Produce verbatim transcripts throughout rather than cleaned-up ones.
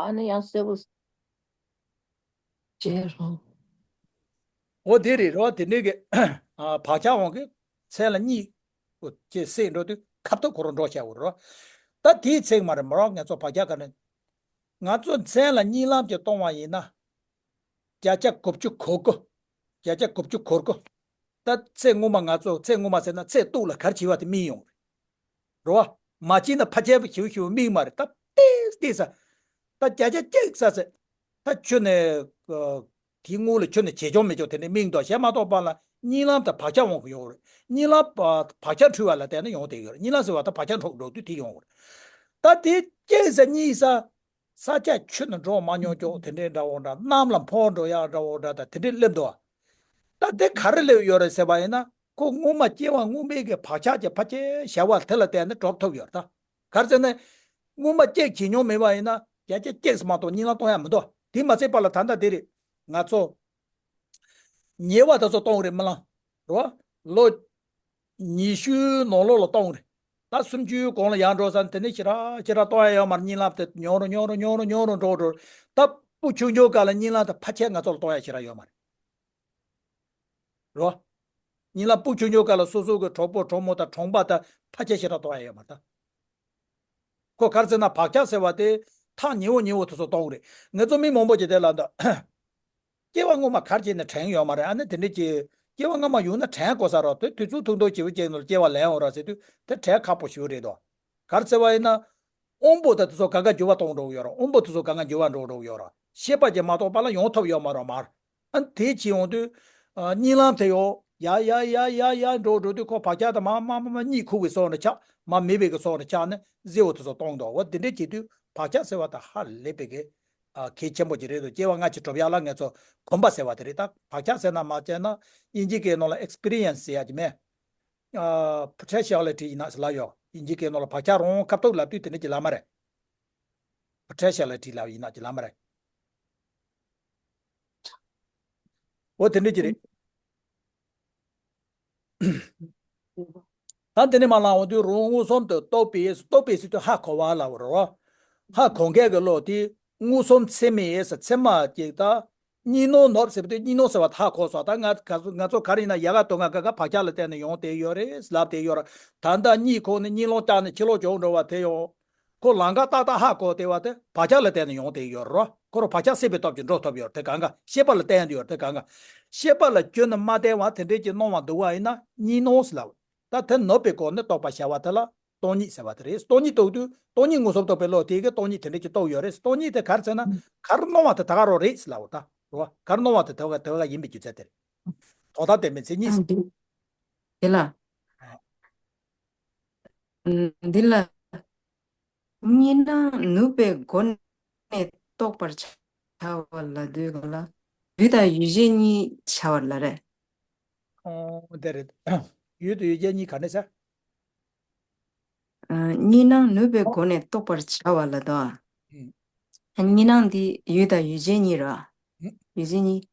ཨ་ནི་ཡང་གསལ་པོ་བྱས་རོགས། འོ་དེ་རེད་རོ། དེ་འདྲའི་གི་ཨ་བག་ཆགས་དབང་གིས་མཚན་ལ་གཉིད་ཅེས་སད་འགྲོ་དུས་ཁ་ཐུག་ཁོ་རང་འགྲོ་བྱ་བ་རོ། ད་དེའི་ཚེ་མ་རེད་མ་རོ། ང་ཚོ་བག་ཆགས་ག་ནས་ང་ཚོ་མཚན་ལ་གཉིད་ལམ་གྱིས་གཏོང་བ་ཡིན་ན། བརྒྱ་ཆ་དགུ་བཅུ་གོ་དགུ། བརྒྱ་ཆ་དགུ་བཅུ་གོ་དགུ། ད་ཚེ་སྔོན་མ་ང་ཚོ་ཚེ་སྔོན་མ་ཟེར་ན་ཚེ་སྟོད་ལ་ག་རེ་བྱས་པ་དེ་དམིགས་ཡོང་རེད། རེད་བ། མ་བྱས་ན་ཕལ་ཆེར་ཞིབ་ཞིབ་དམིགས་མ་རེད། ད་ཏེས་ཏེས་ས། ད་བརྒྱ་ཆ་གཅིག་ས་ཟེར། ད་ཁྱོན་ནས་ཨ་དེའི་སྔོན་ལ་ཁྱོན་ནས་བྱེད་སྐྱོང་མེད་ཀྱང་དེ་འདྲའི་དམིགས་འདུག་བྱས་མ་གཏོགས་པ་ལ་གཉིད་ལམ་དང་བག་ཆགས་དབང་གིས་ཡོང་རེད། གཉིད་ལམ་བག་ཆགས་འཁྲུལ་བ་ལ་བརྟེན་ནས་ཡོང་བསྡད་ཡོད་རེད། གཉིད་ལམ་ཟེར་བ་ད་བག་ཆགས་འཁྲུག་འགྲོ་དུས་དེ་ཡོང་རེད། ད་དེ་གཅིག་ས་གཉིས་ས། ས་ཆ་ཁྱོན་ནས་འགྲོ་མ་མྱོང་ཀྱང་དེ་འདྲའི་འདྲ་བོ་འདྲ། གནམ་ལ་འཕུར་འགྲོ་ཡག་འདྲ་བོ་འདྲ་དང་དེ་འདྲའི་སླེབས་འདུག་ད་དེ་ག་རེ་སླེབས་ཡོད་རེད་ཟེར་བ་ཡིན་ན། ཁོ་སྔོན་མ་སྐྱེ་བ་སྔོན་མའི་གི་བག་ཆགས་ཀྱི་ཕལ་ཆེར་བྱ་བ་དེ་ལ་བརྟེན་ནས་གྲུབ་ཐུབ་ཡོད་རེད་ད། ག་རེ་ཟེར་ན། སྔོན་མ་གཅིག་བྱེད་མྱོང་མེད་པ་ཡིན་ན་བརྒྱ་ཆ་གཅིག་ཙམ་མ་གཏོགས་གཉིད་ལམ་གཏོང་ཡག་མི་འདུག་དེ་མ་ཚད་པ་ལ་ད་ལྟ་དེ་རེད། ང་ཚོ་ཉེ་བ་དེ་ཚོ་གཏོང་རེད་མི་ལང་། རེད་བ། ལོ་ཉི་ཤུའི་ནང་ལོགས་ལ་གཏོང་རེད། ད་སུམ་ཅུའི་གོང་ལ་ཡར་འགྲོ་ས་དེ་ནས་ཞེ་དྲག་ཞེ་དྲག་གཏོང་ཡག་ཡོད་མ་རེད། གཉིད་ལམ་དེ་ཉུང་རུ་ཉུང་རུ་ཉུང་རུ་ཉུང་རུ་འགྲོ་འགྲོ། ད་སྤུ་ཆུང་ཆུང་སྒང་ལ་གཉིད་ལམ་དེ་ཕལ་ཆེར་ང་ཚོ་ལ་གཏོང་ཡག་ཞེ་དྲག་ཡོད་མ་རེད། རོ། གཉིད་ལམ་སྤུ་ཆུང་ཆུང་སྒང་ལ་སོ་སོ་གི་གྲོགས་པོ་གྲོགས་མོ་དང་གྲོང་པ་དང་ཕལ་ཆེར་ཞེ་དྲག་གཏོང་ཡག་ཡོད་མ་རེད་ད། ཁོ་ག་རེ་ཟེར་ན་བག་ཆགས་ཟེར་བ་དེ་ཐག་ཉེ་བོ་ཉེ་བོ་དེ་ཚོ་གཏོང་རེད། ང་ཚོ་མི་མང་པོ་ཅིག་དེ་ལ་འདུག་སྐྱེ་བ་སྔོན་མ་ག་རེ་བྱས་ནས་དྲན་ཡོད་མ་རེད། ཨ་ནི་དེ་འདྲ་ཅིག་སྐྱེ་བ་སྔ་མ་ཡོང་ན་དྲན་དགོས་ས་རེད། དེ་དུས་ཚོད་ཐུང་ཐུང་ཅིག་བྱས་ནས་སྐྱེ་བ་ལེན་འོང་ར་ཟེར་དུས་དེ་དྲན་ཁག་པོ་ཞིག་རེད་དོ། ག་རེ་ཟེར་བ་ཡིན་ན། དབང་པོ་དང་དེ་ཚོ་གང་ག་འགྱུར་བ་གཏོང་འགྲོ་གི་ཡོད་རེད། དབང་པོ་དེ་ཚོ་གང་ག་འགྱུར་བ་འགྲོ་འགྲོ་གི་ཡོད་རེད། ཤེས་པ་ཅིག་མ་གཏོགས་པ་ལ་ཡོང་ཐབས་ཡོད་མ་རེད་མ་རེད། ཨ་ནི་དེ་བྱས་ཡོང་དུས། ཨ་གཉིད་ལམ་དེ་ཡོང་ཡ་ཡ་ཡ་ཡ་ཡ་འགྲོ་འགྲོ་དུས་ཁོ་བག་ཆགས་དང་མ་མ་མ་མ་གཉིད་ཁུག་པའི་སོགས་ནས་ཆགས། མ་མེད་པའི་གི་སོགས་ནས་ཆགས་ནས་གཟེར་བོ་དེ་ཚོ་གཏོང་འདུག་འོ་དེ་འདྲ་བྱེད་དུས་བག་ཆགས་ཟེར་བ་དང་ཧ་ལས་པའི་གི་ཨ་གལ་ཆེན་པོ་ཅིག་རེད་འདུག་སྐྱེ་བ་སྔ་ཕྱི་གྲུབ་ཡག་ལ་ང་ཚོ་གོམས་པ་ཟེར་བ་དེ་རེད། ད་བག་ཆགས་ཟེར་ན་མ་བྱས་ན་དབྱིན་ཇི་སྐད་ནང་ལ་ཨེགས་པི་རི་ཡན་སི་ཟེར་ཡག་ཅིག་མེད། ཨ་པོ་ཊེན་ཤལ་ལི་ཊི་ཡིན་ན་ཟེར་ལབ་ཡོད། དབྱིན་ཇི་སྐད་ནང་ལ་བག་ཆགས་རང་ཁ་ཐུག་ལབ་དུས་དེ་འདྲ་ཅིག་ལབ་མ་རེད། པོ་ཊེན་ཤལ་ལི་ཊི་ལབ་ཡིན་ན་ཅིག་ལབ་མ་རེད། འོ་དེ་འདྲ་ཅིག་རེད། ད་དེ་ནས་མར་ལངས་འོང་དུས་རང་མངོན་སུམ་དུ་རྟོགས་པས། རྟོགས་པས་ཟེར་དུས་ཧ་གོ་བ་ལབ་པ་རེད། ཧ་གོ་མཁན་གྱི་བློ་དེ་མངོན་སུམ་ཚད་མས་ཟེར། ཚད་མ་གཅིག་དང་། གཉིས་སྣང་ནུབ་ཟེར་བ་དེ་གཉིས་སྣང་ཟེར་བ་ཧ་གོ་སོང་། ད་ང་ང་ཚོ་ག་རེ་ཡིན་ན་ཡལ་ག་གཏོང་ག་ག་ག་བག་ཆགས་ལ་བརྟེན་ནས་ཡོང་བསྡད་ཡོད་རེད་ལབ་བསྡད་ཡོད་རེད། ད་ལྟ་གཉིད་ཁུག་ནས་གཉིད་ལམ་བཏང་ནས་ཕྱི་ལོགས་བྱོག་འགྲོ་བ་དེ་ཡང་། ཁོ་ལམ་ཁ་ཏག་ཏག་ཧ་གོ་བསྡད་པ་དེ་བག་ཆགས་ལ་བརྟེན་ནས་ཡོང་བསྡད་ཡོད་རེད། ཁོ་རང་བག་ཆགས་སད་པའི་སྟོབས་ཀྱིས་འགྲོ་ཐུབ་ཡོད་རེད། དེ་གང་ག་ཤེས་པ་ལ་བརྟེན་ཡོད་རེད། དེ་གང་ག་ཤེས་པ་ལ་སྐྱོན་ནས་མ་བསྟན་པ་དེ་འདྲས་ཀྱི་སྣང་བ་འདུག་པ་ཡིན་ན་གཉིས་སྣང་ཟེར་ལབ། ད་དེ་ནུབ་པའི་སྒོ་ནས་རྟོགས་པ་བྱ་བ་དེ་ལ་སྟོང་ཉིད་ཟེར་བ་དེ་རེད། སྟོང་ཉིད་རྟོགས་དུས་སྟོང་ཉིད་མངོན་སུམ་རྟོགས་པའི་བློ་དེ་གིས་སྟོང་ཉིད་དེ་འདྲས་ཀྱི་རྟོགས་ཡོད་རེད། སྟོང་ཉིད་དེ་ག་རེ་ཟེར་ན་ག་རེ་སྣང་བ་དེ་ད་ག་རང་རེད་ཟེར་ལབ་པ། ད་རེད་བ། ག་རེ་སྣང་བ་དེ་དེ་ག་དེ་ག་ཡིན་པའི་རྒྱུ་མཚན་དེ་རེད། དོན་དམ་བདེན་པའི་མཚན་ཉིད་ཟེར། འདི་དེ་ལ། འདི་ལ། གཉིས་སྣང་ནུབ་པའི་སྒོ་ནས་རྟོགས་པར་བྱ་བ་ལ་དུས་གང་ལ། ཡུལ་དང་ཡུལ་ཅན་གཉིས་བྱ་བ་ལ་རེད། ཨོ་དེ་རེད། ཡུལ་དང་ཡུལ་ཅན་གཉིས་ག་ནས་ཟེར། གཉིས་སྣང་ནུབ་པའི་སྒོ་ནས་རྟོགས་པར་བྱ་བ་ལ་དོ། གཉིས་སྣང་འདི་ཡུལ་དང་ཡུལ་ཅན་གཉིས་རེད། ཡུལ་ཅན་གཉིས།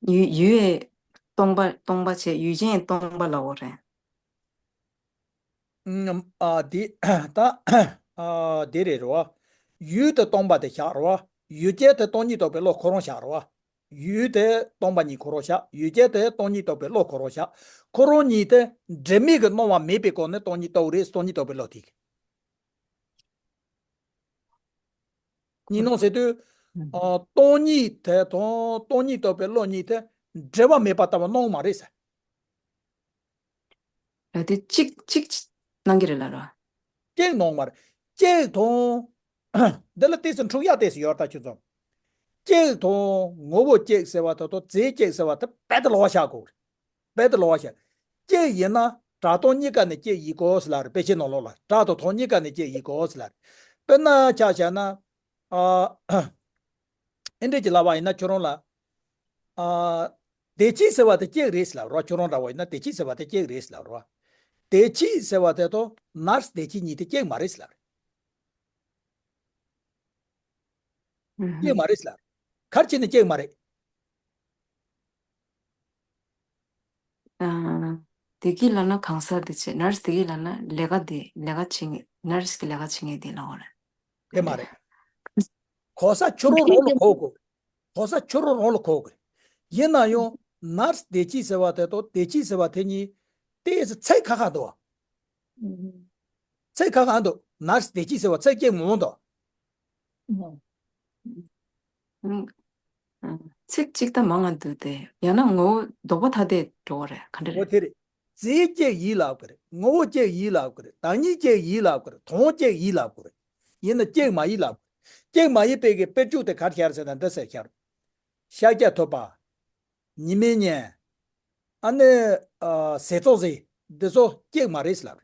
ཡུལ་ཡུལ་ཡས་སྟོང་པ་སྟོང་པ་བྱས། ཡུལ་ཅན་ཡས་སྟོང་པ་ལབ་དགོས་རེད། ཨ་འདི་ད་ཨ་འདི་རེད་རོ། ཡུལ་དེ་སྟོང་པ་དེ་བཞག་རོ། ཡུལ་ཅན་དེ་སྟོང་ཉིད་རྟོགས་པའི་བློ་ཁོ་རང་བཞག་རོ། ཡུལ་དེ་སྟོང་པ་ཉིད་ཁོ་རང་བཞག་ཡུལ་ཅན་དེ་སྟོང་ཉིད་རྟོགས་པའི་བློ་ཁོ་རང་བཞག་ཁོ་རང་གཉིས་དེ་འབྲེལ་མེད་ཀྱི་སྣང་བ་མེད་པའི་སྒོ་ནས་སྟོང་ཉིད་རྟོགས་རེད། སྟོང་ཉིད་རྟོགས་པའི་བློ་དེ། གཉིས་སྣང་ཟེར་དུས། ཨ་སྟོང་ཉིད་དེ་དང་སྟོང་ཉིད་རྟོགས་པའི་བློ་གཉིས་དེ་འབྲེལ་བ་མེད་པ་ལྟ་བུ་སྣང་མ་རེད་ཟེར། ལ་དེ་གཅིག་གཅིག་གཅིག་སྣང་གི་རེད་ལ་རོ། གཅིག་སྣང་མ་རེད། གཅིག་དང་། འདི་ལ་ཏོག་ཙམ་འཁྲུག་ཡག་ཏོག་ཙམ་ཡོད་རེད་ད་ཁྱོད་ཚོ། གཅིག་དང་ངོ་བོ་གཅིག་ཟེར་བ་དེ་དང་རྫས་གཅིག་ཟེར་བ་དེ་རྦད་དེ་ལོགས་ཀ་བཞག་དགོས་རེད། རྦད་དེ་ལོགས་ཀ་བཞག་གཅིག་ཡིན་ན་སྒྲ་དོན་གཉིས་ཀ་ནས་གཅིག་ཡིན་དགོས་ཟེར་ལབ་རེད། དཔེ་ཆའི་ནང་ལོགས་ལ་སྒྲ་དང་དོན་གཉིས་ཀ་ནས་གཅིག་ཡིན་དགོས་ཟེར་ལབ་རེད། དཔེར་ན་ཆ་བཞག་ན། ཨ། ཨེ་འདྲས་ཀྱི་ལབ་པ་ཡིན་ན་ཁྱོད་རང་ལ། ཨ། བདེ་སྐྱིད་ཟེར་བ་དེ་གཅིག་རེད་ཟེར་ལབ་རོགས། ཁྱོད་རང་འདྲ་བོ་ཡིན་ན་བདེ་སྐྱིད་ཟེར་བ་དེ་གཅིག་རེད་ཟེར་ལབ་རོགས། བདེ་སྐྱིད་ཟེར་བ་དེ་དང་ནར་སི་བདེ་སྐྱིད་གཉིས་དེ་གཅིག་མ་རེད་ཟེར་ལབ་རེད། གཅིག་མ་རེད་ཟེར་ལབ་རེད། ག་རེ་བྱས་ནས་གཅིག་མ་རེད། ཨ། བདེ་སྐྱིད་ལབ་ན་གང་ཟག་དེ་བྱས། ནར་སི་བདེ་སྐྱིད་ལབ་ན་ལས་ཀ་དེ་ལས་ཀ་བྱེད་མཁན་ནར་སི་གི་ལས་ཀ་བྱེད་མཁན་དེ་ལབ་དགོས་རེད། དེ་མ་རེད། གོ་ས་ཕྱི་རོལ་རང་ལ་གོ་དགོས། གོ་ས་ཕྱི་རོལ་རང་ལ་གོ་དགོས། ཡིན་ན་ཡང་ནར་སི་བདེ་སྐྱིད་ཟེར་བ་དེ་དང་བདེ་སྐྱིད་ཟེར་བ་དེ་གཉིས་ཏོག་ཙམ་ཚད་ཁ་ཁ་འདུག་བ། ཚད་ཁ་ཁ་འདུག་ནར་སི་བདེ་སྐྱིད་ཟེར་བ་ཚད་སྐྱེས་མང་འདུག་ཚིག་གཅིག་ད་མང་ང་འདུག་སྟེ། ཡང་ན་ངོ་བོ་ལྡོག་པ་ཐ་དད་འགྲོ་བ་རེད། ག་འདྲ་ངོ་བོ་རེད། དེ་རེད། རྫས་སྐྱེ་ཡིན་ལབ་གི་རེད། ངོ་བོ་སྐྱེ་ཡིན་ལབ་གི་རེད། བདག་ཉིད་སྐྱེ་ཡིན་ལབ་གི་རེད། དོན་སྐྱེ་ཡིན་ལབ་གི་རེད། ཡིན་ན་སྐྱེ་མ་ཡིན་ལབ་གི་རེད། སྐྱེ་མ་ཡིན་པའི་གི་དཔེར་བརྗོད་དེ་ག་རེ་བྱས་རེད་ཟེར་ན་འདི་ཟེར་ཤར། ཤཱཀྱ་ཐུབ་པ། ཉི་མའི་གཉེན། ཨ་ནི། ཨ། ཟས་གཙང་བཟས་འདི་ཚོ་སྐྱེ་མ་རེད་ལབ།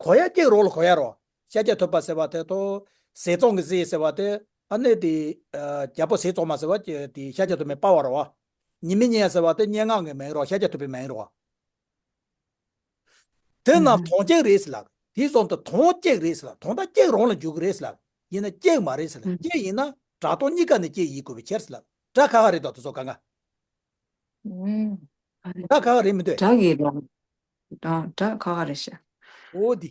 གོ་ཡ་སྐྱེ་རོགས་ལ་གོ་ཡ་རོགས། ཤཱཀྱ་ཐུབ་པ་ཟེར་བ་དེ་ཐོ། ཟས་གཙང་གི་ཟས་ཟེར་བ་དེ་ཨ་ནི་དེ། ཨ། རྒྱལ་པོ་ཟས་གཙང་མ་ཟེར་བ་དེ་ཤཱཀྱ་ཐུབ་པའི་པ་ཕ་རེད་བ། ཉི་མའི་གཉེན་ཟེར་བ་དེ་སྙན་ངག་གི་མིང་རེད་བ། ཤཱཀྱ་ཐུབ་པའི་མིང་རེད་བ། དེ་རྣམས་དོན་སྐྱེ་རེད་ལབ། དེ་སོང་དུ་དོན་སྐྱེ་རེད་ལབ། དོན་དག་སྐྱེ་རང་ལ་འཇུག་གི་རེད་ལབ། ཡིན་ན་སྐྱེ་མ་རེད་ལབ། སྐྱེ་ཡིན་ན་སྒྲ་དོན་གཉིས་ཀ་ནས་སྐྱེ་ཡིན་དགོས་པའི་ཕྱིར་ལབ། སྒྲ་ཁ་ཁ་རེད་དོ་དེ་ཚོ་གང་ག་སྒྲ་ཁ་ཁ་རེད་མི་འདུག་སྒྲ་གི་རང་། སྒྲ་ཁ་ཁ་རེད་ཤག་འོ་དེ།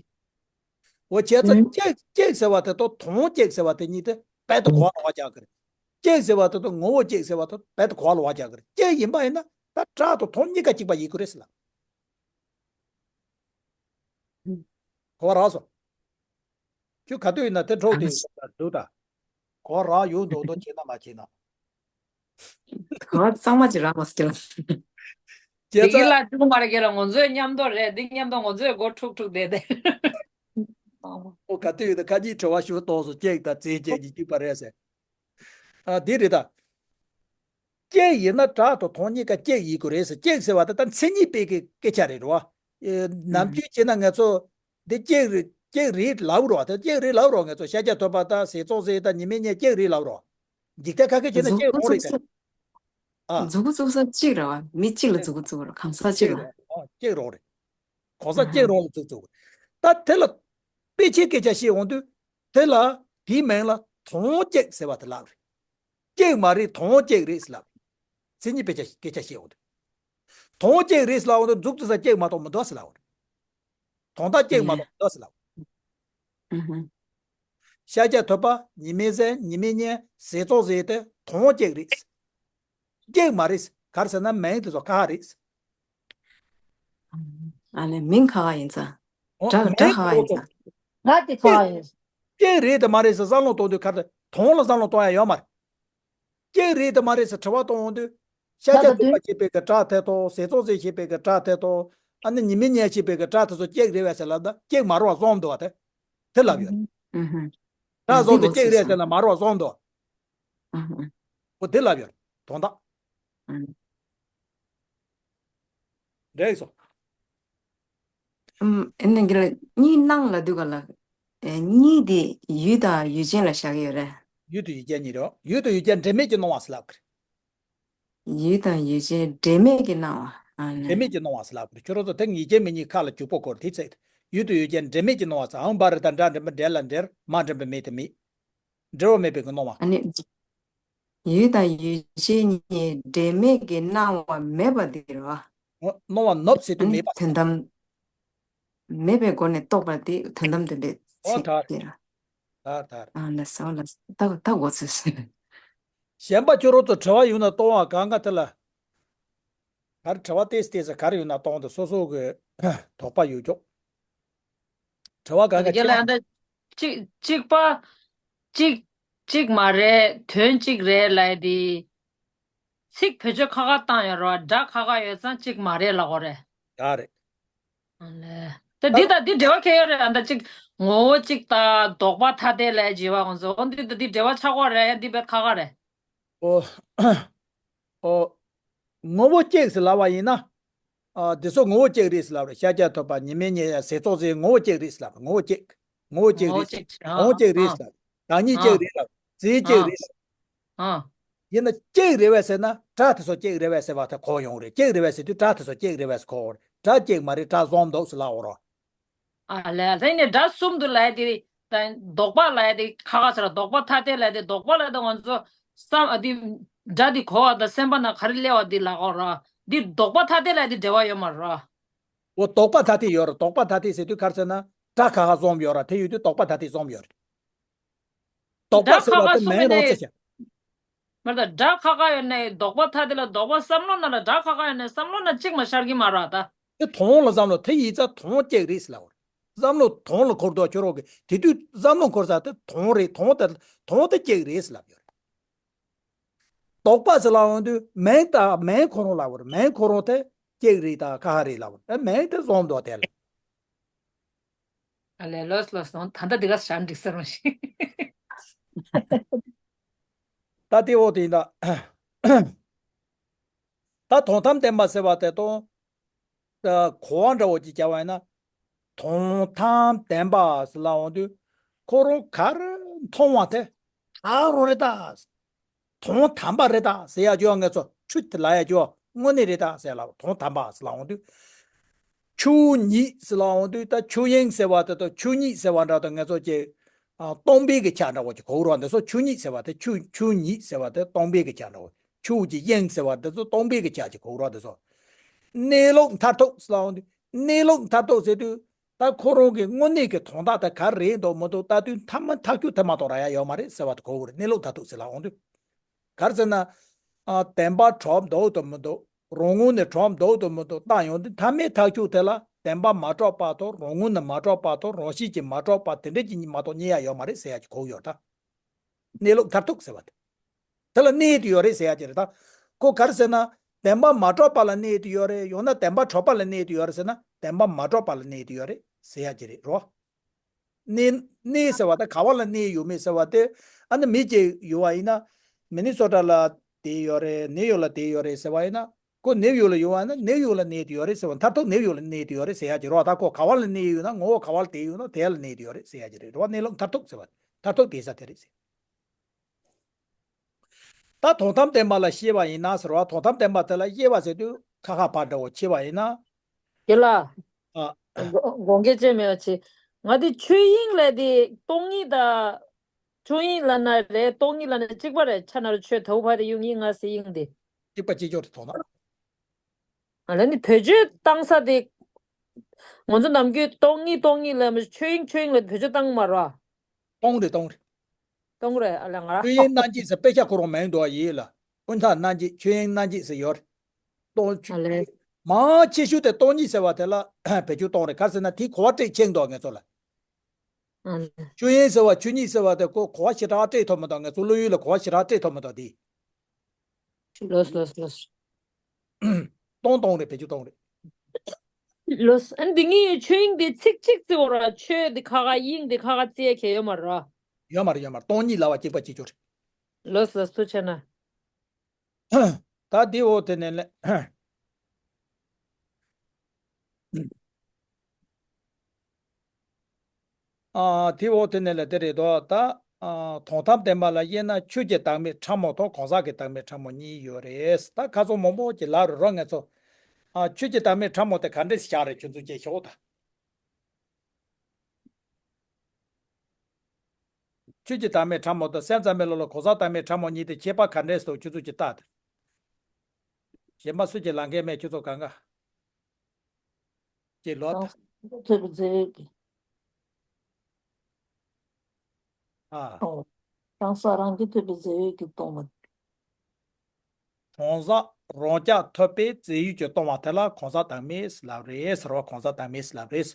འོ་བྱས་ཙང་སྐྱེ་སྐྱེ་ཟེར་བ་དེ་དང་དོན་སྐྱེ་ཟེར་བ་དེ་གཉིས་དེ་རྦད་དེ་གོ་བ་ལོག་པ་རྒྱག་གི་རེད། སྐྱེ་ཟེར་བ་དེ་དང་ངོ་བོ་སྐྱེ་ཟེར་བ་དེ་རྦད་དེ་གོ་བ་ལོག་པ་རྒྱག་གི་རེད། སྐྱེ་ཡིན་པ་ཡིན་ན་ད་སྒྲ་དང་དོན་གཉིས་ཀ་གཅིག་པ་ཡིན་དགོས་རེད་ཟེར་ལ། གོ་བ་རག་སོང་། ཁྱོད་ག་དུས་ཡིན་ན་དེ་འཕྲོག་དེ་འདུག་ད། གོ་རག་ཡོང་མདོག་མདོག་བྱེད་ན་མ་བྱེད་ན། གོ་གཙང་མ་ཅིག་རག་མ་སྐྱེ་ལ། དེ་གི་ལ་ཅུང་མ་རེད་ལ། ང་ཚོའི་མཉམ་དུ་རེད། འདི་མཉམ་དུ་ང་ཚོའི་སྒོ་ཁྲུག་ཁྲུག་བསྡད་དེ། ཨོ་ག་དུས་ཡིན་ན་ཁ་ཉིན་དྲི་བ་ཞུ་ཏོག་སོ་སྐྱེག་དང་རྫས་སྐྱེག་གཉིས་གཅིག་པ་རེད་ཟེར། ཨ་འདི་རེད་ད། སྐྱེ་ཡིན་ན་སྒྲ་དང་དོན་གཉིས་ཀ་སྐྱེ་ཡིན་དགོས་རེད་ཟེར། སྐྱེ་ཟེར་བ་དེ་ད་མཚན་ཉིད་དཔེ་གི་སྐད་ཆ་རེད་རོ། ནམ་རྒྱུན་བྱས་ན་ང་ཚོ་འདི་སྐྱེ་རེད་སྐྱེ་རེད་ལབ་རོ། དེ་སྐྱེ་རེད་ལབ་རོ། ང་ཚོ་ཤཱཀྱ་ཐུབ་པ་དང་ཟས་གཙང་བཟས་དང་ཉི་མའི་གཉེན་སྐྱེ་རེད་ལབ་རོ། འཇིག་རྟེན་ཁ་སྐད་བྱས་ན་སྐྱེ་རོགས་རེད་དེ། ཨ། མཛུབ་གུ་བཙུགས་ས་གཅིག་རེད་བ། མི་གཅིག་ལ་མཛུབ་གུ་བཙུགས་རོགས། གང་ས་གཅིག་ལ། ཨ་སྐྱེ་རོགས་རེད། གང་ས་སྐྱེ་རོགས་ལ་བཙུགས་བཙུགས། ད་དེ་ལ་དཔེ་ཆའི་སྐད་ཆ་བཤད་འོང་དུས་དེ་ལ་དེའི་མིང་ལ་དོན་སྐྱེ་ཟེར་བ་དེ་ལབ་རེད། སྐྱེ་མ་རེད་དོན་སྐྱེ་རེད་ཟེར་ལབ། མཚན་ཉིད་དཔེ་ཆ་སྐད་ཆ་བཤད་འོང་དུས། དོན་སྐྱེ་རེད་ཟེར་ལབ་འོང་དུས་མཛུབ་བཙུགས་ས་སྐྱེ་མ་གཏོགས་མི་འདུག་ཟེར་ལབ་འོང་དུས། དོན་དག་སྐྱེ་མ་གཏོགས་མི་འདུག་ཟེར་ལབ་འོང་དུས། ཤཱཀྱ་ཐུབ་པ་ཉི་མའི་གཉེན་ཉི་མའི་གཉེན་ཟས་གཙང་བཟས་དེ་དོན་སྐྱེ་རེད། སྐྱེ་མ་རེད། ག་རེ་ཟེར་ན་མིང་དེ་ཚོ་ཁ་ཁ་རེད། ཨ་ནི་མིང་ཁ་ཁ་ཡིན་ཙང་། འོ་སྒྲ་སྒྲ་ཁ་ཁ་ཡིན་ཙང་། སྒྲ་དེ་ཁ་ཁ་ཡིན། སྐྱེ་རེད་དམ་མ་རེད་ཟེར་བསམ་བློ་གཏོང་དུས་ག་རེ་དོན་ལ་བསམ་བློ་གཏོང་ཡ་ཡོད་མ་རེད། སྐྱེ་རེད་དམ་མ་རེད་ཟེར་དྲི་བ་གཏོང་འོང་དུས། ཤཱཀྱ་ཐུབ་པ་ཞེས་པའི་གི་སྒྲ་དེ་དང་ཟས་གཙང་བཟས་ཞེས་པའི་གི་སྒྲ་དེ་དང་། ཨ་ནི་ཉི་མའི་གཉེན་ཞེས་པའི་གི་སྒྲ་དེ་ཚོ་སྐྱེ་རེད་པས་ཟེར་ལབ་ན་སྐྱེ་མ་རེད་པ་བཟོ་འདུག་པ་དེ། དེ་ལབ་ཡོད། སྒྲ་བཟོ་འདུག་སྐྱེ་རེད་ཟེར་ན་མ་རེད་པ་བཟོ་འདུག་འོ་དེ་ལབ་ཡོད། དོན་དག་འགྲིག་སོང་། ཨམ། ཨེ་ནས་གི་ལ་གཉིས་སྣང་ལབ་དུས་ག་ལ། ཨེ་གཉིས་དེ་ཡུལ་དང་ཡུལ་ཅན་ལ་བཞག་གི་ཡོད་རེད། ཡུལ་དང་ཡུལ་ཅན་གཉིས་རེད། ཡུལ་དང་ཡུལ་ཅན་འབྲེལ་མེད་ཀྱི་སྣང་བ་ཟེར་ལབ་གི་རེད། ཡུལ་དང་ཡུལ་ཅན་འབྲེལ་མེད་ཀྱི་སྣང་བ། ཨ་ནི། འབྲེལ་མེད་ཀྱི་སྣང་བ་ཟེར་ལབ་གི་རེད། ཁྱོད་རང་ཚོ་དེ་ངེས་ཅན་མེད་གཉིས་ཁ་ལ་འཇུག་པ་སྐོར་དེ་ཚེ། ཡུལ་དང་ཡུལ་ཅན་འབྲེལ་མེད་ཀྱི་སྣང་བ་ཟེར། ཨང་བ་རི་དང་འདྲ་འདྲེན་པ་འབྲེལ་ལ་འབྲེལ། མ་འདྲེན་པ་མེད་དེ་མེད། འབྲེལ་བ་མེད་པའི་གི་སྣང་བ། ཨ་ནི། ཡུལ་དང་ཡུལ་ཅན་གཉིས་འབྲེལ་མེད་ཀྱི་སྣང་བ་མེད་པ་དེ་རེད་བ། འོ། སྣང་བ་ནུབ་ཟེར་དུས་མེད་པ། དོན་དམ་མེད་པའི་སྒོ་ནས་རྟོགས་པ་དེ་དོན་དམ་དོན་པའི་ཚིག་དེ་རེད། ཨ་ད་ཨ་ལ་ས་ལ་ད་ད་གོ་ཚོད་ཟེར། གཞན་པ་ཁྱོད་རང་ཚོ་དྲི་བ་ཡོང་ན་གཏོང་བ་གང་ག་དེ་ལ། ག་རེ་དྲི་བ་ཏེས་ཏེས་ག་རེ་ཡོང་ན་གཏོང་དེ་སོ་སོ་གི་དོགས་པ་ཡོད་ཀྱོག་དྲི་བ་གང་ག་རྒྱ་ལ་ཁྱེད་ཨ་འདྲ་གཅིག་གཅིག་པ་གཅིག་གཅིག་མ་རེད་དོན་གཅིག་རེད་ལབ་དེ། ཚིག་བེད་སྤྱོད་ཁ་ཁ་བཏང་ཡོད་རེད་བ། སྒྲ་ཁ་ཁ་ཡོད་ཙང་གཅིག་མ་རེད་ལབ་དགོས་རེད། ད་རེད། ཨ་ལས། ད་འདི་དང་འདི་འབྲེལ་བ་ཁྱད་ཡོད་རེད། ཨ་ད་གཅིག་ངོ་བོ་གཅིག་དང་ལྡོག་པ་ཐ་དད་ལབ་བྱས་པ་ང་ཚོ། འོ་འདི་དང་འདི་འབྲེལ་བ་ཆགས་ཀྱི་ཡོད་རེད། ཡ་འདི་རྦད་ཁ་ཁ་རེད། ཨོ། ཨོ། ངོ་བོ་གཅིག་ཟེར་ལབ་པ་ཡིན་ན། ཨ། འདི་ཚོ་ངོ་བོ་གཅིག་རེད་ཟེར་ལབ་རེད། ཤཱཀྱ་ཐུབ་པ་ཉི་མའི་གཉེན་ཟས་གཙང་བཟས་ངོ་བོ་གཅིག་རེད་ཟེར་ལབ་རེད། ངོ་བོ་གཅིག་ངོ་བོ་གཅིག་ངོ་བོ་རེད་ཟེར་ལབ་རེད། བདག་ཉིད་གཅིག་རེད་ཟེར་ལབ་རེད། རྫས་གཅིག་རེད་ཟེར་ལབ་རེད། ཨ། ཡིན་ན་གཅིག་རེད་པས་ཟེར་ན་སྒྲ་དེ་ཚོ་གཅིག་རེད་པས་ཟེར་བ་དེ་གོ་ཡོང་རེད། གཅིག་རེད་པས་ཟེར་དུས་སྒྲ་དེ་ཚོ་གཅིག་རེད་པས་ཟེར་གོ་རེད། སྒྲ་གཅིག་མ་རེད། སྒྲ་བཟོ་འདུག་ཟེར་ལབ་འོ་རོ། ཨ་ལས། དེ་ནས་སྒྲ་གསུམ་དུ་ལབ་དེ་དང་ལྡོག་པ་ལབ་དེ་ཁ་ཁ་ཟེར་ལྡོག་པ་ཐ་དད་ལབ་དེ། ལྡོག་པ་ལབ་དེ་ང་ཚོ་བསམ་ཨ་དེ་སྒྲ་དེ་གོ་བ་དང་སེམས་པ་ནང་ག་རེ་སླེབས་པ་དེ་ལབ་འོ་རོ། འདི་ལྡོག་པ་ཐ་དད་ལབ་དེ་འབྲེལ་བ་ཡོད་མ་རེད། འོ་ལྡོག་པ་ཐ་དད་ཡོད་རེད། ལྡོག་པ་ཐ་དད་ཟེར་དུས་ག་རེ་ཟེར་ན་སྒྲ་ཁ་ཁ་བཟོ་ཡོད་རེད། དེ་ཡོད་དུས་ལྡོག་པ་ཐ་དད་བཟོ་ཡོད་རེད། ལྡོག་པ་ཟེར་བ་དེ་མིང་རང་ཚོ་བྱ། མ་རེད་ད། སྒྲ་ཁ་ཁ་ཡོད་ནའི་ལྡོག་པ་ཐ་དེ་ལ་ལྡོག་པ་བསམ་བློ་ནང་ལ་སྒྲ་ཁ་ཁ་ཡོད་ནའི་བསམ་བློ་ནང་གཅིག་མ་ཤར་གྱི་མ་རེད་ད། དེ་དོན་ལ་བསམ་བློ་དེ་ཡིན་ཙང་དོན་གཅིག་རེད་ཟེར་ལབ་པ་རེད། བསམ་བློ་དོན་ལ་འཁོར་འདུག་ཁྱོད་རང་གིས་དེ་དུས་བསམ་བློ་འཁོར་ས་དེ་དོན་རེད། དོན་དེ་དོན་དེ་གཅིག་རེད་ཟེར་ལབ་ཡོད་རེད། ལྡོག་པ་ཟེར་ལབ་ཡོང་དུས་མིང་དང་མིང་ཁོ་རང་ལབ་པ་རེད། མིང་ཁོ་རང་དེ་གཅིག་རེད་ད་ཁ་ཁ་རེད་ལབ་པ་རེད། མིང་དེ་བཟོ་འདུག་དེ་ལ། ཨ་ལས། ལོས་ལོས་སོང་། ད་ལྟ་འདི་ག་ཞར་འགྲིག་ས་རང་ཞིག་ད་དེ་འོ་དེ་ཡིན་ད། ད་དོན་དམ་བདེན་པ་ཟེར་བ་དེ་དང་། ད་གོ་བ་འདྲ་བོ་ཅིག་བྱ་བ་ཡིན་ན། དོན་དམ་བདེན་པ་ཟེར་ལབ་ཡོང་དུས། ཁོ་རང་ག་རེ་མཐོང་བ་དེ་ད་རུང་རེད་ད། དོན་དམ་པ་རེད་ད་ཟེར་ཡ་ཅིག་ཡོད། ངེད་ཚོ་ཆོས་དེ་ལབ་ཡ་ཅིག་ཡོད། དངོས་གནས་རེད་ད་ཟེར་ལབ། དོན་དམ་པ་ཟེར་ལབ་ཡོང་དུས། ཆོས་ཉིད་ཟེར་ལབ་ཡོང་དུས། ད་ཆོས་དབྱིངས་ཟེར་བ་དེ་དང་ཆོས་ཉིད་ཟེར་བ་འདྲ་དང་། ངེད་ཚོ་ཀྱི་ཨ་སྟོང་པའི་གི་ཆ་འདྲ་བོ་ཅིག་གོ་གི་རེད་བ། འདི་ཚོ་ཆོས་ཉིད་ཟེར་བ་དེ། ཆོས་ཆོས་ཉིད་ཟེར་བ་དེ་སྟོང་པའི་གི་ཆ་འདྲ་བོ། ཆོས་ཀྱི་དབྱིངས་ཟེར་བ་འདི་ཚོ་སྟོང་པའི་གི་ཆ་ཅིག་གོ་གི་རེད་བ། འདི་ཚོ་གནས་ལུགས་མཐར་ཐུག་ཟེར་ལབ་ཡོང་དུས། གནས་ལུགས་མཐར་ཐུག་ཟེར་དུས། ད་ཁོ་རང་གི་དངོས་གནས་ཀྱི་དོན་དག་དེ་ག་རེ་རེད་འདུག་མི་འདུག་ལྟ་དུས། མཐའ་མ་ཐག་གཅོད་དེ་མ་གཏོགས་རག་ཡ་ཡོད་མ་རེད་ཟེར་བ་དེ་གོ་གི་རེད། གནས་ལུགས་མཐར་ཐུག་ཟེར་ལབ་ཡོང་དུས། ག་རེ་ཟེར་ན། ཨ་བདེན་པ་གྲུབ་འདུག་དང་མི་འདུག་རང་ངོས་ནས་གྲུབ་འདུག་དང་མི་འདུག་བལྟ་ཡོང་དུས། མཐའ་མའི་ཐག་གཅོད་དེ་ལ་བདེན་པ་མ་གྲུབ་པ་དང་། རང་ངོས་ནས་མ་གྲུབ་པ་དང་། རང་བཞིན་གྱིས་མ་གྲུབ་པ་དེ་འདྲ་ཅིག་མ་གཏོགས་རྙེད་ཡ་ཡོད་མ་རེད་ཟེར་ཡ་ཅིག་གོ་གི་ཡོད་ད། གནས་ལུགས་མཐར་ཐུག་ཟེར་བ་དེ། དེ་ལ་གནས་དེ་ཡོད་རེད་ཟེར་ཡ་ཅིག་རེད་ད། ཁོ་ག་རེ་ཟེར་ན། བདེན་པ་མ་གྲུབ་པ་ལ་གནས་དེ་ཡོད་རེད། ཡང་ན་བདེན་པ་གྲུབ་པ་ལ་གནས་དེ་ཡོད་རེད་ཟེར་ན། བདེན་པ་མ་གྲུབ་པ་ལ་གནས་དེ་ཡོད་རེད་ཟེར་ཡ་ཅིག་རེད་རོ། གནས་གནས་ཟེར་བ་དེ་ག་བ་ལ་གནས་ཡོད་མེད་ཟེར་བ་དེ། ཨ་ནི་མི་གཅིག་ཡོད་པ་ཡིན་ན། མི་ནི་སོ་ཊ་ལ་དེ་ཡོད་རེད། ནིའུ་ཡོག་ལ་དེ་ཡོད་རེད་ཟེར་བ་ཡིན་ན། ཁོ་ནིའུ་ཡོག་ལ་ཡོད་པ་ན་ནིའུ་ཡོག་ལ་གནས་དེ་ཡོད་རེད་ཟེར་བ། མཐར་ཐུག་ནིའུ་ཡོག་ལ་གནས་དེ་ཡོད་རེད་ཟེར་ཡ་ཅིག་རེད་བ། ད་ཁོ་ག་བ་ལ་གནས་ཡོད་ན། ངོ་བོ་ག་བ་ལ་དེ་ཡོད་ན་དེ་ལ་གནས་དེ་ཡོད་རེད་ཟེར་ཡ་ཅིག་རེད་རོ། གནས་ལུགས་མཐར་ཐུག་ཟེར་བ་མཐར་ཐུག་དེ་ས་དེ་རེད་ཟེར། ད་དོན་དམ་བདེན་པ་ལ་བཤད་པ་ཡིན་ན་ཟེར་བ། དོན་དམ་བདེན་པ་དེ་ལ་བཤད་པ་ཟེར་དུས་ཁ་ཁ་བ་འདྲ་བོ་བྱས་པ་ཡིན་ན། དེ་ལ། ཨ། དགོངས་འགལ་ཅན་མེད་པ་བྱས། ང་དེ་ཆོས་དབྱིངས་ལ་དེ་སྟོང་ཉིད་དང་། ཆོས་དབྱིངས་ལབ་ན་རེད། སྟོང་ཉིད་ལབ་ན་གཅིག་པ་རེད། ཆ་ན་རོ། ཆོས་ཐོག་བ་དེ་ཡུལ་ཉིད་ངོ་ཟེར་དབྱིངས་དེ། གཅིག་པ་གཅིག་ཆོག་རེད་དོ་ན། ཨ་ལ་ནི་བེད་སྤྱོད་བཏང་ས་དེ། ང་ཚོ་ནམ་རྒྱུན་སྟོང་ཉིད་སྟོང་ཉིད་ལབ་མ། ཆོས་དབྱིངས་ཆོས་དབྱིངས་ལ་བེད་སྤྱོད་བཏང་མ་རེད། སྟོང་རེད་སྟོང་རེད། སྟོང་རེད། ཨ་ལ་ང་རང་། ཆོས་དབྱིངས་རྣམ་འབྱེད་ཟེར་དཔེ་ཆ་ཁོ་རང་མིང་འདུག་ཡིན་ལ། ཀུན་བཏགས་རྣམ་འབྱེད། ཆོས་དབྱིངས་རྣམ་འབྱེད་ཟེར་ཡོད་རེད། སྟོང་། ཨ་ལས། མང་ཆེ་ཤོས་དེ་སྟོང་ཉིད་ཟེར་བ་དེ་ལ་བེད་སྤྱོད་གཏོང་རེད། ག་རེ་ཟེར་ན་དེའི་གོ་བ་སྤྲད་ཆེན་འདུག་ངེད་ཚོ་ལ། ཨ་ལས། ཆོས་དབྱིངས་ཟེར་བ་ཆོས་ཉིད་ཟེར་བ་དེ་ཁོ་གོ་བ་ཞེ་དྲག་སྤྲད་ཐུབ་མི་འདུག་ངེད་ཚོ་བློ་ཡུལ་ལ་གོ་བ་ཞེ་དྲག་སྤྲད་ཐུབ་མི་འདུག་དེ། ལོས་ལོས་ལོས། སྟོང་སྟོང་རེད། བེད་སྤྱོད་གཏོང་རེད། ལོས། ཨ་འདི་ངའི་ཆོས་དབྱིངས་དེ་ཚིག་གཅིག་བརྩི་བ་ར། ཆོས་དེ་ཁ་ཁ། དབྱིངས་དེ་ཁ་ཁ་བརྩི་ཡ་གལ་ཡོད་མ་རེད། ཡོད་མ་རེད། ཡོད་མ་རེད། སྟོང་ཉིད་ལབ་པ་གཅིག་པ་གཅིག་གྱུར་རེད། ལོས་ལོས། ཐུགས་རྗེ་གནང་། ད་དེ་འོ་དེ་ནས་ལས། ཨ། དེ་འོ་དེ་ནས་ལས་དེ་རེད་དོ། ད། ཨ། དོན་དམ་བདེན་པ་ལ་དབྱེ་ན་ཆོས་ཀྱི་བདག་མེད་ཕྲ་མོ་དང་གང་ཟག་གི་བདག་མེད་ཕྲ་མོ་གཉིས་ཡོད་རེད། ད་ཁ་སང་མང་པོ་ཅིག་ལབ་རེད་རོ་ངེད་ཚོ། ཨ། ཆོས་ཀྱི་བདག་མེད་ཕྲ་མོ་དེ་ག་འདྲས་བཞག་རེད། ཁྱོད་ཚོ་ཅིག་ཤོད་དང་། ཆོས་ཀྱི་བདག་མེད་ཕྲ་མོ་དང་སེམས་ཙམ་པའི་བློ་ལ་གང་ཟག་བདག་མེད་ཕྲ་མོ་གཉིས་དེ་ཁྱད་པར་ག་འདྲས་སོ། ཁྱོད་ཚོ་ཅིག་ལྟ་དང་། གཞན་པ་སུ་ཅིག་ལབ་མཁན་མེད། ཁྱོད་ཚོ་གང་ག་ཅིག་ལོ། གང་ཟག་རང་རྒྱུད་ཐོས་པའི་རྫས་ཡོད་ཀྱིས་སྟོང་བ། ཨ། ཨོ། གང་ཟག་རང་རྒྱུད་ཐོས་པའི་རྫས་ཡོད་ཀྱིས་སྟོང་བ། གང་ཟག་རང་རྐྱ་ཐོས་པའི་རྫས་ཡོད་ཀྱིས་སྟོང་བ་དེ་ལ་གང་ཟག་བདག་མེད་ལབ་རེད་ཟེར་བ། གང་ཟག་བདག་མེད་ལབ་རེད།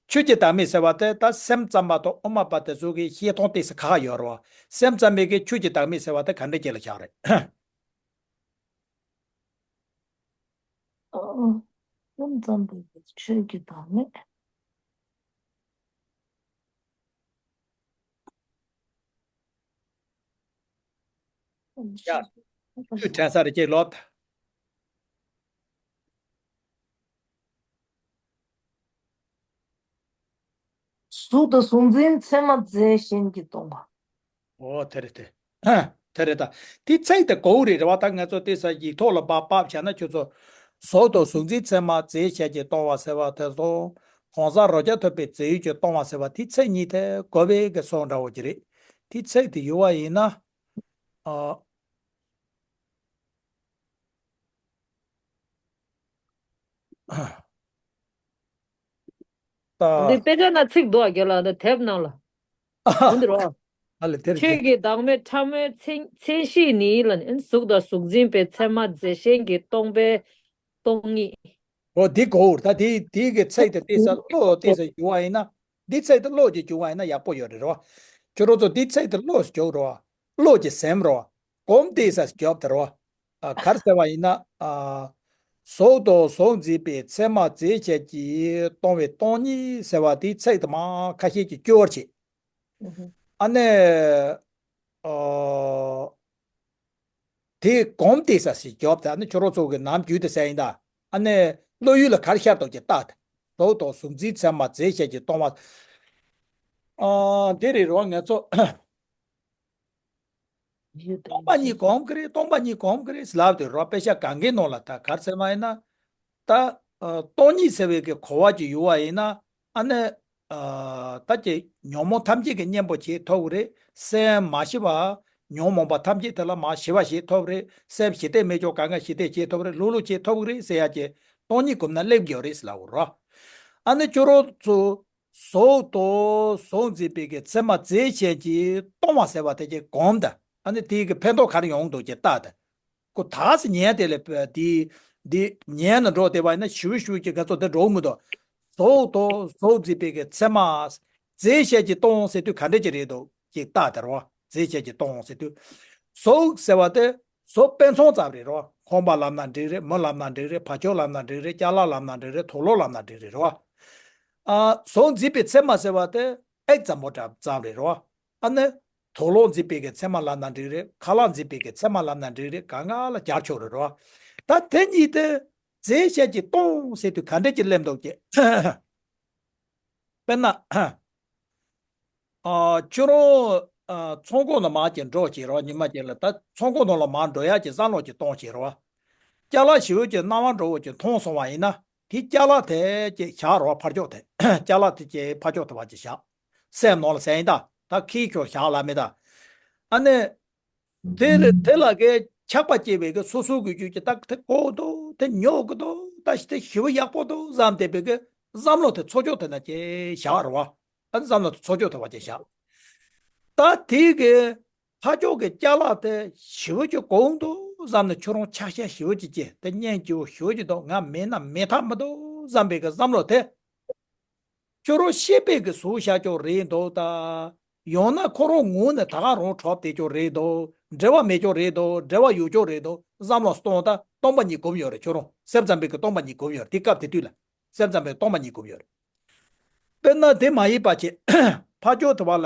ཆོས་ཀྱི་བདག་མེད་ཟེར་བ་དེ་ད་སེམས་ཙམ་པ་དང་དབུ་མ་པ་དེ་ཚོ་གི་བཤད་སྟངས་ཏོག་ཙམ་ཁ་ཁ་ཡོད་རེད་བ། སེམས་ཙམ་པའི་གི་ཆོས་ཀྱི་བདག་མེད་ཟེར་བ་དེ་ག་འདྲ་ཅིག་ལ་བཞག་རེད། ཨོ། སེམས་ཙམ་པའི་གི་ཆོས་ཀྱི་བདག་མེད། ཡ། ཁྱོད་དྲན་ས་རེད། ཅིག་ལོ། གཟུགས་དང་གཟུགས་འཛིན་ཚད་མ་རྫས་གཞན་གྱིས་སྟོང་བ། ཨོ་དེ་རེད་དེ། དེ་རེད་ད། དེ་ཚིག་དེ་གོ་རེད་རེད་བ། ད་ངེད་ཚོ་དེ་ས་ཡིག་ཐོག་ལ་ཕབ་ཕབ་བྱས་ན། ཁྱོད་ཚོ་གཟུགས་དང་གཟུགས་འཛིན་ཚད་མ་རྫས་གཞན་གྱིས་སྟོང་བ་ཟེར་བ་དེ་ཚོ། གང་ཟག་རང་རྐྱ་ཐོས་པའི་རྫས་ཡོད་ཀྱིས་སྟོང་བ་ཟེར་བ། དེ་ཚིག་གཉིས་དེ་གོ་བའི་གི་སོ་འདྲ་བོ་ཅིག་རེད། དེ་ཚིག་དེ་ཡོད་པ་ཡིན་ན། ཨ། ད། འདི་དཔེ་ཆ་ན་ཚིག་འདུག་ཨ། རྒན་ལགས་འདི་དེབ་ནང་ལ། འོ་འདི་རོ། ཨ་ལས་དེར་དེ། ཆོས་ཀྱི་བདག་མེད་ཕྲ་མོའི་མཚན་མཚན་གཞི་ནི་ལ་ནི་གཟུགས་དང་གཟུགས་འཛིན་པའི་མཚན་མ་རྫས་གཞན་གྱིས་སྟོང་པའི་སྟོང་ཉིད། འོ་འདི་གོ་ད་དེ་དེ་གི་ཚིག་དེ་ཏོག་ཙམ་བློ་ཏོག་ཙམ་འཇུག་པ་ཡིན་ན། འདི་ཚིག་དེ་བློ་གི་འཇུག་པ་ཡིན་ན་ཡག་པོ་ཡོད་རེད་རོ། ཁྱོད་རང་ཚོ་འདི་ཚིག་དེ་བློ་འཇུག་རོ། བློ་གི་སེམས་རོ། གོམས་ཏོག་ཙམ་འཇོག་དེ་རོ། ཨ་ག་རེ་ཟེར་བ་ཡིན་ན། ཨ་གཟུགས་དང་གཟུགས་འཛིན་པའི་མཚན་མ་རྫས་གཞན་གྱིས་སྟོང་པའི་སྟོང་ཉིད་ཟེར་བ་དེའི་ཚིག་དེ་མ་ཁ་ཤས་ཀྱིས་སྐྱོར་བྱེད། ཨ་ནི། ཨ་དེ་གོམས་ཏོག་ཙམ་ཞིག་འཇོག་དེ་ཨ་ནི་ཁྱོད་རང་ཚོ་གི་ནམ་རྒྱུན་དེ་ཟེར་ཡིན་ད། ཨ་ནི་བློ་ཡུལ་ལ་ག་རེ་ཤར་འདུག་ཅེས་བལྟ་དེ། གཟུགས་དང་གཟུགས་འཛིན་མཚན་མ་རྫས་གཞན་གྱིས་སྟོང་པ། ཨ་དེ་རེད་རོ་ང་ཚོ། སྟོང་པ་ཉིད་གོམས་ཀྱི་རེད། སྟོང་པ་ཉིད་གོམས་ཀྱི་རེད་ལབ་དུས་རོ། དཔེ་ཆ་གང་གའི་ནང་ལ་ད་ག་རེ་ཟེར་བ་ཡིན་ན། ད་ཨ་སྟོང་ཉིད་ཟེར་བའི་གི་གོ་བ་ཅིག་ཡོད་པ་ཡིན་ན། ཨ་ནི་ཨ་ད་ཀྱི་ཉོན་མོངས་ཐམས་ཅད་ཀྱི་གཉེན་པོ་བྱེད་ཐུབ་ཀྱི་རེད། སེམས་མ་ཞི་བ་ཉོན་མོངས་པ་ཐམས་ཅད་དེ་ལ་མ་ཞི་བ་བྱེད་ཐུབ་རེད། སེམས་ཞི་བདེ་མེད་ཆོག་གང་ག་ཞི་བདེ་བྱེད་ཐུབ་རེད། ལྷུག་ལྷུག་བྱེད་ཐུབ་ཀྱི་རེད་ཟེར་ཡ་ཀྱི་སྟོང་ཉིད་གོམས་ན་སླེབས་ཀྱི་ཡོད་རེད་ལབ་དགོས་རོ། ཨ་ནི་ཁྱོད་རང་ཚོ། གཟུགས་དང་གཟུགས་འཛིན་པའི་གི་མཚན་མ་རྫས་གཞན་གྱིས་སྟོང་བ་ཟེར་བ་དེ་ཀྱི་གོམས་དང་། ཨ་ནི་དེའི་གི་ཕན་ཐོགས་ག་རེ་ཡོང་འདུག་ཅེས་བལྟ་དང་། ཁོ་ཐག་སི་ཉན་དེ་ལས་དེ་དེ་ཉན་ན་འགྲོ་དེ་བ་ཡིན་ན་ཞུ་ཞུ་གི་ག་ཚོད་དེ་འགྲོ་མི་འདུག་གཟུགས་དང་གཟུགས་འཛིན་པའི་གི་མཚན་མ་རྫས་གཞན་གྱིས་སྟོང་ཟེར་དུས་ག་འདྲ་ཅིག་རེད་འདུག་ཅེས་བལྟ་དང་རོ། རྫས་གཞན་གྱིས་སྟོང་ཟེར་དུས། གཟུགས་ཟེར་བ་དེ། གཟུགས་དཔེ་མཚོན་ཙམ་རེད་རོ། ཁང་པ་ལབ་ན་འགྲིག་རེད། མི་ལབ་ན་འགྲིག་རེད། ཕ་ཆོས་ལབ་ན་འགྲིག་རེད། ཅ་ལག་ལབ་ན་འགྲིག་རེད། དུག་ལོག་ལབ་ན་འགྲིག་རེད་རོ། ཨ་གཟུགས་འཛིན་པའི་མཚན་མ་ཟེར་བ་དེ་ཨེག་ཙམ་པོ་འདྲ་ཙམ་རེད་རོ། ཨ་ནི་དུག་ལོག་འཛིན་པའི་གི་མཚན་མ་ལབ་ན་འགྲིག་རེད། ཁ་ལག་འཛིན་པའི་གི་མཚན་མ་ལབ་ན་འགྲིག་རེད། གང་ག་ལ་སྦྱར་ཆོག་རེད་རོ། ད་དེ་གཉིས་དེ་རྫས་གཞན་གྱིས་སྟོང་ཟེར་དུས་ག་འདྲ་ཅིག་སླེབས་འདུག་ཅེས། དཔེར་ན། ཨ་ཁྱོད་རང་ཨ་ཚོང་ཁང་ནང་མར་ཅིག་འགྲོ་བྱེད་རོགས། ཉི་མ་ཅིག་ལ་ད་ཚོང་ཁང་ནང་ལ་མར་འགྲོ་ཡག་གི་བསམ་བློ་ཅིག་གཏོང་བྱེད་རོགས། ཅ་ལག་ཞེ་པོ་ཅིག་སྣང་བ་འགྲོ་བོ་ཅིག་མཐོང་སོང་བ་ཡིན་ན། དེ་ཅ་ལག་དེ་ཅིག་བཞག་རོགས། ཕར་ཕྱོགས་དེ་ཅ་ལག་དེ་ཅིག་ཕར་ཕྱོགས་དེ་བ་ཅིག་བཞག་སེམས་ནང་ལ་ཟེར་ཡིན་ད། ད་ཁྱེད་ཁྱོད་བཞག་ལབ་མེད་ད། ཨ་ནི། དེ་ལ་དེ་ལ་གི་ཆགས་པ་སྐྱེས་པའི་གི་སོ་སོ་གི་རྒྱུད་ཀྱི་ད་དེ་གོ་གི་འདུག་དེ་ཉོ་གི་འདུག་ད་ཞི་དེ་ཞི་བ་ཡག་པོ་འདུག་བསམ་བསྡད་པའི་གི་བསམ་བློ་དེ་ཚོགས་ཆོག་དེ་ན་ཅེ་བཞག་རོ། ཨ་ནི་བསམ་བློ་དེ་ཚོགས་ཆོག་དེ་བ་ཅེ་བཞག་ད་དེའི་གི་ཕ་ཆོག་གི་ཅ་ལག་དེ་ཞི་བ་ཅིག་གོ་འདུག་བསམ་ནས་ཁྱོད་རང་ཆགས་ཞེན་ཞི་བ་ཅིག་སྐྱེས། དེ་གཉེན་སྐྱིད་པོ་ཞི་བ་ཅིག་འདུག་ང་མེད་ན་མེད་ཐབས་མི་འདུག་བསམ་པའི་གི་བསམ་བློ་དེ། ཁྱོད་རང་ཤེས་པའི་གི་གཟུགས་ཤར་ཀྱོག་རེད་འདུག་ད། ཡང་ན་ཁོ་རང་ངུ་ནས་ད་ག་རང་གྲོགས་བསྡད་ཀྱོག་རེད་འདུག་འབྲེལ་བ་མེད་ཀྱོག་རེད་འདུག་འབྲེལ་བ་ཡོད་ཀྱོག་རེད་འདུག་བསམ་བློ་གཏོང་ད་སྟོང་པ་ཉིད་སྒོམ་ཡོད་རེད། ཁྱོད་རང་སེམས་ཙམ་པའི་གི་སྟོང་པ་ཉིད་སྒོམ་ཡོད་རེད། དེ་སྐབས་དེ་དུས་ལ་སེམས་ཙམ་པའི་སྟོང་པ་ཉིད་སྒོམ་ཡོད་རེད། དཔེར་ན་དེ་མ་ཡིན་པ་ཅིག་ཕ་ཆོག་དེ་བ་ལ་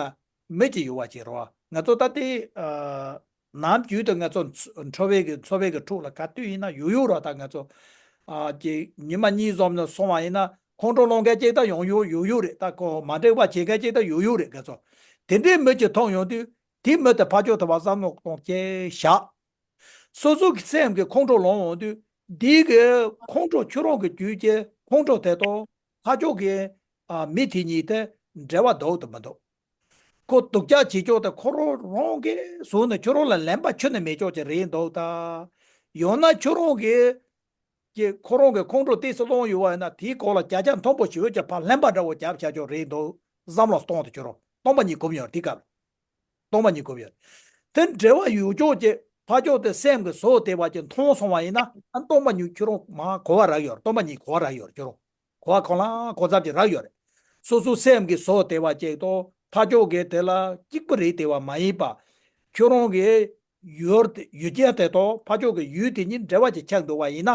མི་ཅིག་ཡོད་པ་ཅིག་རེད་བ། ང་ཚོ་ད་དེ་ཨ། ནམ་རྒྱུན་དུ་ང་ཚོ་འཚོ་འཚོ་བའི་གི་འཚོ་བའི་གི་ཁྲོད་ལ་ག་དུས་ཡིན་ན་ཡོད་ཡོད་ར། ད་ང་ཚོ་ཨ་ཀྱི་ཉི་མ་གཉིས་འཛོམས་ནས་སོང་བ་ཡིན་ན་ཁོང་ཁྲོ་ལངས་མཁན་ཅིག་ད་ཡོང་ཡོད་ཡོད་ཡོད་རེད། ད་ཁོ་མ་འགྲིག་པ་བྱེད་མཁན་ཅིག་ད་ཡོད་ཡོད་རེད། ང་ཚོ་དེ་འདྲའི་མི་ཅིག་མཐོང་ཡོང་དུས་དེ་མི་དེ་ཕར་ཕྱོགས་དེ་བ་བསམ་བློ་གཏོང་ཅེས་བཞག་སོ་སོ་གི་སེམས་ཀྱི་ཁོང་ཁྲོ་ལངས་ཡོང་དུས་འདི་གི་ཁོང་ཁྲོ་ཁྱོད་རང་གི་རྒྱུད་ཀྱི་ཁོང་ཁྲོ་དེ་དང་ཕར་ཕྱོགས་ཀྱི་ཨ་མི་དེ་གཉིས་དེ་འབྲེལ་བ་འདུག་དང་མི་འདུག་ཁོ་སྡུག་ཅག་བྱེད་ཕྱོགས་དེ་ཁོ་རང་རང་གིས་བཟུང་ནས་ཁྱོད་རང་ལ་ལན་པ་ཁྱོན་ནས་མེད་ཕྱོགས་ཅིག་རེད་འདུག་ད། ཡང་ན་ཁྱོད་རང་གིས་ཀྱི་ཁོ་རང་གི་ཁོང་ཁྲོ་ཏོག་ཙམ་སློང་ཡོད་པ་ཡིན་ན་དེའི་སྐོར་ལ་བརྒྱ་ཆ་མཐོན་པོ་ཞེ་པོ་ཅིག་ཕར་ལན་པ་འདྲ་བོ་རྒྱབ་བཞག་ཕྱོགས་རེད་འདུག་བསམ་བློ་གཏོང་དུ་ཁྱོད་རང་སྟོང་པ་ཉིད་སྒོམ་ཡོད་དེ་སྐབས་སྟོང་པ་ཉིད་སྒོམ་ཡོད། དེ་འབྲེལ་བ་ཡོད་ཕྱོགས་ཀྱི་ཕར་ཕྱོགས་དེ་སེམས་ཀྱི་བཟོ་བདེ་བ་ཅིག་མཐོང་སོང་བ་ཡིན་ན་ཨ་སྟོང་པ་ཉིད་ཁྱོད་རང་མ་གོ་བ་རག་ཡོད་རེད། སྟོང་པ་ཉིད་གོ་བ་རག་ཡོད་རེད་ཁྱོད་རང་། གོ་བ་གང་ལ་གོ་ཚབ་ཅིག་རག་ཡོད་རེད། སོ་སོ་སེམས་ཀྱི་བཟོ་བདེ་བ་ཅིག་དང་ཕར་ཕྱོགས་ཀྱི་དེ་ལ་གཅིག་པ་རེད་བདེ་བ་མ་ཡིན་པ། ཁྱོད་རང་གི་ཡུལ་དེ་ཡུལ་ཅན་དེ་དང་ཕར་ཕྱོགས་ཀྱི་ཡུལ་དེ་གཉིས་འབྲེལ་བ་ཅིག་ཆགས་འདུག་བ་ཡིན་ན།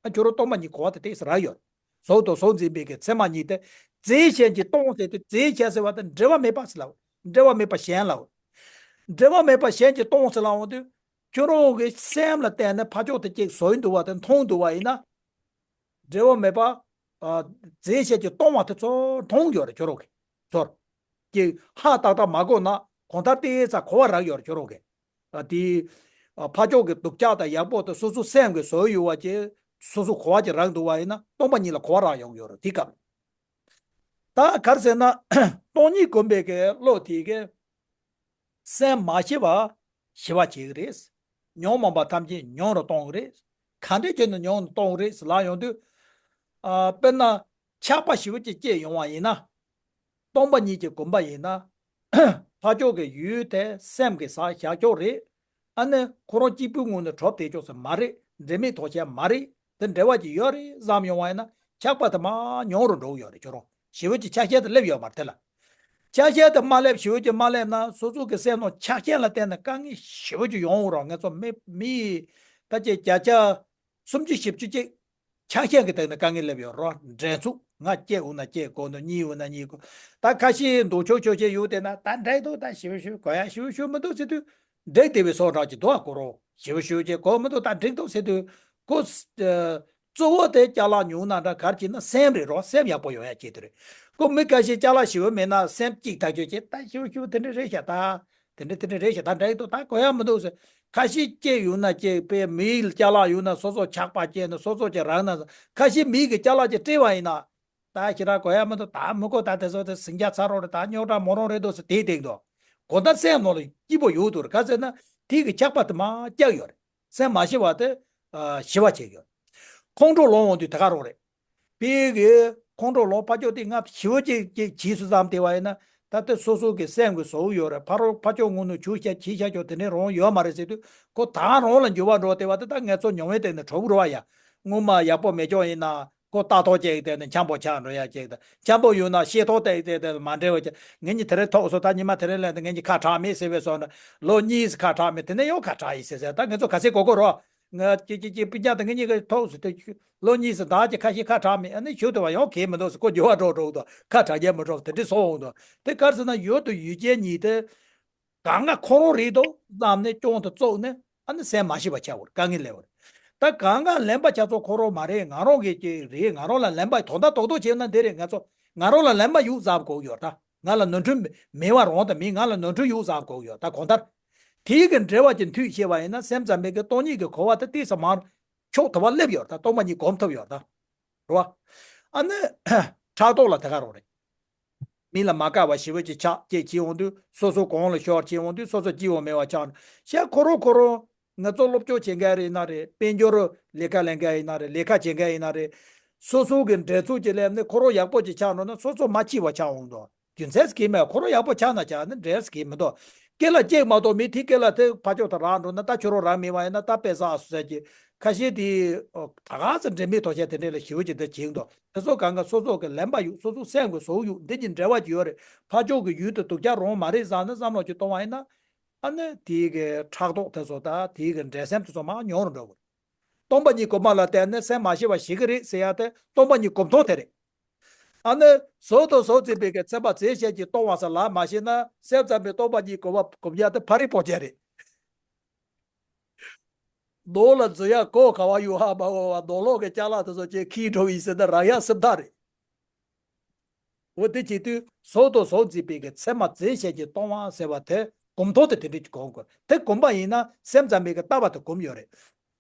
ཨ་ཁྱོད་རང་སྟོང་པ་ཉིད་གོ་བ་དེ་ཏོག་ཙམ་རག་ཡོད་རེད། གཟུགས་དང་གཟུགས་འཛིན་པའི་གི་མཚན་མ་གཉིས་དེ་རྫས་གཞན་གྱིས་སྟོང་ཟེར་དུས་རྫས་གཞན་ཟེར་བ་དེ་འབྲེལ་བ་མེད་པ་ཟེར་ལབ། འབྲེལ་བ་མེད་པ་གཞན་ལབ། འབྲེལ་བ་མེད་པ་གཞན་གྱིས་སྟོང་ཟེར་ལབ་འོང་དུས་ཁྱོད་རང་གི་སེམས་ལ་བརྟེན་ནས་ཕར་ཕྱོགས་དེ་གཅིག་བཟོས་འདུག་བ་དེ་མཐོང་འདུག་བ་ཡིན་ན། འབྲེལ་བ་མེད་པ། ཨ་རྫས་གཞན་གྱིས་སྟོང་བ་དེ་ཚོ་མཐོང་ཡོད་རེད་ཁྱོད་རང་གིས། ཚོར། ཀྱི་ཧ་ཏག་ཏག་མ་གོ་ན་གང་ལྟར་ཏོག་ཙམ་གོ་བ་རག་ཡོད་རེད་ཁྱོད་རང་གིས། ཨ་དེ་ཨ་ཕར་ཕྱོགས་ཀྱི་སྡུག་ཅག་དང་ཡག་པོ་དེ་སོ་སོ་སེམས་ཀྱིས་བཟོས་ཡོད་པ་ཅིག་སོ་སོ་གོ་བ་ཅིག་རག་འདུག་བ་ཡིན་ན་སྟོང་པ་ཉིད་ལ་གོ་བ་རག་ཡོང་གི་ཡོད་རེད་དེ་སྐབས། ད་ག་རེ་ཟེར་ན་སྟོང་ཉིད་སྒོམ་པའི་གི་བློ་དེ་གི་སེམས་མ་ཞི་བ་ཞི་བ་བྱེད་ཀྱི་རེད། ཉོན་མོངས་པ་ཐམས་ཅད་ཉུང་རུ་གཏོང་གི་རེད། ག་འདྲས་བྱས་ནས་ཉུང་རུ་གཏོང་གི་རེད་ལབ་ཡོང་དུས། ཨ་དཔེར་ན་ཆགས་པ་ཞེ་པོ་ཅིག་སྐྱེས་ཡོང་བ་ཡིན་ན། སྟོང་པ་ཉིད་ཀྱི་སྒོམ་པ་ཡིན་ན། ཕར་ཕྱོགས་ཀྱི་ཡུལ་དེ་སེམས་ཀྱི་ས་བཞག་ཕྱོགས་རེད། ཨ་ནི་ཁོ་རང་གཅིག་པུའི་ངོས་ནས་གྲུབ་བསྡད་ཕྱོགས་སུ་མ་རེད། འབྲེལ་མེད་ཐོགས་ཆེན་མ་རེད། དེ་འབྲེལ་བ་ཅིག་ཡོད་རེད་བསམ་ཡོང་བ་ཡིན་ན་ཆགས་པ་དེ་མར་ཉུང་རུ་འགྲོ་གི་ཡོད་རེད། ཁྱོད་རང་ཞེ་པོ་ཅིག་ཆགས་ཞེན་དེ་སླེབས་ཡོད་མ་རེད། དེ་ལ་ཆགས་ཞེན་དེ་མ་སླེབས། ཞེ་པོ་ཅིག་མ་སླེབས་ན་སོ་སོ་གི་སེམས་ནང་ཆགས་ཞེན་ལ་བརྟེན་ནས་དཀའ་ངལ་ཞེ་པོ་ཅིག་ཡོང་འོང་རོགས། ང་ཚོ་མི་མི་ད་ཅིག་བརྒྱ་ཆ་སུམ་ཅུ་བཞི་བཅུ་ཅིག་ཆགས་ཞེན་གྱི་སྟེང་ནས་དཀའ་ངལ་སླེབས་ཡོད་རོགས། འགྲན་ཚུགས། ང་སྐྱེ་འོ་ན་སྐྱེ་དགོས་འདུག་གཉིད་འོ་ན་གཉིད་དགོས། ད་ཁ་ཤས་འདུག་ཆོག་ཆོག་བྱས་ཡོད་དེ་ན་ད་འགྲིག་འདུག་ད་ཞེ་པོ་ཞེ་པོ་དགོས་ཡ་ཞེ་པོ་ཞེ་པོ་མི་འདུག་ཟེར་དུས་འགྲིག་བསྡད་པའི་བཟོ་འདྲ་ཅིག་འདུག་ཨ། ཁོ་རང་ཞེ་པོ་ཞེ་པོ་ཅིག་དགོས་མི་འདུག་ད་འགྲིག་འདུག་ཟེར་དུས་ཁོ་གཙོ་བོ་དེ་ཅ་ལག་ཉུང་ན་འདྲ་ག་རེ་བྱས་ན་སེམས་རེད་རོགས། སེམས་ཡག་པོ་ཡོང་ཡ་ཅིག་དེ་རེད། ཁོ་མི་ཁ་ཤས་ཅ་ལག་ཞེ་པོ་མེད་ན་སེམས་སྐྱིད་ཐག་ཆོད་བྱས་ད་ཞེ་པོ་ཞེ་པོ་དེ་འདྲ་རེད་ཤག་ད། དེ་འདྲ་དེ་འདྲ་རེད་ཤག་ད་འགྲིག་འདུག་ད་དགོས་ཡ་མི་འདུག་ཟེར། ཁ་ཤས་སྐྱེས་ཡོད་ན་སྐྱེས་པའི་མིའི་ཅ་ལག་ཡོད་ན་སོ་སོ་ཆགས་པ་སྐྱེས་ན་སོ་སོ་ཅིག་རག་ན། ཁ་ཤས་མིའི་གི་ཅ་ལག་ཅིག་སྤྲད་པ་ཡིན་ན། ད་ཞེ་དྲག་དགོས་ཡ་མི་འདུག་ད་མི་དགོས། ད་དེ་ཚོ་དེ་ཟིང་ཆ་ཚ་རོགས་རེད། ད་རྙོག་དྲ་མོ་རང་རེད་འདུག་ཟེར་དེའི་སྟེང་དུ་གང་ལྟར་སེམས་ནང་ལ་སྐྱིད་པོ་ཡོད་འདུག་རེད། ག་ཟེར་ན་དེའི་གི་ཆགས་པ་དེ་མར་བཀྱག་ཡོད་རེད། སེམས་མ་ཞི་བ་དེ་ཨ་ཞི་བ་བྱེད་ཀྱི་ཡོད་རེད། ཁོང་ཁྲོ་ལངས་འོང་དུས་དེ་ག་རང་རེད། དཔེ་གི་ཁོང་ཁྲོ་ལངས་ཕར་ཕྱོགས་དེ་ང་ཞེ་པོ་ཅིག་ཅིག་བྱས་སོང་བསམ་བསྡད་པ་ཡིན་ན། ད་ལྟ་སོ་སོ་གི་སེམས་ཀྱི་བཟོ་བོ་ཡོད་རེད། ཕ་རོགས་ཕར་ཕྱོགས་ངོས་ནས་བྱུག་བྱས་བྱས་བྱས་ཆོག་དེ་འདྲའི་རང་ཡོད་མ་རེད་ཟེར་དུས་ཁོ་ད་རང་ལ་འགྱུར་བ་འགྲོ་བསྡད་པ་དེ་ད་ང་ཚོ་མྱོང་བའི་སྟེང་ནས་གྲོགས་རེད་བ་ཡ། སྔོན་མ་ཡག་པོ་མེད་ཆོག་ཡིན་ན་ཁོ་ལྟ་རྟོག་ཅིག་སྟེང་ནས་འཆམ་པོ་ཆགས་འགྲོ་ཡ་ཅིག་དང་། འཆམ་པོ་ཡོད་ན་ཤེས་རྟོགས་དེ་སྟེང་ནས་མ་འདྲ་བ་ཅིག་ངེད་གཉིས་དེ་རིང་ཐུག་སོང་། ད་ཉི་མ་དེ་རིང་ལ་ངེད་གཉིས་ཁ་གྲག་མེད་ཟེར་བས་སོང་ན་ལོ་གཉིས་ཁ་གྲག་མེད། དེ་ནས་ཡང་ཁ་གྲག་ཡིན་ཟེར་ཟེར། ད་ང་ཚོ་ག་ཚད་གོ་གོ་རོགས། ང་ཅི་ཅི་ཅི་སྤུན་ཀྱག་དང་ངེད་གཉིས་ཀྱི་ཐོག་སུ་དེ་ལོ་གཉིས་སུ་ཟླ་གཅིག་ཁ་ཤས་ཁ་གྲག་མེད། ཨ་ནི་ཞུ་དུ་བ་ཡང་གལ་མི་འདུག་ཟེར། ཁོ་འགྱུར་བ་འགྲོ་འགྲོ་འདུག་ཁ་གྲག་རྒྱལ་མི་འགྲོ་དེ་འདྲ་སོང་འོང་འདུག་དེ་གར་ཟེར་ན་ཡོད་དུ་ཡུལ་ཅན་ཉིད་དེ་གང་ག་ཁོ་རང་རེད་དོ་བསམ་ནས་སྐྱོང་དུ་བཙུགས་ནས་ཨ་ནི་སེམས་མ་ཤི་བ་ཆགས་བར་དཀའ་ངལ་སླེབས་བར། ད་གང་ག་ལན་པ་ཆགས་ཚོ་ཁོ་རང་མ་རེད། ང་རང་གི་ཅིག་རེད། ང་རང་ལ་ལན་པ་དོན་དག་རྡོག་རྡོག་བྱས་ན་འདི་རེད། ང་ཚོ་ང་རང་ལ་ལན་པ་ཡོད་བསམ་དགོས་ཡོད་ད། ང་ལ་ནོར་འཁྲུལ་མེད་པ་རང་དང་མིན། ང་ལ་ནོར་འཁྲུལ་ཡོད་བསམ་དགོས་ཡོད་ད། གང་ལྟར། དེའི་གི་འབྲེལ་བ་ཅིག་མཐུད་ཤེས་པ་ཡིན་ན་སེམས་ཙམ་པའི་གི་སྟོང་ཉིད་ཀྱི་གོ་བ་དེ་ཏོག་ཙམ་མར་ཕྱོགས་ཐུབ་པ་སླེབས་ཡོད་ད། སྟོང་པ་ཉིད་སྒོམ་ཐུབ་ཡོད་ད། རེད་བ། ཨ་ནི་ཕྲག་དོག་ལ་དེ་ག་རང་རེད། མི་ལ་མ་དགའ་བ་ཞེ་པོ་ཅིག་ཆགས་སྐྱེ་བྱེད་འོང་དུས་སོ་སོ་གོང་ལ་ཤོར་བྱེད་འོང་དུས་སོ་སོ་སྐྱིད་པོ་མེད་པ་ཆགས་ནས་ཤ་ཁོ་རང་ཁོ་རང་། ང་ཚོ་སློབ་སྦྱོང་བྱེད་མཁན་རེད་ན་རེད། དཔལ་འབྱོར་ལས་ཀ་ལས་མཁན་ཡིན་ན་རེད། ལས་ཀ་བྱེད་མཁན་ཡིན་ན་རེད། སོ་སོ་གི་འགྲན་ཚོགས་ཀྱི་སླེབས་ནས་ཁོ་རང་ཡག་པོ་ཅིག་ཆགས་འགྲོ་ན་སོ་སོ་མ་སྐྱིད་པ་ཆགས་འོང་དུས། རྒྱུ་མཚན་ཟེར་གྱི་མེད། ཁོ་རང་ཡག་པོ་ཆགས་ན་ཆགས་ན་འགྲན་ཟེར་གྱི་མི་འདུག་སྐེ་ལ་ལྕེབ་མ་གཏོགས་མི་དེ་སྐེ་ལ་དེ་ཕར་ཕྱོགས་དང་རག་འགྲོ་ན་ད་ཁྱོད་རང་རག་མེད་པ་ཡིན་ན་ད་དཔེ་བསགས་སོ་ཟེར་གྱི་ཁ་ཤས་དེ་ད་ག་ཚོད་འབྲེལ་མེད་ཐོག་ཆ་དེ་འདྲས་ལ་ཞེ་པོ་ཅིག་འདི་བྱེད་འདུག་དེ་ཚོ་གང་ག་སོ་སོ་གི་ལན་པ་ཡོད། སོ་སོ་སེམས་ཀྱི་བཟོ་ཡོད། འདི་གཉིས་འབྲེལ་བ་ཅིག་ཡོད་རེད། ཕར་ཕྱོགས་ཀྱི་ཡུལ་དུ་སྡུག་ཅག་རང་མ་རེད་བསམ་ན་བསམ་བློ་ཅིག་གཏོང་བ་ཡིན་ན། ཨ་ནི་དེའི་གི་ཕྲག་དོག་དེ་ཚོ་དང་དེའི་གི་འབྲེལ་སེམས་དེ་ཚོ་མར་ཉུང་རུ་འགྲོ་དགོས། སྟོང་པ་ཉིད་སྒོམ་པ་ལ་བརྟེན་ནས་སེམས་མ་ཞི་བ་ཞི་གི་རེད་ཟེར་ཡ་དེ་སྟོང་པ་ཉིད་སྒོམ་སྟངས་དེ་རེད། ཨ་ནི་གཟུགས་དང་གཟུགས་འཛིན་པའི་གི་ཚད་མ་རྫས་གཞན་གྱིས་སྟོང་བ་ཟེར་ལབ་མ་ཤེས་ན་སེམས་ཙམ་པའི་སྟོང་པ་ཉིད་སྒོམ་པ་སྒོམ་ཡ་དེ་ཕ་རི་པོ་ཅན་རེད། ནོར་ལ་འཛུལ་ཡ་གོ་ག་བ་ཡོད་ཧ་མ་གོ་བ་ནོར་ལོག་གི་ཅ་ལག་དེ་ཚོ་ཅིག་ཁྱེར་འགྲོ་ཡིན་ཟེར་ན་རག་ཡ་སེམས་ཐག་རེད། འོ་དེ་བྱེད་དུས་གཟུགས་དང་གཟུགས་འཛིན་པའི་གི་ཚད་མ་རྫས་གཞན་གྱིས་སྟོང་བ་ཟེར་བ་དེ་སྒོམ་ཐོག་དེ་དེ་འདྲ་ཅིག་སྒོམ་དགོས། དེ་སྒོམ་པ་ཡིན་ན་སེམས་ཙམ་པའི་གི་ལྟ་བ་དེ་སྒོམ་ཡོད་རེད།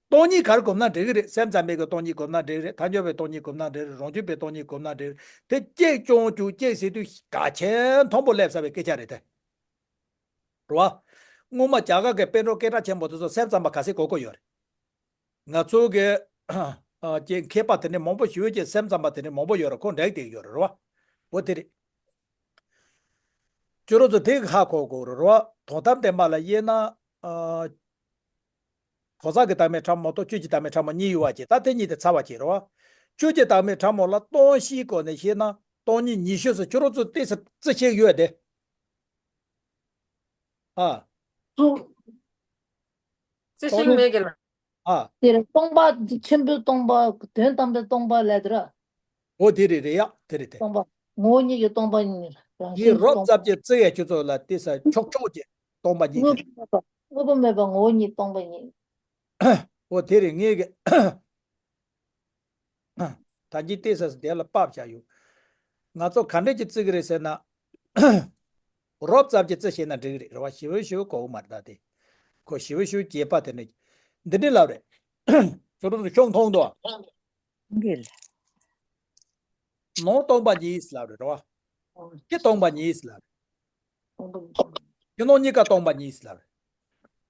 སྟོང་ཉིད་ག་རེ་སྒོམ་ན་འགྲིག་གི་རེད། སེམས་ཙམ་པའི་གི་སྟོང་ཉིད་སྒོམ་ན་འགྲིག་གི་རེད། ཐལ་འགྱུར་བའི་སྟོང་ཉིད་སྒོམ་ན་འགྲིག་གི་རེད། རང་རྒྱུད་པའི་སྟོང་ཉིད་སྒོམ་ན་འགྲིག་གི་རེད། དེ་གཅིག་ཀྱང་བཅུ་གཅིག་ཟེར་དུས་གལ་ཆེན་མཐོན་པོ་སླེབས་ཚར་བའི་སྐད་ཆ་རེད་དེ། རེད་བ། སྔོན་མ་རྒྱ་གར་གྱི་པཎ་གྲུབ་སྐད་གྲགས་ཆེན་པོ་དེ་ཚོ་སེམས་ཙམ་པ་ག་ཚད་གོ་གི་ཡོད་རེད། ང་ཚོ་གི་ཨ་ཀྱི་མཁས་པ་དེ་འདྲ་མང་པོ་ཞེ་པོ་ཅིག་སེམས་ཙམ་པ་དེ་འདྲ་མང་པོ་ཡོད་རེད། ཁོང་འགྲིག་བསྡད་ཡོད་རེད། རེད་བ། འོ་དེ་རེད། ཁྱོད་རང་ཚོ་དེ་གི་ཧ་གོ་དགོས་རེད། རེད་བ། དོན་དམ་བདེན་པ་ལ་དབྱེ་ན་ཨ། གང་ཟག་གི་བདག་མེད་ཕྲ་མོ་དང་ཆོས་ཀྱི་བདག་མེད་ཕྲ་མོ་གཉིས་ཡོད་པ་ཅིག་ད་དེ་གཉིས་དེ་ཚར་བ་ཅིག་རེད་བ། ཆོས་ཀྱི་བདག་མེད་ཕྲ་མོ་ལ་སྟོང་བཞིའི་སྒོ་ནས་བཤད་ན་སྟོང་ཉིད་ཉི་ཤུ་ཟེར་ཁྱོད་རང་ཚོ་ཏོག་ཙམ་རྩི་ཤེས་ཡོད་དེ། ཨ། ཚུ། རྩི་ཤིང་མེད་ཀྱི་ལ། ཨ། དེར་སྟོང་པ་ཆེན་པོའི་སྟོང་པ་དོན་དམ་པའི་སྟོང་པ་ལས་དེ་ར། འོ་དེ་རེད་རེད་ཡ། དེ་རེད་དེ། སྟོང་པ་ངོ་བོ་ཉིད་ཀྱི་སྟོང་པ་ཉིད་རང་བཞིན་ཡིན་རོབ་ཙམ་གྱི་རྩི་ཡས་ཁྱོད་ཚོ་ལ་དེ་ས་ཕྱོགས་ཕྱོགས་ཀྱི་སྟོང་པ་ཉིད་དངོས་དེ་པོ་མེད་པ་དངོས་པོ་མེད་པ་ངོ་བོ་ཉིད་སྟོང་པ་ཉིད། འོ་དེ་རེད་ངས་གི་ད་གིན་ཏེ་ས་སུ་དེ་ལ་དཔག་བྱ་ཡོད། ང་ཚོ་ག་འདྲ་གྱི་བརྩི་གི་རེད་ཟེར་ན། རོབ་ཙམ་གྱི་བརྩི་ཤེས་ན་འགྲིག་གི་རེད། རེད་བ། ཞེ་པོ་ཞེ་པོ་གོ་གི་མ་རེད་ད་དེ། ཁོ་ཞེ་པོ་ཞེ་པོ་རྒྱས་པ་དེ་ནི། འདི་འདྲ་ལབ་རེད། ཁྱོད་རང་ཚོ་ཤོང་མཐོང་འདུག་འགལ། ནང་སྟོང་པ་ཉིད་ལབ་རེད། རེད་བ། ཕྱི་སྟོང་པ་ཉིད་ལབ་རེད། ཕྱི་ནང་གཉིས་ཀ་སྟོང་པ་ཉིད་ལབ་རེད།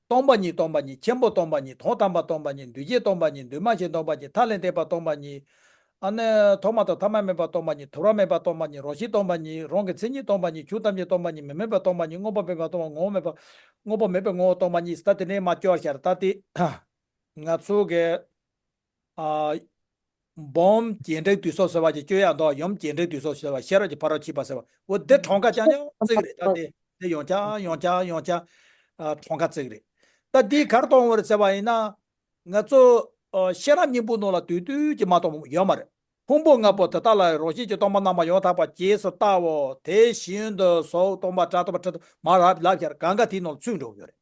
སྟོང་པ་ཉིད་སྟོང་པ་ཉིད་ཆེན་པོ་སྟོང་པ་ཉིད་དོན་དམ་པ་སྟོང་པ་ཉིད་འདུས་བྱས་སྟོང་པ་ཉིད་འདུས་མ་བྱས་སྟོང་པ་ཉིད་མཐའ་ལས་འདས་པ་སྟོང་པ་ཉིད་ ཨ་ནི་ཐོག་མ་དང་ཐ་མ་མེད་པ་སྟོང་པ་ཉིད། དོར་བ་མེད་པ་སྟོང་པ་ཉིད། རང་བཞིན་སྟོང་པ་ཉིད། རང་གི་མཚན་ཉིད་སྟོང་པ་ཉིད། ཆོས་ཐམས་ཅད་སྟོང་པ་ཉིད། མི་དམིགས་པ་སྟོང་པ་ཉིད། དངོས་པོ་མེད་པ་སྟོང་པ། ངོ་བོ་མེད་པ། དངོས་པོ་མེད་པའི་ངོ་བོ་སྟོང་པ་ཉིད། ད་དེ་ནས་མ་སྐྱོར་ཤར། ད་དེ་ང་ཚོ་གི་ཨ། སྦོམ་རྒྱས་འབྲིང་བསྡུས་གསུམ་ཟེར་བ་ཅིག་སྐྱོར་ཡག་འདུག་ཡུམ་རྒྱས་འབྲིང་བསྡུས་གསུམ་ཟེར་བ། ཤེས་རབ་ཀྱི་ཕ་རོལ་ཕྱིན་པ་ཟེར་བ། འོ་འདི་གྲངས་ཀ་རྐྱང་རྐྱང་བརྩི་གི་རེད། ད་དེ་དེ་ཡང་བསྐྱར་ཡང་བསྐྱར་ཡང་བསྐྱར་ཨ། གྲངས་ཀ་བརྩི་གི་རེད། ད་འདི་ག་རེ་གཏོང་བ་རེད་ཟེར་བ་ཡིན་ན། ང་ཚོ་ཨ། ཤེས་རབ་སྙིང་པོ་ནང་ལ་དུས་དུས་ཀྱི་མ་གཏོང་ཡོད་མ་རེད། ཕུང་པོ་ལྔ་པོ་དེ་དག་ལ་རང་བཞིན་གྱིས་སྟོང་པ་རྣམ་པ་ཡང་དག་པར་རྗེས་སུ་བལྟའོ། དེ་བཞིན་དུ་གཟུགས་སྟོང་པ་སྒྲ་སྟོང་པ་དྲི་སྟོང་པ་མར་ལབ་ལབ་ཤར་གང་ག་དེའི་ནང་ཚུད་འགྲོ་གི་ཡོད་རེད།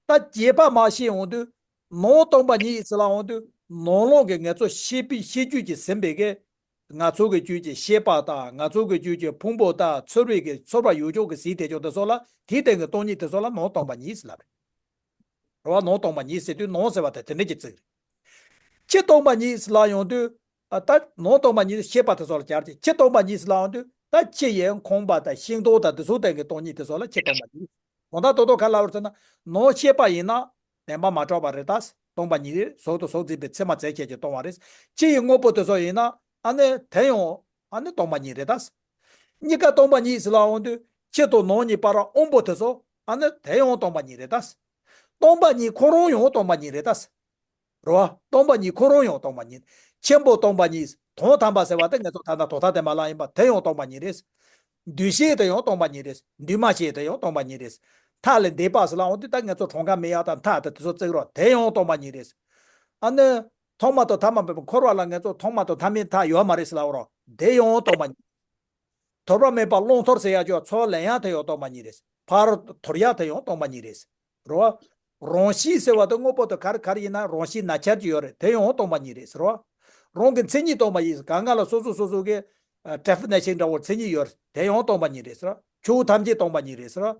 ད་རྒྱས་པ་མ་ཤེས་འོང་དུས། ནང་སྟོང་པ་ཉིད་ཟེར་ལ་འོང་དུས། ནང་ལོགས་ཀྱི་ང་ཚོ་ཤེས་པའི་ཤེས་རྒྱུད་ཀྱིས་ཟིན་པའི་གི། ང་ཚོ་གི་རྒྱུད་ཀྱི་ཤེས་པ་དང་། ང་ཚོ་གི་རྒྱུད་ཀྱི་ཕུང་པོ་དང་། ཚོར་བའི་གི་ཚོར་བ་ཡོད་ཕྱོགས་ཀྱི་གཟིགས་དེ་ཕྱོགས་དེ་ཚོ་ལ། དེའི་སྟེང་གི་སྟོང་ཉིད་དེ་ཚོ་ལ་ནང་སྟོང་པ་ཉིད་ཟེར་ལབ་རེད། རེད་བ། ནང་སྟོང་པ་ཉིད་ཟེར་དུས་ནང་ཟེར་བ་དེ་དེ་འདྲ་གྱི་ཚིག་རེད། ཕྱི་སྟོང་པ་ཉིད་ཟེར་ལ་ཡོང་དུས། ཨ། ད་ནང་སྟོང་པ་ཉིད་ཤེས་པ་དེ་ཚོ་ལ་སྦྱར་ཏེ། ཕྱི་སྟོང་པ་ཉིད་ཟེར་ལ་ཡོང་དུས། ད་ཕྱི་ཡི་ཁང་པ་དང་ཤིང་སྡོང་དང་དེ་ཚོའི་སྟེང་གི་སྟོང་ཉིད་དེ་ཚོ་ལ་ཕྱི་སྟོང་པ་ཉིད། གང་ལྟར་ཏོག་ཏོག་ག་ལབ་རེད་ཟེར་ན། ནང་ཤེས་པ་ཡིན་ན་བདེན་པ་མ་གྲུབ་པ་རེད་ད། སྟོང་པ་ཉིད་རེད། གཟུགས་དང་གཟུགས་འཛིན་པའི་མཚན་མ་རྫས་བཅས་ཀྱིས་སྟོང་བ་རེད། ཕྱི་ཡི་དངོས་པོ་དེ་ཚོ་ཡིན་ན་ཨ་ནི་དེ་ཡང་ཨ་ནི་སྟོང་པ་ཉིད་རེད་ད། གཉིས་ཀ་སྟོང་པ་ཉིད་ཟེར་ལ་ཡོང་དུས། ཕྱི་དང་ནང་གཉིས་བར་དབང་པོ་དེ་ཚོ་ཨ་ནི་དེ་ཡང་སྟོང་པ་ཉིད་རེད་ད། སྟོང་པ་ཉིད་ཁོ་རང་ཡང་སྟོང་པ་ཉིད་རེད་ད། རེད་བ། སྟོང་པ་ཉིད་ཁོ་རང་ཡང་སྟོང་པ་ཉིད། ཆེན་པོ་སྟོང་པ་ཉིད། དོན་དམ་པ་ཟེར་བ་དེ་ང་ཚོ་ད་ལྟ་དོན་དམ་བདེན་པ་ལ་ཡིན་པ་དེ་ཡང་སྟོང་པ་ཉིད་རེད། འདུས་བྱས་དེ་ཡང་སྟོང་པ་ཉིད་རེད། འདུས་མ་བྱས་དེ་ཡང་སྟོང་པ་ཉིད་རེད། མཐའ་ལས་འདས་པ་ཟེར་ལ་འོང་དུས། ད་ང་ཚོ་གྲངས་ཀ་མེད་ཡག་དང་མཐའ་དང་དེ་ཚོ་བརྩི་རོགས། དེ་ཡང་སྟོང་པ་ཉིད་རེད། ཨ་ནི་ཐོག་མ་དང་ཐ་མ་མེད་པར་འཁོར་བ་ལ་ང་ཚོ་ཐོག་མ་དང་ཐ་མའི་མཐའ་ཡོད་མ་རེད་ཟེར་ལ་འོ་རོགས། དེ་ཡང་སྟོང་པ་ཉིད། དོར་བ་མེད་པ་བླང་དོར་ཟེར་ཡག་ཅོག་ཚུར་ལེན་ཡག་དེ་ཡང་སྟོང་པ་ཉིད་རེད། ཕར་དོར་ཡག་དེ་ཡང་སྟོང་པ་ཉིད་རེད། རེད་བ། རང་བཞིན་ཟེར་བ་དེ་དངོས་པོ་དེ་ག་རེ་ག་རེ་ཡིན་ན་རང་བཞིན་ན་འཆར་གྱི་ཡོད་རེད། དེ་ཡང་སྟོང་པ་ཉིད་རེད་ཟེར་བ། རང་གི་མཚན་ཉིད་སྟོང་པ་ཡིན། གང་ག་ལ་སོ་སོ་སོ་སོ་གི་ཨ། ཌེ་ཕི་ནེ་ཤན་འདྲ་བོ་མཚན་ཉིད་ཡོད་རེད། དེ་ཡང་སྟོང་པ་ཉིད་རེད་ཟེར་བ། ཆོས་ཐམས་ཅད་སྟོང་པ་ཉིད་རེད་ཟེར་བ།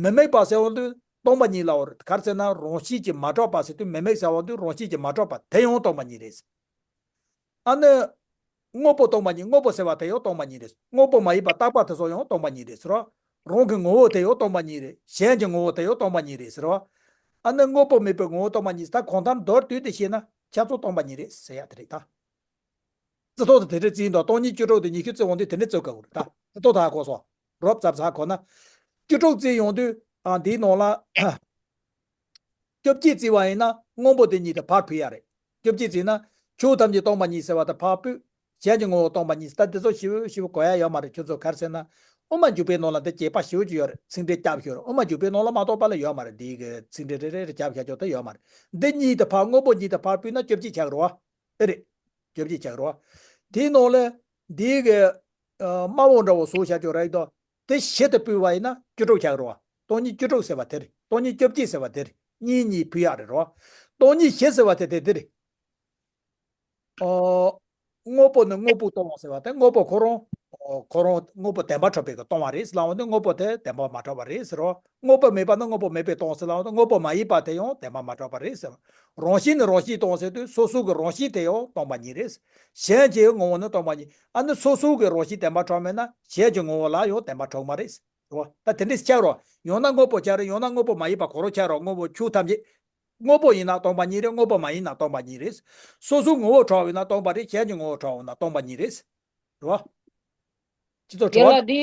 མི་དམིགས་པ་ཟེར་བ་དེ་སྟོང་པ་ཉིད་ལ་འོ་རེད། ག་རེ་ཟེར་ན་རང་བཞིན་གྱིས་མ་གྲུབ་པ་ཟེར་དུས། མི་དམིགས་ཟེར་བ་དེ་རང་བཞིན་གྱིས་མ་གྲུབ་པ་དེ་ཡང་སྟོང་པ་ཉིད་རེད། ཨ་ནི། དངོས་པོ་སྟོང་པ་ཉིད། དངོས་པོ་ཟེར་བ་དེ་ཡང་སྟོང་པ་ཉིད་རེད། དངོས་པོ་མ་ཡིན་པ་རྟག་པ་དེ་ཚོ་ཡང་སྟོང་པ་ཉིད་རེད་ཟེར་བ། རང་གི་ངོ་བོ་དེ་ཡང་སྟོང་པ་ཉིད་རེད། གཞན་གྱི་ངོ་བོ་དེ་ཡང་སྟོང་པ་ཉིད་རེད་ཟེར་བ། ཨ་ནི་དངོས་པོ་མེད་པའི་ངོ་བོ་སྟོང་པ་ཉིད། ད་གང་ལྟར་མདོར་བསྡུས་ཏེ་བཤད་ན་ཁྱབ་ཚུལ་སྟོང་པ་ཉིད་རེད་ཟེར་ཡག་དེ་རེད་ད། རྩི་ཐོག་ཏུ་དེ་འདྲ་བརྩིས་འདུག་སྟོང་ཉིད་བཅུ་དྲུག་དེ་ཉི་ཤུ་བརྩི་འོང་དུས་དེ་འདྲ་བརྩི་དགོས་རེད་ད། རྩི་ཐོག་ད་གོ་སོང་། རོབ་ཙམ་ཙམ་གོ་ན། བཅུ་དྲུག་བརྩིས་ཡོང་དུས། ཨ། འདིའི་ནང་ལ། བཅོ་བརྒྱད་བརྩི་བ་ཡིན་ན་སྔོན་པོ་དེ་ཉིད་དེ་ཕར་ཕུད་ཡག་རེད། བཅོ་བརྒྱད་བརྩིས་ན་ཆོས་ཐམས་ཅད་སྟོང་པ་ཉིད་ཟེར་བ་དེ་ཕར་ཕུད། གཞན་གྱི་ངོ་བོ་སྟོང་པ་ཉིད། ད་དེ་ཚོ་ཞིབ་ཞིབ་གོ་ཡག་ཡོད་མ་རེད། ཁྱོད་ཚོ་ག་རེ་ཟེར་ན། དབུ་མ་འཇུག་པའི་ནང་ལ་འདི་རྒྱས་པ་ཞེ་པོ་ཅིག་ཡོད་རེད། ཚིག་འགྲེལ་རྒྱབ་ཤོར། དབུ་མ་འཇུག་པའི་ནང་ལ་མ་གཏོགས་པ་ལ་ཡོད་མ་རེད། འདི་གི་ཚིག་འགྲེལ་རེ་རེ་རེ་རྒྱབ་བཞག་ཆོག་ད་ཡོད་མ་རེད། འདི་གཉིས་དེ་ཕར་སྔོན་པོ་གཉིས་དེ་ཕར་ཕུད་ན་བཅོ་བརྒྱད་ཆགས་རེད་བ། ཨེ་རེད། བཅོ་བརྒྱད་ཆགས་རེད་བ། དེའི་ནང་ལ་འདི་གི་ཨ། དམར་པོ་འདྲ་བོ་བཟོ་བཞག་ཆོག་རེད་དོ། དེ་བཞི་དེ་ཕུད་པ་ཡིན་ན་བཅུ་དྲུག་ཆགས་རེད་བ། སྟོང་ཉིད་བཅུ་དྲུག་ཟེར་བ་དེ་རེད། སྟོང་ཉིད་བཅོ་བརྒྱད་ཟེར་བ་དེ་རེད། གཉིས་གཉིས་ཕུད་ཡག་རེད་རོ། སྟོང་ཉིད་བཞི་ཟེར་བ་དེ་དེ་དེ་རེད། ཨོ། དངོས་པོ་ནི་དངོས་པོས་སྟོང་བ་ཟེར་བ་དེ་དངོས་པོ་ཁོ་རང་། ཨོ། ཁོ་རང་དངོས་པོ་བདེན་པར་གྲུབ་པའི་གི་སྟོང་བ་རེད་ལབ་པ་དེ་དངོས་པོ་དེ་བདེན་པར་མ་གྲུབ་པ་རེད་ཟེར་རོ། དངོས་པོ་མེད་པ་ནི་དངོས་པོ་མེད་པས་སྟོང་ཟེར་ལབ་པ་དེ་དངོས་པོ་མ་ཡིན་པ་དེ་ཡང་བདེན་པར་མ་གྲུབ་པ་རེད་ཟེར། རང་བཞིན་ནི་རང་བཞིན་སྟོང་ཟེར་དུས་སོ་སོ་གི་རང་བཞིན་དེ་ཡང་སྟོང་པ་ཉིད་རེད། གཞན་གྱི་ངོ་བོ་ནི་སྟོང་པ་ཉིད། ཨ་ནི་སོ་སོ་གི་རང་བཞིན་བདེན་པར་གྲུབ་མེད་ན་གཞན་གྱི་ངོ་བོ་ལ་ཡང་བདེན་པར་གྲུབ་མ་རེད། རེད་བ། ད་དེ་འདྲས་ཆགས་རོགས། ཡང་ན་དངོས་པོ་ཆགས་རོགས། ཡང་ན་དངོས་པོ་མ་ཡིན་པ་གང་རུང་ཆགས་རོགས། དངོས་པོ་ཆོས་ཐམས་ཅད། དངོས་པོ་ཡིན་ན་སྟོང་པ་ཉིད་རེད། དངོས་པོ་མ་ཡིན་ན་སྟོང་པ་ཉིད་རེད། སོ་སོའི་ངོ་བོ་གྲུབ་ཡོད་ན་སྟོང་པ་རེད། གཞན་གྱི་ངོ་བོ་གྲུབ་ཡོད་ན་སྟོང་པ་ཉིད་རེད། རེད་བ། ཁྱེད་ཚོ་དྲི་བ། རྒན་ལགས། འདི་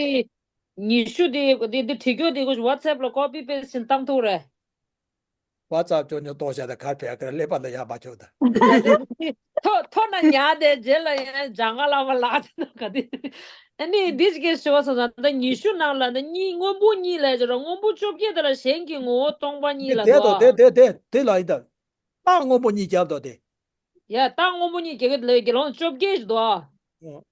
ཉི་ཤུ་འདི་འདི་འདི་བྲིས་རྒྱུ་འདི་ཁོ་ཝ་ཚབ་ལ་ཀོ་པི་པེ་སི་བྱས་བཏང་ཐུབ་རེད། ཝ་ཚབ་ཅོ་ཉོ་ཏོ་ཤ་དང་གར་ཕེ་གར་ཀླད་པ་ལ་ཡ་མ་ཆོག་ད། ཐོ་ཐོ་ན་ཉལ་དེ་རྗེས་ལ་ཡང་ལྗང་ག་ལ་བ་ལག་དེ་ན་ག་དེ། ཨ་ནི་འདི་ཅིག་གི་ཞུ་བ་སོང་ཙང་ད་ཉི་ཤུ་ནང་ལ་ནི་གཉིས་སྔོན་པོ་གཉིས་ལས་བྱེད་རོགས། སྔོན་པོ་བཅོ་བརྒྱད་དེ་ལ་གཞན་གྱི་ངོ་བོ་སྟོང་པ་ཉིད་ལ་དེ་དོ་དོ། དེ་དེ་དེ་དེ་ལ་ཡིན་ད། རྟགས་སྔོན་པོ་གཉིས་རྒྱབ་དོ་དེ། ཡ། རྟགས་སྔོན་པོ་གཉིས་རྒྱབ་གི་ལས་དགེ་སློང་བཅོ་བརྒྱད་ཞིག་དོ། ཨོ།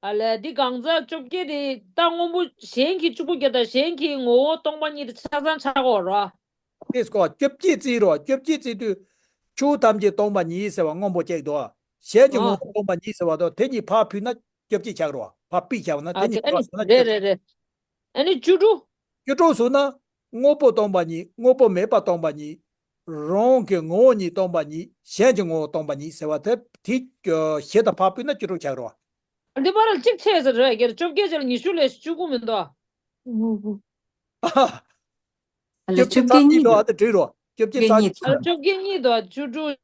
ཨ་ལས་འདི་གང་ཟག་བཅོ་བརྒྱད་དེ་རྟགས་སྔོན་པོ་གཞན་གྱི་བཅུ་པོ་བརྒྱད་དང་གཞན་གྱི་ངོ་བོ་སྟོང་པ་ཉིད་དེ་ཆ་ཚང་ཆགས་ཀྱི་ཡོད་རེད། དེ་སྐོར་བཅོ་བརྒྱད་བརྩིས་རོགས། བཅོ་བརྒྱད་བརྩིས་དུས་ཆོས་ཐམས་ཅད་སྟོང་པ་ཉིད་ཟེར་བ་སྔོན་པོ་གཅིག་འདུག་གཞན་གྱི་ངོ་བོ་སྟོང་པ་ཉིད་ཟེར་བ་དང་དེ་གཉིས་ཕར་ཕུད་ན་བཅོ་བརྒྱད་ཆགས་རོགས། ཕར་ཕུད་བཞག་ན་དེ་གཉིས་ཕར་བཟོས་ན་བཅོ་བརྒྱད། རེད་རེད་རེད། ཨ་ནི་བཅུ་དྲུག་བཅུ་དྲུག་བཟོས་ན་དངོས་པོ་སྟོང་པ་ཉིད། དངོས་པོ་མེད་པ་སྟོང་པ་ཉིད། རང་གི་ངོ་བོ་ཉིད་སྟོང་པ་ཉིད། གཞན་གྱི་ངོ་བོ་སྟོང་པ་ཉིད་ཟེར་བ་དེ་དེ་བཞི་དང་ཕར་ཕུད་ན་བཅུ་དྲུག་ཆགས་རོགས། འདི་པར་གཅིག་ཆད་ཟེར་རེད། བཅོ་བརྒྱད་བྱས་ལ་ཉི་ཤུ་ལས་བཅུ་དགུ་མི་འདུག་ཨ་ལ་བཅོ་བརྒྱད་གཉིས་འདུག་ཨ་ད་བྲིས་རོགས། བཅོ་བརྒྱད་རྩ་གཉིས། ཨ་ལ་བཅོ་བརྒྱད་གཉིས་འདུག་བཅུ་དྲུག་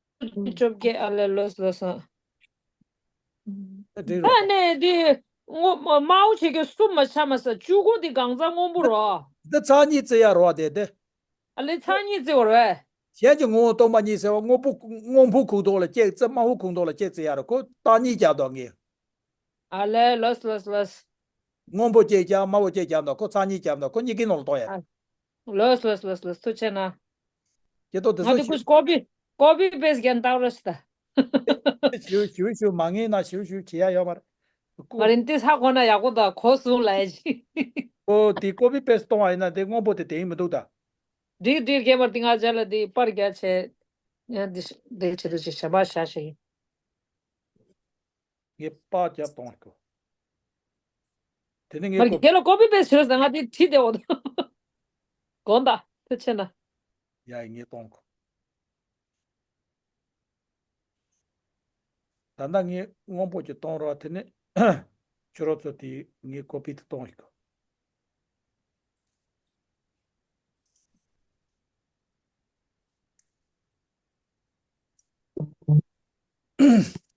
བཅོ་བརྒྱད། ཨ་ལས་ལོས་ལོས་སོང་། འགྲིག་རེད། ད་ནས་དེ་སྔོན་དམར་པོ་བྱེད་ཀྱི་གསུམ་མ་ཆ་མ་ས་བཅུ་དགུ་དེ་གང་ཚ་སྔོན་པོ་རོ། འདི་ཚ་གཉིས་བརྩི་ཡ་རོ་དེ་དེ། ཨ་ལེ་ཚ་གཉིས་བརྩི་བ་རེད། གཞན་གྱི་ངོ་བོ་སྟོང་པ་ཉིད་ཟེར་བ་སྔོན་པོ་སྔོན་པོ་ཁུག་ཐོག་ལ་བཅད་བརྩི། དམར་པོ་ཁུག་ཐོག་ལ་བཅད་བརྩི་ཡ་རོ། ཁོ་རྟགས་གཉིས་རྒྱག་དོ་ངས། ཨ་ལེ་ལོས་ལོས་ལོས། སྔོན་པོ་བཅད་རྒྱག་དམར་པོ་བཅད་རྒྱག་དོ། ཁོ་ཚ་གཉིས་རྒྱག་དོ། ཁོ་གཉིས་ཀའི་ནང་ལ་གཏོང་ཡ། ཨ། ལོས་ལོས་ལོས་ལོས། ཐུགས་རྗེ་ཆེ་གནང་། ཀྱེ་ཏོ་དེ་ང་ཚོ་དེ་ཞུ་ཀུས་ཀོ་པི་ཀོ་པི་པེ་སི་གན་བཏང་རོགས་ཞུ་ད། ཞུ་ཞུ་ཞུ་མ་ངེས་ན་ཞུ་ཞུ་བྱེད་ཡ་ཡོད་མ་རེད། ཀོ། ང་རིན་ཏིས་ཧ་གོ་ན་ཡག་པོ་ད་གོ་སོང་ལ་ཡ་ཅི། ཨོ་དེ་ཀོ་པི་པེ་སི་གཏོང་བ་ཡིན་ན་དེ་སྔོན་པོ་དེ་དེ་ཡིན་མི་འདུག་ད། འགྲིག་འགྲིག་རྒན་པར་དེ་ང་ཅག་ལ་དེ་པར་རྒྱག་བྱས། ཡང་དེ་དེ་བྱེད་དུ་ཅི་བྱ་བ་བྱ་བྱེད་ཡིན། ངས་པར་རྒྱག་གཏོང་གོ། དེ་ནི་ངས་མར་ཀོ་རྒན་ལ་ཀོ་པི་པེ་སི་བྱོས་ཟེར་ང་དེ་བྲིས་བསྡད་འོ། དགོངས་དག་ཐུགས་རྗེ་ཆེ་གནང་། ཡ་ངས་གཏོང་གོ། ད་ལྟ་ངས་སྔོན་པོ་ཅིག་གཏོང་རོགས། དེ་ནས་ཁྱོད་རང་ཚོ་དེ་ངས་ཀོ་པི་དེ་གཏོང་ཡིན་གོ།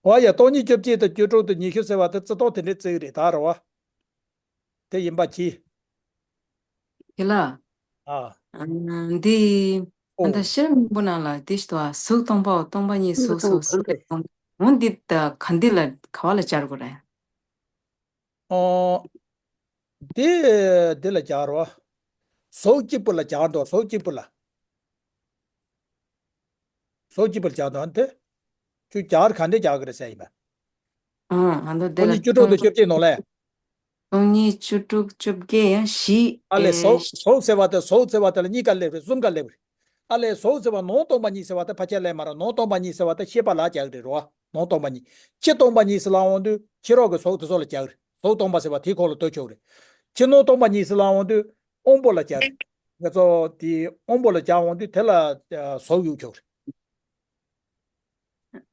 འོ་ཡ། སྟོང་ཉིད་བཅོ་བརྒྱད་དང་བཅུ་དྲུག་དང་ཉི་ཤུ་ཟེར་བ་དེ་བརྩི་སྟངས་དེ་འདྲའི་བརྩི་གི་རེད་ད་རེད་བ། དེ་ཡིན་པ་གྱིས། དེ་ལ། ཨ། ཨ། འདི། ཨོ། ཨ་ད་ཤེར་མང་པོ་ནང་ལ་དེ་ཞིག་ཏུ་བ་གཟུགས་སྟོང་པའོ། སྟོང་པ་ཉིད་གཟུགས་སོ། གཟུགས་སྟོང་། འོ་འདི་ད་ག་འདི་ལ་ག་བ་ལ་སྦྱར་དགོས་རེད། ཨོ། དེ་དེ་ལ་སྦྱར་རོ། གཟུགས་གཅིག་པུ་ལ་སྦྱར་འདུག་གཟུགས་གཅིག་པུ་ལ། གཟུགས་གཅིག་པུ་ལ་སྦྱར་འདུག་དེ། ཁྱོད་སྦྱར་ག་འདྲ་སྦྱར་གི་རེད་ཟེར་ཡིན་པ། ཨང་། ཨ་ད་དེ་ལ་སྟོང་ཉིད་བཅུ་དྲུག་དང་བཅོ་བརྒྱད་ནང་ལས། སྟོང་ཉིད་བཅུ་དྲུག་བཅོ་བརྒྱད་ཡང་བཞི། ཨ་ལས། ཨེ། གཟུགས་གཟུགས་ཟེར་བ་དེ་གཟུགས་ཟེར་བ་དེ་ལ་གཉིས་ཀ་སླེབས་རེད། གསུམ་ཀ་སླེབས་རེད། ཨ་ལས་གཟུགས་ཟེར་བ་ནང་སྟོང་པ་ཉིད་ཟེར་བ་དེ་ཕལ་ཆེར་སླེབས་མ་རེད། ནང་སྟོང་པ་ཉིད་ཟེར་བ་དེ་ཤེས་པ་ལ་སྦྱར་གི་རེད་རོ། ནང་སྟོང་པ་ཉིད། ཕྱི་སྟོང་པ་ཉིད་ཟེར་ལབ་འོང་དུས་ཕྱི་རོལ་གྱི་གཟུགས་དེ་ཚོ་ལ་སྦྱར་གི་རེད། གཟུགས་སྟོང་པ་ཟེར་བ་དེའི་ཁོངས་ལ་གཏོགས་ཆོག་གི་རེད། ཕྱི་ནང་སྟོང་པ་ཉིད་ཟེར་ལབ་འོང་དུས་དབང་པོ་ལ་སྦྱར་གི་རེད། ང་ཚོ་དེ་དབང་པོ་ལ་སྦྱར་འོང་དུས་དེ་ལ་ཨ་གཟུགས་ཡོད་ཆོག་གི་རེད།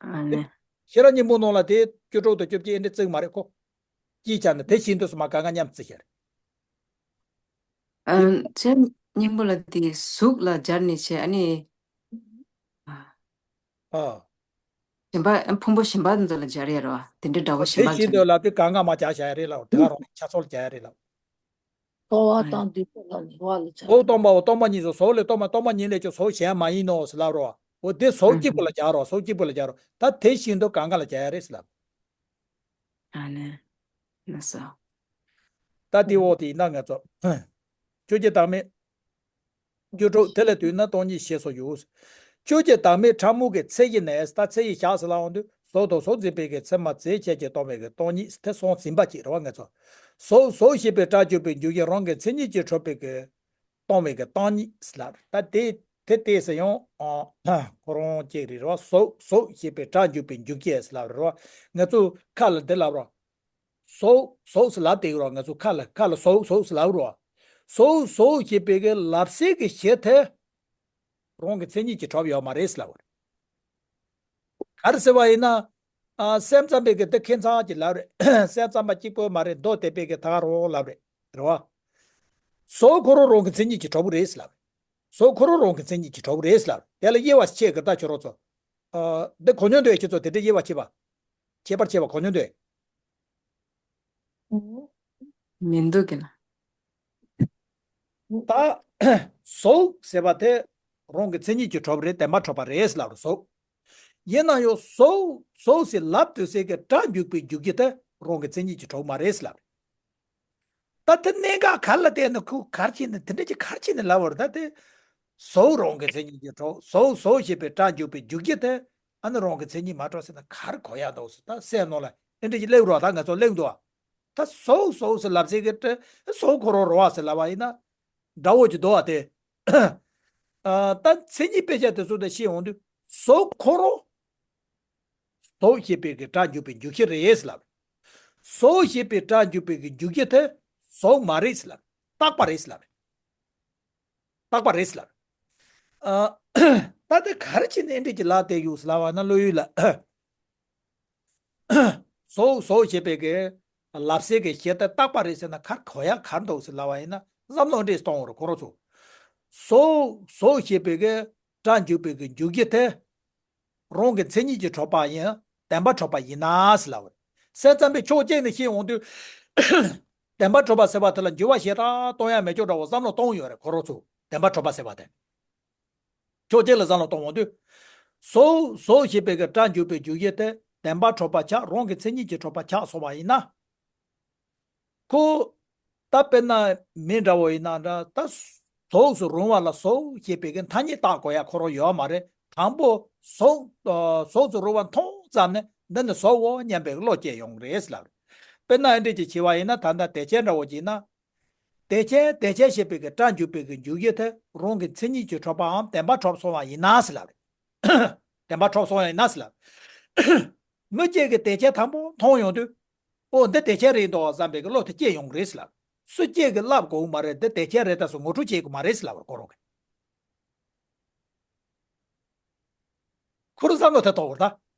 ཨ་ནི། ཤེས་རབ་སྙིང་པོ་ནང་ལ་དེ་བཅུ་དྲུག་དང་བཅོ་བརྒྱད་ཨེ་འདྲ་བརྩི་གི་མ་རེད་ཁོ། ཅིའི་ཆ་ནས་དེ་བཞིན་དུ་སོ་མ་གང་ག་མཉམ་བརྩི་ཤེར། ཨ། ཤེར་སྙིང་པོ་ལ་དེ་གཟུགས་ལ་སྦྱར་ནས་བྱས། ཨ་ནི། ཨ། ཨ། གཞན་པ་ཕུང་པོ་གཞན་པ་ཚོ་ལ་སྦྱར་ཡ་རེད་བ། དེ་འདྲའི་འདྲ་བོ་གཞན་དེ་པ་བཞིན་དུ་ཚོ་ལབ་དུས་གང་ག་མ་སྦྱར་བྱ་ཡ་རེད་ལ། དེ་ག་རང་ཆ་ཚོར་སྦྱར་ཡ་རེད་ལ། ལྟོ་བ་དང་སྡིག་པ་ལ་ཉེ་བ་ལ་སྦྱར། གཟུགས་སྟོང་པའོ། སྟོང་པ་ཉིད་ཟེར། གཟུགས་ལས་སྟོང་པ། སྟོང་པ་ཉིད་ལས་ཀྱང་གཟུགས་གཞན་མ་ཡིན་ནོ་ཟེར་ལབ་རོ། འོ་དེ་གཟུགས་གཅིག་པུ་ལ་སྦྱར་རོ། གཟུགས་གཅིག་པུ་ལ་སྦྱར་རོ། ད་དེ་བཞིན་དུ་གང་ག་ལ་སྦྱར་ཡ་རེད་ཟེར་ལབ། ཨ་ནི། ན་ས། ད་དེ་འོ་དེ་ཡིན་ན་ང་ཚོ་བཅོ་བརྒྱད་བདག་མེད། བཅུ་དྲུག་དེ་ལ་ལྟོས་ན་སྟོང་ཉིད་ཞེས་སོགས་ཡོད། བཅོ་བརྒྱད་བདག་མེད་ཕྲ་མོ་གི་མཚན་གཞི་ནས། ད་མཚན་གཞི་བཞག་ཟེར་ལབ་འོང་དུས་གཟུགས་དང་གཟུགས་འཛིན་པའི་གི་མཚན་མ་རྫས་ཆད་ཀྱིས་སྟོང་བའི་གི་སྟོང་ཉིད་དེ་སོང་ཟིན་པ་ཅིག་རེད་བ། ང་ཚོ་གཟུགས་གཟུགས་ཞེས་པའི་སྒྲ་འཇུག་པའི་འཇུག་ཡུལ་རང་གི་མཚན་ཉིད་ཀྱིས་གྲུབ་པའི་གི་སྟོང་བའི་གི་སྟོང་ཉིད་ཟེར་ལབ། ད་དེ་དེ་ལྟས་སུ་ཡང་ཨ་ཁོ་རང་གཅིག་རེད་རོ། གཟུགས་གཟུགས་ཞེས་པའི་སྒྲ་འཇུག་པའི་འཇུག་ཡུལ་ཟེར་ལབ་རེད་རོ། ང་ཚོ་ཁ་ལ་འདི་ལབ་རོ། གཟུགས་གཟུགས་ཟེར་ལབ་བསྡད་ཀྱི་རོ། ང་ཚོ་ཁ་ལ་ཁ་ལ་གཟུགས་གཟུགས་ཟེར་ལབ་རོ། གཟུགས་གཟུགས་ཞེས་པའི་གི་ལབ་སའི་གི་གཞི་དེ་རང་གི་མཚན་ཉིད་ཀྱིས་གྲུབ་ཡོད་མ་རེད་ཟེར་ལབ་རེད། ག་རེ་ཟེར་བ་ཡིན་ན། ཨ། སེམས་ཙམ་པའི་གི་འདི་ཁྱད་མཚར་གྱི་ལབ་རེད། སེམས་ཙམ་པ་གཅིག་པོ་མ་རེད། མདོ་སྡེ་པའི་གི་ད་ག་རང་ལབ་རེད། རེད་བ། གཟུགས་ཁོ་རང་རང་གི་མཚན་ཉིད་ཀྱིས་གྲུབ་རེད་ཟེར་ལབ་རེད། གཟུགས་ཁོ་རང་རང་གི་མཚན་ཉིད་ཀྱིས་གྲུབ་རེད་ཟེར་ལབ་རེད། དེ་ལ་དབྱེ་བ་ཕྱེ་གི་ད་ཁྱོད་རང་ཚོ། ཨ། འདི་གོ་མྱོང་འདུག་ཁྱོད་ཚོ་དེ་འདྲའི་དབྱེ་བ་ཕྱེ་བ། ཁྱད་པར་ཕྱེ་བ་གོ་མྱོང་འདུག་མི་འདུག་གི་ལ། ད་གཟུགས་ཟེར་བ་དེ་རང་གི་མཚན་ཉིད་ཀྱིས་གྲུབ་རེད། བདེན་པར་གྲུབ་པ་རེད་ཟེར་ལབ་རེད། གཟུགས། ཡིན་ན་ཡང་གཟུགས་གཟུགས་ཟེར་ལབ་དུས་ཟེར་གི་སྒྲ་འཇུག་པའི་འཇུག་ཡུལ་དེ་རང་གི་མཚན་ཉིད་ཀྱིས་གྲུབ་མ་རེད་ཟེར་ལབ་རེད། ད་དེ་གནད་འགག་ག་ལ་བལྟས་ན་ཁོ་ག་རེ་བྱས་ནས་དེ་འདྲ་ཅིག་ག་རེ་བྱས་ནས་ལབ་པ་རེད། ད་དེ་གཟུགས་རང་གི་མཚན་ཉིད་ཀྱིས་གྲུབ། གཟུགས་གཟུགས་ཞེས་པའི་སྒྲ་འཇུག་པའི་འཇུག་ཡུལ་དེ་ཨ་ནི་རང་གི་མཚན་ཉིད་མ་གྲུབ་ཟེར་ན་ག་རེ་གོ་ཡག་འདུག་ཟེར། ད་སེམས་ནང་ལ་ཨེ་འདྲ་ཅིག་སླེབས་རོགས། ད་ང་ཚོ་སླེབས་འདུག་ད་གཟུགས་གཟུགས་ཟེར་ལབ་ཟེར་གི་ཏེ་གཟུགས་ཁོ་རང་རེད་བ་ཟེར་ལབ་པ་ཡིན་ན་འདྲ་བོ་ཅིག་འདུག་བ་དེ། ཨ། ད་མཚན་ཉིད་དཔེ་ཆ་དེ་ཚོ་དང་ཤེས་འོང་དུས་གཟུགས་ཁོ་རང་གཟུགས་ཞེས་པའི་གི་སྒྲ་འཇུག་པའི་འཇུག་གཞི་རེད་ཟེར་ལབ། གཟུགས་ཞེས་པའི་སྒྲ་འཇུག་པའི་གི་འཇུག་གཞི་དེ་གཟུགས་མ་རེད་ཟེར་ལབ། རྟག་པ་རེད་ཟེར་ལབ། རྟག་པ་རེད་ཟེར་ལབ། ཨ། ད་དེ་ག་རེ་བྱས་ནས་ཨེ་འདྲ་ཅིག་ལབ་བསྡད་ཡོད་ཟེར་ལབ་པ་ན་བློ་ཡུལ་ལ། གཟུགས་གཟུགས་ཞེས་པའི་གི་ལབ་སའི་གི་གཞི་དེ་རྟག་པ་རེད་ཟེར་ན་ག་རེ་གོ་ཡག་ག་རེ་འདུག་ཟེར་ལབ་པ་ཡིན་ན་བསམ་བློ་འདྲ་གཏོང་བར་ཁོ་རང་ཚོ། གཟུགས་གཟུགས་ཞེས་པའི་གི་སྒྲ་འཇུག་པའི་གི་འཇུག་གཞི་དེ་རང་གི་མཚན་ཉིད་ཀྱིས་གྲུབ་པ་ཡིན། བདེན་པར་གྲུབ་པ་ཡིན་ན་ཟེར་ལབ་པ་རེད། སེམས་ཙམ་པས་ཕྱོགས་གཅིག་ནས་བཤད་འོང་དུས། བདེན་པར་གྲུབ་པ་ཟེར་བ་དེ་ལ་འགྱུར་བ་ཞེ་དྲག་གཏོང་ཡ་མེད་ཅོག་འདྲ་བོ་བསམ་བློ་གཏོང་ཡོད་རེད་ཁོ་རང་ཚོ། བདེན་པར་གྲུབ་པ་ཟེར་བ་དེ། ཕྱོགས་གཅིག་ལ་བསམ་བློ་གཏོང་འོང་དུས། གཟུགས་གཟུགས་ཞེས་པའི་གི་སྒྲ་འཇུག་པའི་འཇུག་ཡུལ་དེ་བདེན་པར་གྲུབ་པ་ཆགས། རང་གི་མཚན་ཉིད་ཀྱིས་གྲུབ་པ་ཆགས་སོང་བ་ཡིན་ན། ཁོ། ད་དཔེར་ན་མི་འདྲ་བོ་ཡིན་ན་འདྲ་ད། གཟུགས་སུ་རུང་བ་ལ་གཟུགས་ཞེས་པའི་གི་ཐ་སྙད་བཏགས་དགོས་ཡ་ཁོ་རང་ཡོད་མ་རེད། དང་པོ་གཟུགས། གཟུགས་སུ་རུང་བ་མཐོང་ཙམ་ནས་འདི་ནི་གཟུགས་འོ་སྙམ་པའི་བློ་སྐྱེ་ཡོང་རེད་ལབ་རེད། དཔེར་ན་ཨ་འདྲས་ཀྱི་བྱས་པ་ཡིན་ན་ད་ལྟ་དེ་ཅན་འདྲ་བོ་ཅིག་ཡིན་ན། དེ་ཅན་དེ་ཅན་ཞེས་པའི་གི་སྒྲ་འཇུག་པའི་གི་འཇུག་ཡུལ་དེ་རང་གི་མཚན་ཉིད་ཀྱིས་གྲུབ་པའམ་བདེན་པར་གྲུབ་སོང་བ་ཡིན་ན་ཟེར་ལབ་རེད། བདེན་པར་གྲུབ་སོང་བ་ཡིན་ན་ཟེར་ལབ་རེད། མི་གཅིག་གིས་དེ་ཅན་དང་པོ་མཐོང་ཡོང་དུས། ཨོ་འདི་དེ་ཅན་རེད་འདུག་བསམ་པའི་གི་བློ་དེ་སྐྱེ་ཡོང་གི་རེད་ཟེར་ལབ། སུ་གཅིག་གིས་ལབ་དགོས་མ་རེད། འདི་དེ་ཅན་རེད་ད་ཟེར་ངོ་སྤྲོད་བྱེད་དགོས་མ་རེད་ཟེར་ལབ་པར་གོ་རོགས་གི། ཁོ་རང་བསམ་བློ་དེ་གཏོང་བར་ད།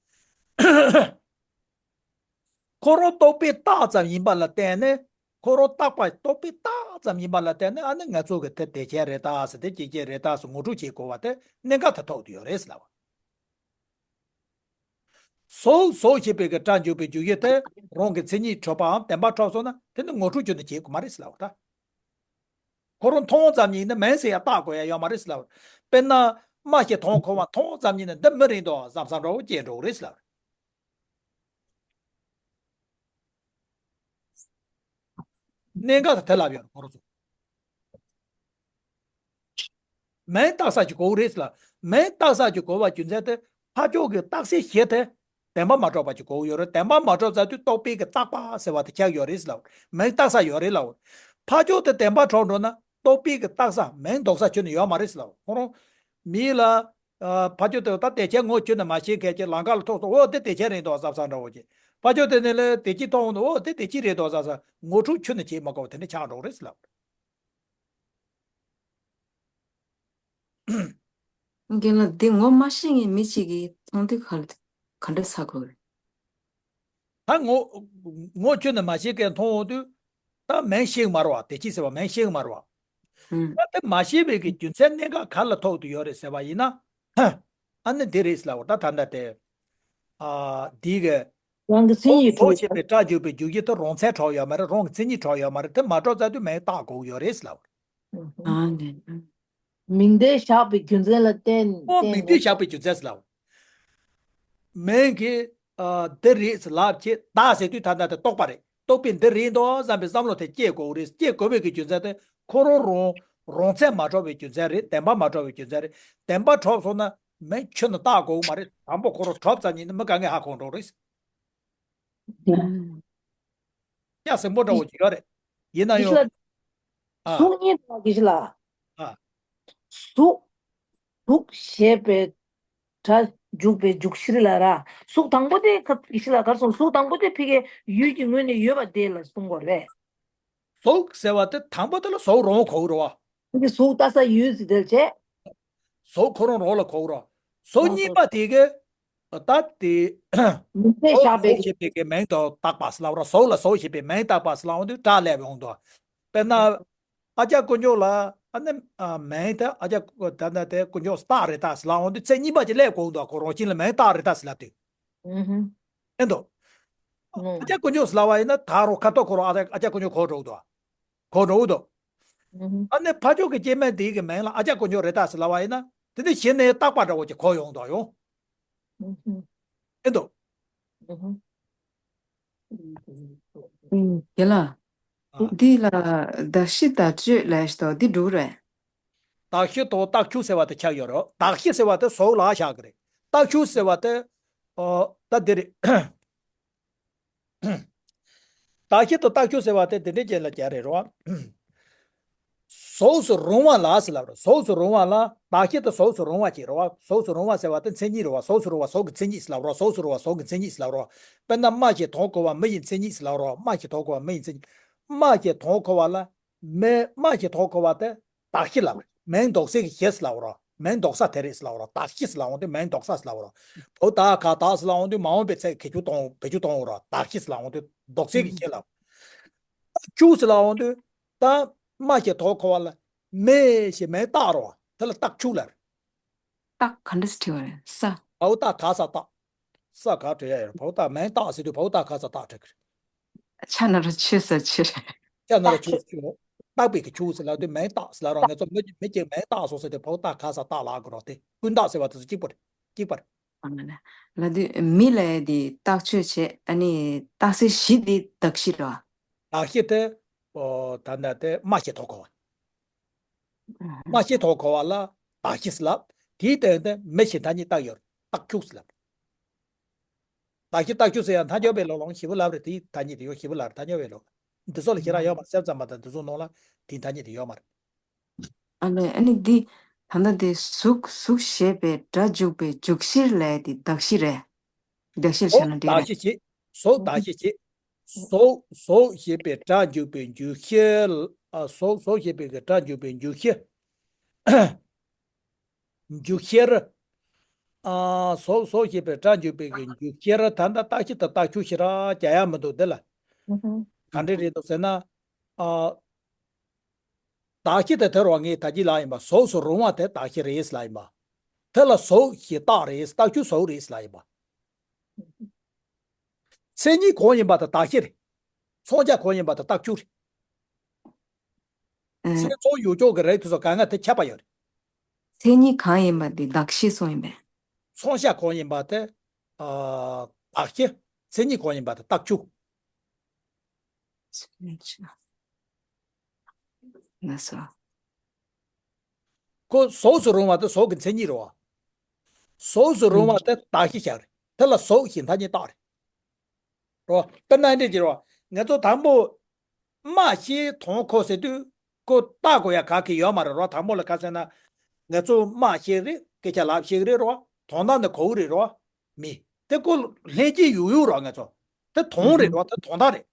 ཁོ་རང་རྟོག་པས་བཏགས་ཙམ་ཡིན་པ་ལ་བརྟེན་ནས། ཁོ་རང་བཏགས་པ་རྟོག་པས་བཏགས་ཙམ་ཡིན་པ་ལ་བརྟེན་ནས་ཨ་ནི་ང་ཚོ་གི་དེ་དེ་ཅན་རེད་ད་ཟེར་དེ་གཅིག་ཅན་རེད་ད་ཟེར་ངོ་སྤྲོད་བྱེད་དགོས་པ་དེ་གནད་འགག་ཏུ་ཐུག་བསྡད་ཡོད་རེད་ཟེར་ལབ་པ། གཟུགས་གཟུགས་ཞེས་པའི་གི་སྒྲ་འཇུག་པའི་འཇུག་ཡུལ་དེ་རང་གི་མཚན་ཉིད་གྲུབ་པའམ་བདེན་པར་གྲུབ་སོང་ན་དེ་ནི་ངོ་སྤྲོད་ཁྱོན་ནས་བྱེད་དགོས་མ་རེད་ཟེར་ལབ་པ་ད། ཁོ་རང་མཐོང་ཙམ་ཡིན་ན་མིང་ཟེར་ཡ་བཏགས་དགོས་ཡ་ཡོད་མ་རེད་ཟེར་ལབ་པ། དཔེར་ན་རྨ་ཞིག་དོང་ཁོ་བ་མཐོང་ཙམ་ཡིན་ན་འདི་མི་རེད་འདུག་བསམ་བསམ་འདྲ་བོ་སྐྱེ་འགྲོ་གི་རེད་ཟེར་ལབ་པ། གནད་འགག་དེ་ལབ་ཡོད་རེད་ཁོ་རང་ཚོ། མིང་བཏགས་ས་ཅིག་དགོས་རེད་ལ། མིང་བཏགས་ས་ཅིག་དགོས་པ་རྒྱུ་མཚན་དེ་ཕ་ཕྱོགས་ཀྱི་རྟགས་གསལ་གཞི་དེ་བདེན་པ་མ་གྲུབ་པ་ཅིག་དགོས་ཡོད་རེད། བདེན་པ་མ་གྲུབ་ཚར་དུས་རྟོག་པའི་གི་བཏགས་པ་ཟེར་བ་དེ་ཆགས་ཡོད་རེད་ལ། མིང་བཏགས་ས་ཡོད་རེད་ལ། ཕ་ཕྱོགས་དེ་བདེན་པ་གྲུབ་འགྲོ་ན་རྟོག་པའི་གི་བཏགས་ས་མིང་འདོགས་ས་ཁྱོན་ནས་ཡོད་མ་རེད་ལ། ཁོ་རང་མི་ལ། ཨ། ཕ་ཆོས་དེ་ད་དེ་ཆ་ངོ་ཁྱོད་ནས་མ་ཤེས་མཁན་གྱི་ལམ་ཁ་ལ་ཐུག་སོང་། འོ་དེ་དེ་ཆ་རེད་འདུག་བསམ་བསམ་འདྲ་བོ་ཅིག་ཕ་ཆོས་དེ་ནས་ལས་དེ་ཅི་མཐོང་འདུག་འོ་དེ་དེ་ཅི་རེད་འདུག་བསམ་བསམ་ངོ་འཕྲོད་ཁྱོད་ནས་བྱེད་མ་དགོས་པ་དེ་འདྲ་ཆགས་འགྲོ་རེད་ལབ། རྒན་ལགས་འདི་ངོ་མ་ཤེས་མཁན་མི་གཅིག་གིས་མཐོང་དུས་ག་ག་འདྲ་ཚ་དགོས་རེད། ད་ངོ་ངོ་ཁྱོད་ནས་མ་ཤེས་མཁན་མཐོང་འོང་དུས་ད་མིང་ཤེས་ཀྱི་མ་རེད་བ། དེ་ཅི་ཟེར་བ་མིང་ཤེས་ཀྱི་མ་རེད་བ། ཨུམ། ད་དེ་མ་ཤེས་པའི་གི་རྒྱུ་མཚན་གནད་འགག་ག་ལ་ཐུག་ཏུ་ཡོད་རེད་ཟེར་བ་ཡིན་ན། ཨ་ནི་འདི་རེད་ལབ་པ་ད་ད་ལྟ་དེ། ཨ། འདི་གི། རང་གི་མཚན་ཉིད་གྲོགས་བྱེད་པའི་སྒྲ་འཇུག་པའི་འཇུག་ཡུལ་དེ་རང་མཚན་གྲོགས་ཡོད་མ་རེད། རང་གི་མཚན་ཉིད་གྲོགས་ཡོད་མ་རེད། དེ་མ་གྲོགས་ཚར་དུས་མིང་བཏགས་དགོས་ཡོད་རེད་ལབ་པ། ཨ་ནི། མིང་དོན་བཞག་པའི་རྒྱུ་མཚན་ལ་བརྟེན་ཨོ་བརྟེན་མིང་དོན་བཞག་པའི་རྒྱུ་མཚན་ལབ། མིང་གིས། ཨ། འདི་རེད་ལབ་ཀྱི་བདག་ཟེར་དུས་ད་ལྟ་དེ་རྟོག་པ་རེད། རྟོག་པས་འདི་རེད་འདུག་བསམ་པའི་བསམ་བློ་དེ་སྐྱེ་དགོས་རེད། སྐྱེ་དགོས་པའི་གི་རྒྱུ་མཚན་དེ་ཁོ་རང་རང་རང་མཚན་མ་གྲུབ་པའི་རྒྱུ་མཚན་རེད། བདེན་པ་མ་གྲུབ་པའི་རྒྱུ་མཚན་རེད། བདེན་པ་གྲུབ་སོང་ན་མིང་ཁྱོན་ནས་བཏགས་དགོས་མ་རེད། དང་པོ་ཁོ་རང་གྲུབ་ཙམ་ཉིད་ནས་མི་ག་ངས་ཧ་གོ་འགྲོ་རེད། ཡ་སེམས་པོ་འདྲ་བོ་ཅིག་ཡོད་རེད། ཡིན་ན་ཡང་། ཨ། གཟུགས་གཉིས་དང་དགེ་བཤེས་ལགས། ཨ། གཟུགས། གཟུགས་ཞེས་པའི་སྒྲ་འཇུག་པའི་འཇུག་གཞིར་ལ་ར། གཟུགས་དང་པོ་དེ་ཁ་དགེ་བཤེས་ལགས་ག་རེ་གསུངས། གཟུགས་དང་པོ་དེ་ཕ་གིའི་ཡུལ་གྱི་ངོས་ནས་ཡོད་པ་དེ་ལ་གསུང་དགོས་རེད། གཟུགས་ཟེར་བ་དེ་དང་པོ་དེ་ལ་གཟུགས་རང་གོ་རོ། ཕ་གི་གཟུགས་ལྟ་ས་ཡུལ་ཟེར་དེ་བྱས། གཟུགས་ཁོ་རང་རང་ལ་གོ་རོ། གཟུགས་གཉིས་པ་དེ་གི། ད་དེ། མིང་དོན་བཞག་པའི་གཟུགས་ཞེས་པའི་གི་མིང་དུ་བཏགས་པ་ཟེར་ལབ་ར། གཟུགས་ལ་གཟུགས་ཞེས་པའི་མིང་བཏགས་པ་ཟེར་ལབ་འོང་དུས་སྒྲ་སླེབས་ཡོང་དུས། དཔེར་ན། ཨ་ཅག་དཀོན་མཆོག་ལ་ཨ་ནི་མིང་དེ་ཨ་ཅག་ད་ལྟ་དེ་དཀོན་མཆོག་སྟག་རེད་ད་ཟེར་ལབ་འོང་དུས་ཚེ་གཉིས་པ་ཅིག་སླེབས་དགོས་འདུག་ཁོ་རང་བཞིན་ལ་མིང་སྟག་རེད་ད་ཟེར་ལབ་དུས། ཨེ་འདུག་ཨ་ཅག་དཀོན་མཆོག་ཟེར་ལབ་པ་ཡིན་ན་ད་རུང་ཁ་ཐོག་ཁོ་རང་ཨ་ཅག་དཀོན་མཆོག་གོ་འགྲོ་འདུག་གོ་འགྲོ་འདུག་ཨ་ནི་ཕ་ཕྱོགས་ཀྱི་སྐྱེ་དམན་དེའི་གི་མིང་ལ་ཨ་ཅག་དཀོན་མཆོག་རེད་ད་ཟེར་ལབ་པ་ཡིན་ན་དེ་ནི་གཞི་ནས་རྟག་པ་འདྲ་བོ་ཅིག་གོ་ཡོང་དུ་ཡོང་། ཨེ་འདུག་ཨུམ། དེ་ལ། ཨ། འདི་ལ་གདགས་གཞི་བདག་སྤྱོད་ལབ་ཞིག་འདུག་འདི་འགྲོ་གི་རེད། གདགས་གཞི་དང་རྟགས་ཆོས་ཟེར་བ་དེ་ཆགས་ཡོད་རེད། གདགས་གཞི་ཟེར་བ་དེ་གཟུགས་ལ་བཞག་གི་རེད། རྟགས་ཆོས་ཟེར་བ་དེ། ཨོ། ད་འདི་རེད། གདགས་གཞི་དང་རྟགས་ཆོས་ཟེར་བ་དེ་འདི་འདྲའི་རྐྱེན་ལ་རྒྱག་རེད་རོ། གཟུགས་སུ་རུང་བ་ལ་ཟེར་ལབ་རོ། གཟུགས་སུ་རུང་བ་ལ་གདགས་གཞི་དེ་གཟུགས་སུ་རུང་བ་ཅིག་རེད་བ། གཟུགས་སུ་རུང་བ་ཟེར་བ་དེ་མཚན་ཉིད་རེད་བ། གཟུགས་སུ་རུང་བ་གཟུགས་ཀྱི་མཚན་ཉིད་ཟེར་ལབ་རོ། གཟུགས་སུ་རུང་བ་གཟུགས་ཀྱི་མཚན་ཉིད་ཟེར་ལབ་རོ། དཔེར་ན་རྨ་ཞིག་དོན་གོ་བ་མི་ཡི་མཚན་ཉིད་ཟེར་ལབ་རོ། རྨ་ཞིག་དོན་གོ་བ་མི་ཡི་མཚན་ཉིད། རྨ་ཞིག་དོན་གོ་བ་ལ། མི་རྨ་ཞིག་དོན་གོ་བ་དེ་གདགས་གཞི་ལབ་རེད། མིང་འདོགས་སའི་གི་གཞི་ཟེར་ལབ་རོ། མིང་འདོགས་ས་དེ་རེད་ཟེར་ལབ་རོ། གདགས་གཞི་ཟེར་ལབ་འོང་དུས་མིང་འདོགས་ས་ཟེར་ལབ་རོ། བུ་དག་ག་དག་ཟེར་ལབ་འོང་དུས་མ་འོངས་པའི་ཚེ་གི་བེད་སྤྱོད་གཏོང་བེད་སྤྱོད་གཏོང་རོ། གདགས་གཞི་ཟེར་ལབ་འོང་དུས་འདོགས་སའི་གི་གཞི་ལབ། ཆུ་ཟེར་ལབ་འོང་དུས་ད་རྨ་ཞིག་དོན་གོ་བ་ལ་མི་ཞེས་མིང་བཏགས་རོ། དེ་ལ་རྟགས་ཆོས་ལབ་རེད། རྟགས་ག་འདྲ་ཞིག་བྲིས་པ་རེད་ས། བུ་དག་ག་ས་རྟགས། ས་ག་བྲི་ཡ་ཡོད་རེད། བའོ་ཏ་མེང་ཏག་ཟེར་དུས་བའོ་ཏ་ག་ས་ཏག་བྲི་གི་རེད། ཆ་ན་ར་ཆུ་ས་ཆུ་རེད། ཅ་ན་ར་ཆུ་ཆུ་རེད། སྟག་པའི་གི་ཆུ་ཟེར་ལབ་དུས་མེང་ཏག་ཟེར་ལབ་རོགས། ང་ཚོ་མི་མི་གཅིག་མེང་ཏག་སོང་ཟེར་དུས་བའོ་ཏ་ག་ས་ཏག་ལབ་གི་རོགས། དེ་ཀུན་བཏགས་ཟེར་བ་དེ་ཚོ་གཅིག་པ་རེད། གཅིག་པ་རེད། ལ་དུས་མི་ལ་དེ་རྟགས་ཆོས་བྱེད། ཨ་ནི་རྟགས་གསལ་བཞི་དེ་གདགས་གཞི་རེད་བ། གདགས་གཞི་དེ་ཨོ་ད་ལྟ་དེ་སྨྲ་ཤེས་དོ་གོ་བ། སྨྲ་ཤེས་དོ་གོ་བ་ལ་གདགས་གཞི་ཟེར་ལབ། དེའི་སྟེང་དེ་མི་ཞེས་ཐ་སྙད་བཏགས་ཡོད་རེད། རྟགས་ཆོས་ཟེར་ལབ། གདགས་གཞི་རྟགས་ཆོས་ཟེར་ཡང་ཐ་སྙད་པའི་ལོ་ལོང་ཞིབ་པོ་ལབ་རེད། དེའི་ཐ་སྙད་དེ་ཡོད། ཞིབ་པོ་ལབ་རེད། ཐ་སྙད་པའི་ལོ། འདི་ཚོ་ལ་ཁྱེད་རང་ཡོད་མ་རེད། སེམས་ཙམ་པ་དང་འདི་ཚོ་ནང་ལ་དེའི་ཐ་སྙད་དེ་ཡོད་མ་རེད། ཨ་ལས། ཨ་ནི་འདི་ད་ལྟ་འདི་གཟུགས་གཟུགས་ཞེས་པའི་སྒྲ་འཇུག་པའི་འཇུག་གཞིར་ལས་འདི་གདགས་གཞི་རེད། གདགས་གཞིར་བྱས་ན་འགྲིག་རེད། གཟུགས་གདགས་གཞི་བྱེད། གཟུགས་གདགས་གཞི་བྱེད། གཟུགས་གཟུགས་ཞེས་པའི་སྒྲ་འཇུག་པའི་འཇུག་གཞི། ཨ་གཟུགས་གཟུགས་ཞེས་པའི་གི་སྒྲ་འཇུག་པའི་འཇུག་གཞི། འཇུག་གཞིར། ཨ་གཟུགས་གཟུགས་ཞེས་པའི་སྒྲ་འཇུག་པའི་གི་འཇུག་གཞིར་ད་ལྟ་རྟགས་གཞི་དང་རྟགས་ཆོས་ཞེ་དྲག་རྒྱག་ཡ་མི་འདུག་འདི་ལ། ག་འདྲ་རེད་འདུག་ཟེར་ན། ཨ་གདགས་གཞི་དེ་དེ་རུ་ངས་ད་གིན་ལབ་ཡིན་པ། གཟུགས་སུ་རུང་བ་དེ་གདགས་གཞི་རེད་ལབ་ཡིན་པ། དེ་ལ་གཟུགས་ཞེས་བཏགས་རེད། རྟགས་ཆོས་གཟུགས་རེད་ལབ་ཡིན་པ། མཚན་ཉིད་གང་ཡིན་པ་དེ་གདགས་གཞི་རེད། མཚོན་བྱ་གང་ཡིན་པ་དེ་རྟགས་ཆོས་རེད། ཨེ། མཚན་མཚོན་ཡོད་ཆོག་གི་རེད། དེ་ཚོ་གང་ག་དེ་ཁྱབ་པ་ཡོད་རེད། མཚན་ཉིད་གང་ཡིན་པ་དེ་གདགས་གཞི་སོང་ཡིན་པས། མཚོན་བྱ་གང་ཡིན་པ་དེ་ཨ་གདགས་གཞི། མཚན་ཉིད་གང་ཡིན་པ་དེ་རྟགས་ཆོས། མཚན་ཉིད་ཆོས། ན་སོ། ཁོ་གཟུགས་སུ་རུང་བ་དེ་གཟུགས་ཀྱི་མཚན་ཉིད་རེད་བ། གཟུགས་སུ་རུང་བ་དེ་གདགས་གཞི་བཞག་རེད། དེ་ལ་གཟུགས་ཞེས་ཐ་སྙད་བཏགས་རེད། རོ། དཔེར་ན་འདི་བྱེད་རོ། ང་ཚོ་དང་པོ་སྨྲ་ཤེས་དང་གོ་ཟེར་དུས་ཁོ་བཏགས་དགོས་ཡ་ག་གེ་ཡོད་མ་རེད་རོ། དང་པོ་ལ་ག་ཟེར་ན། ང་ཚོ་སྨྲ་ཤེས་རེད། སྐད་ཆ་ལབ་ཤེས་ཀྱི་རེད་རོ། དོན་དག་འདི་གོ་གི་རེད་རོ། མི་དེ་ཁོ་ལྷན་སྐྱེས་ཡོད་ཡོད་རོ། ང་ཚོ་དེ་དོན་རེད་རོ། དེ་དོན་དག་རེད།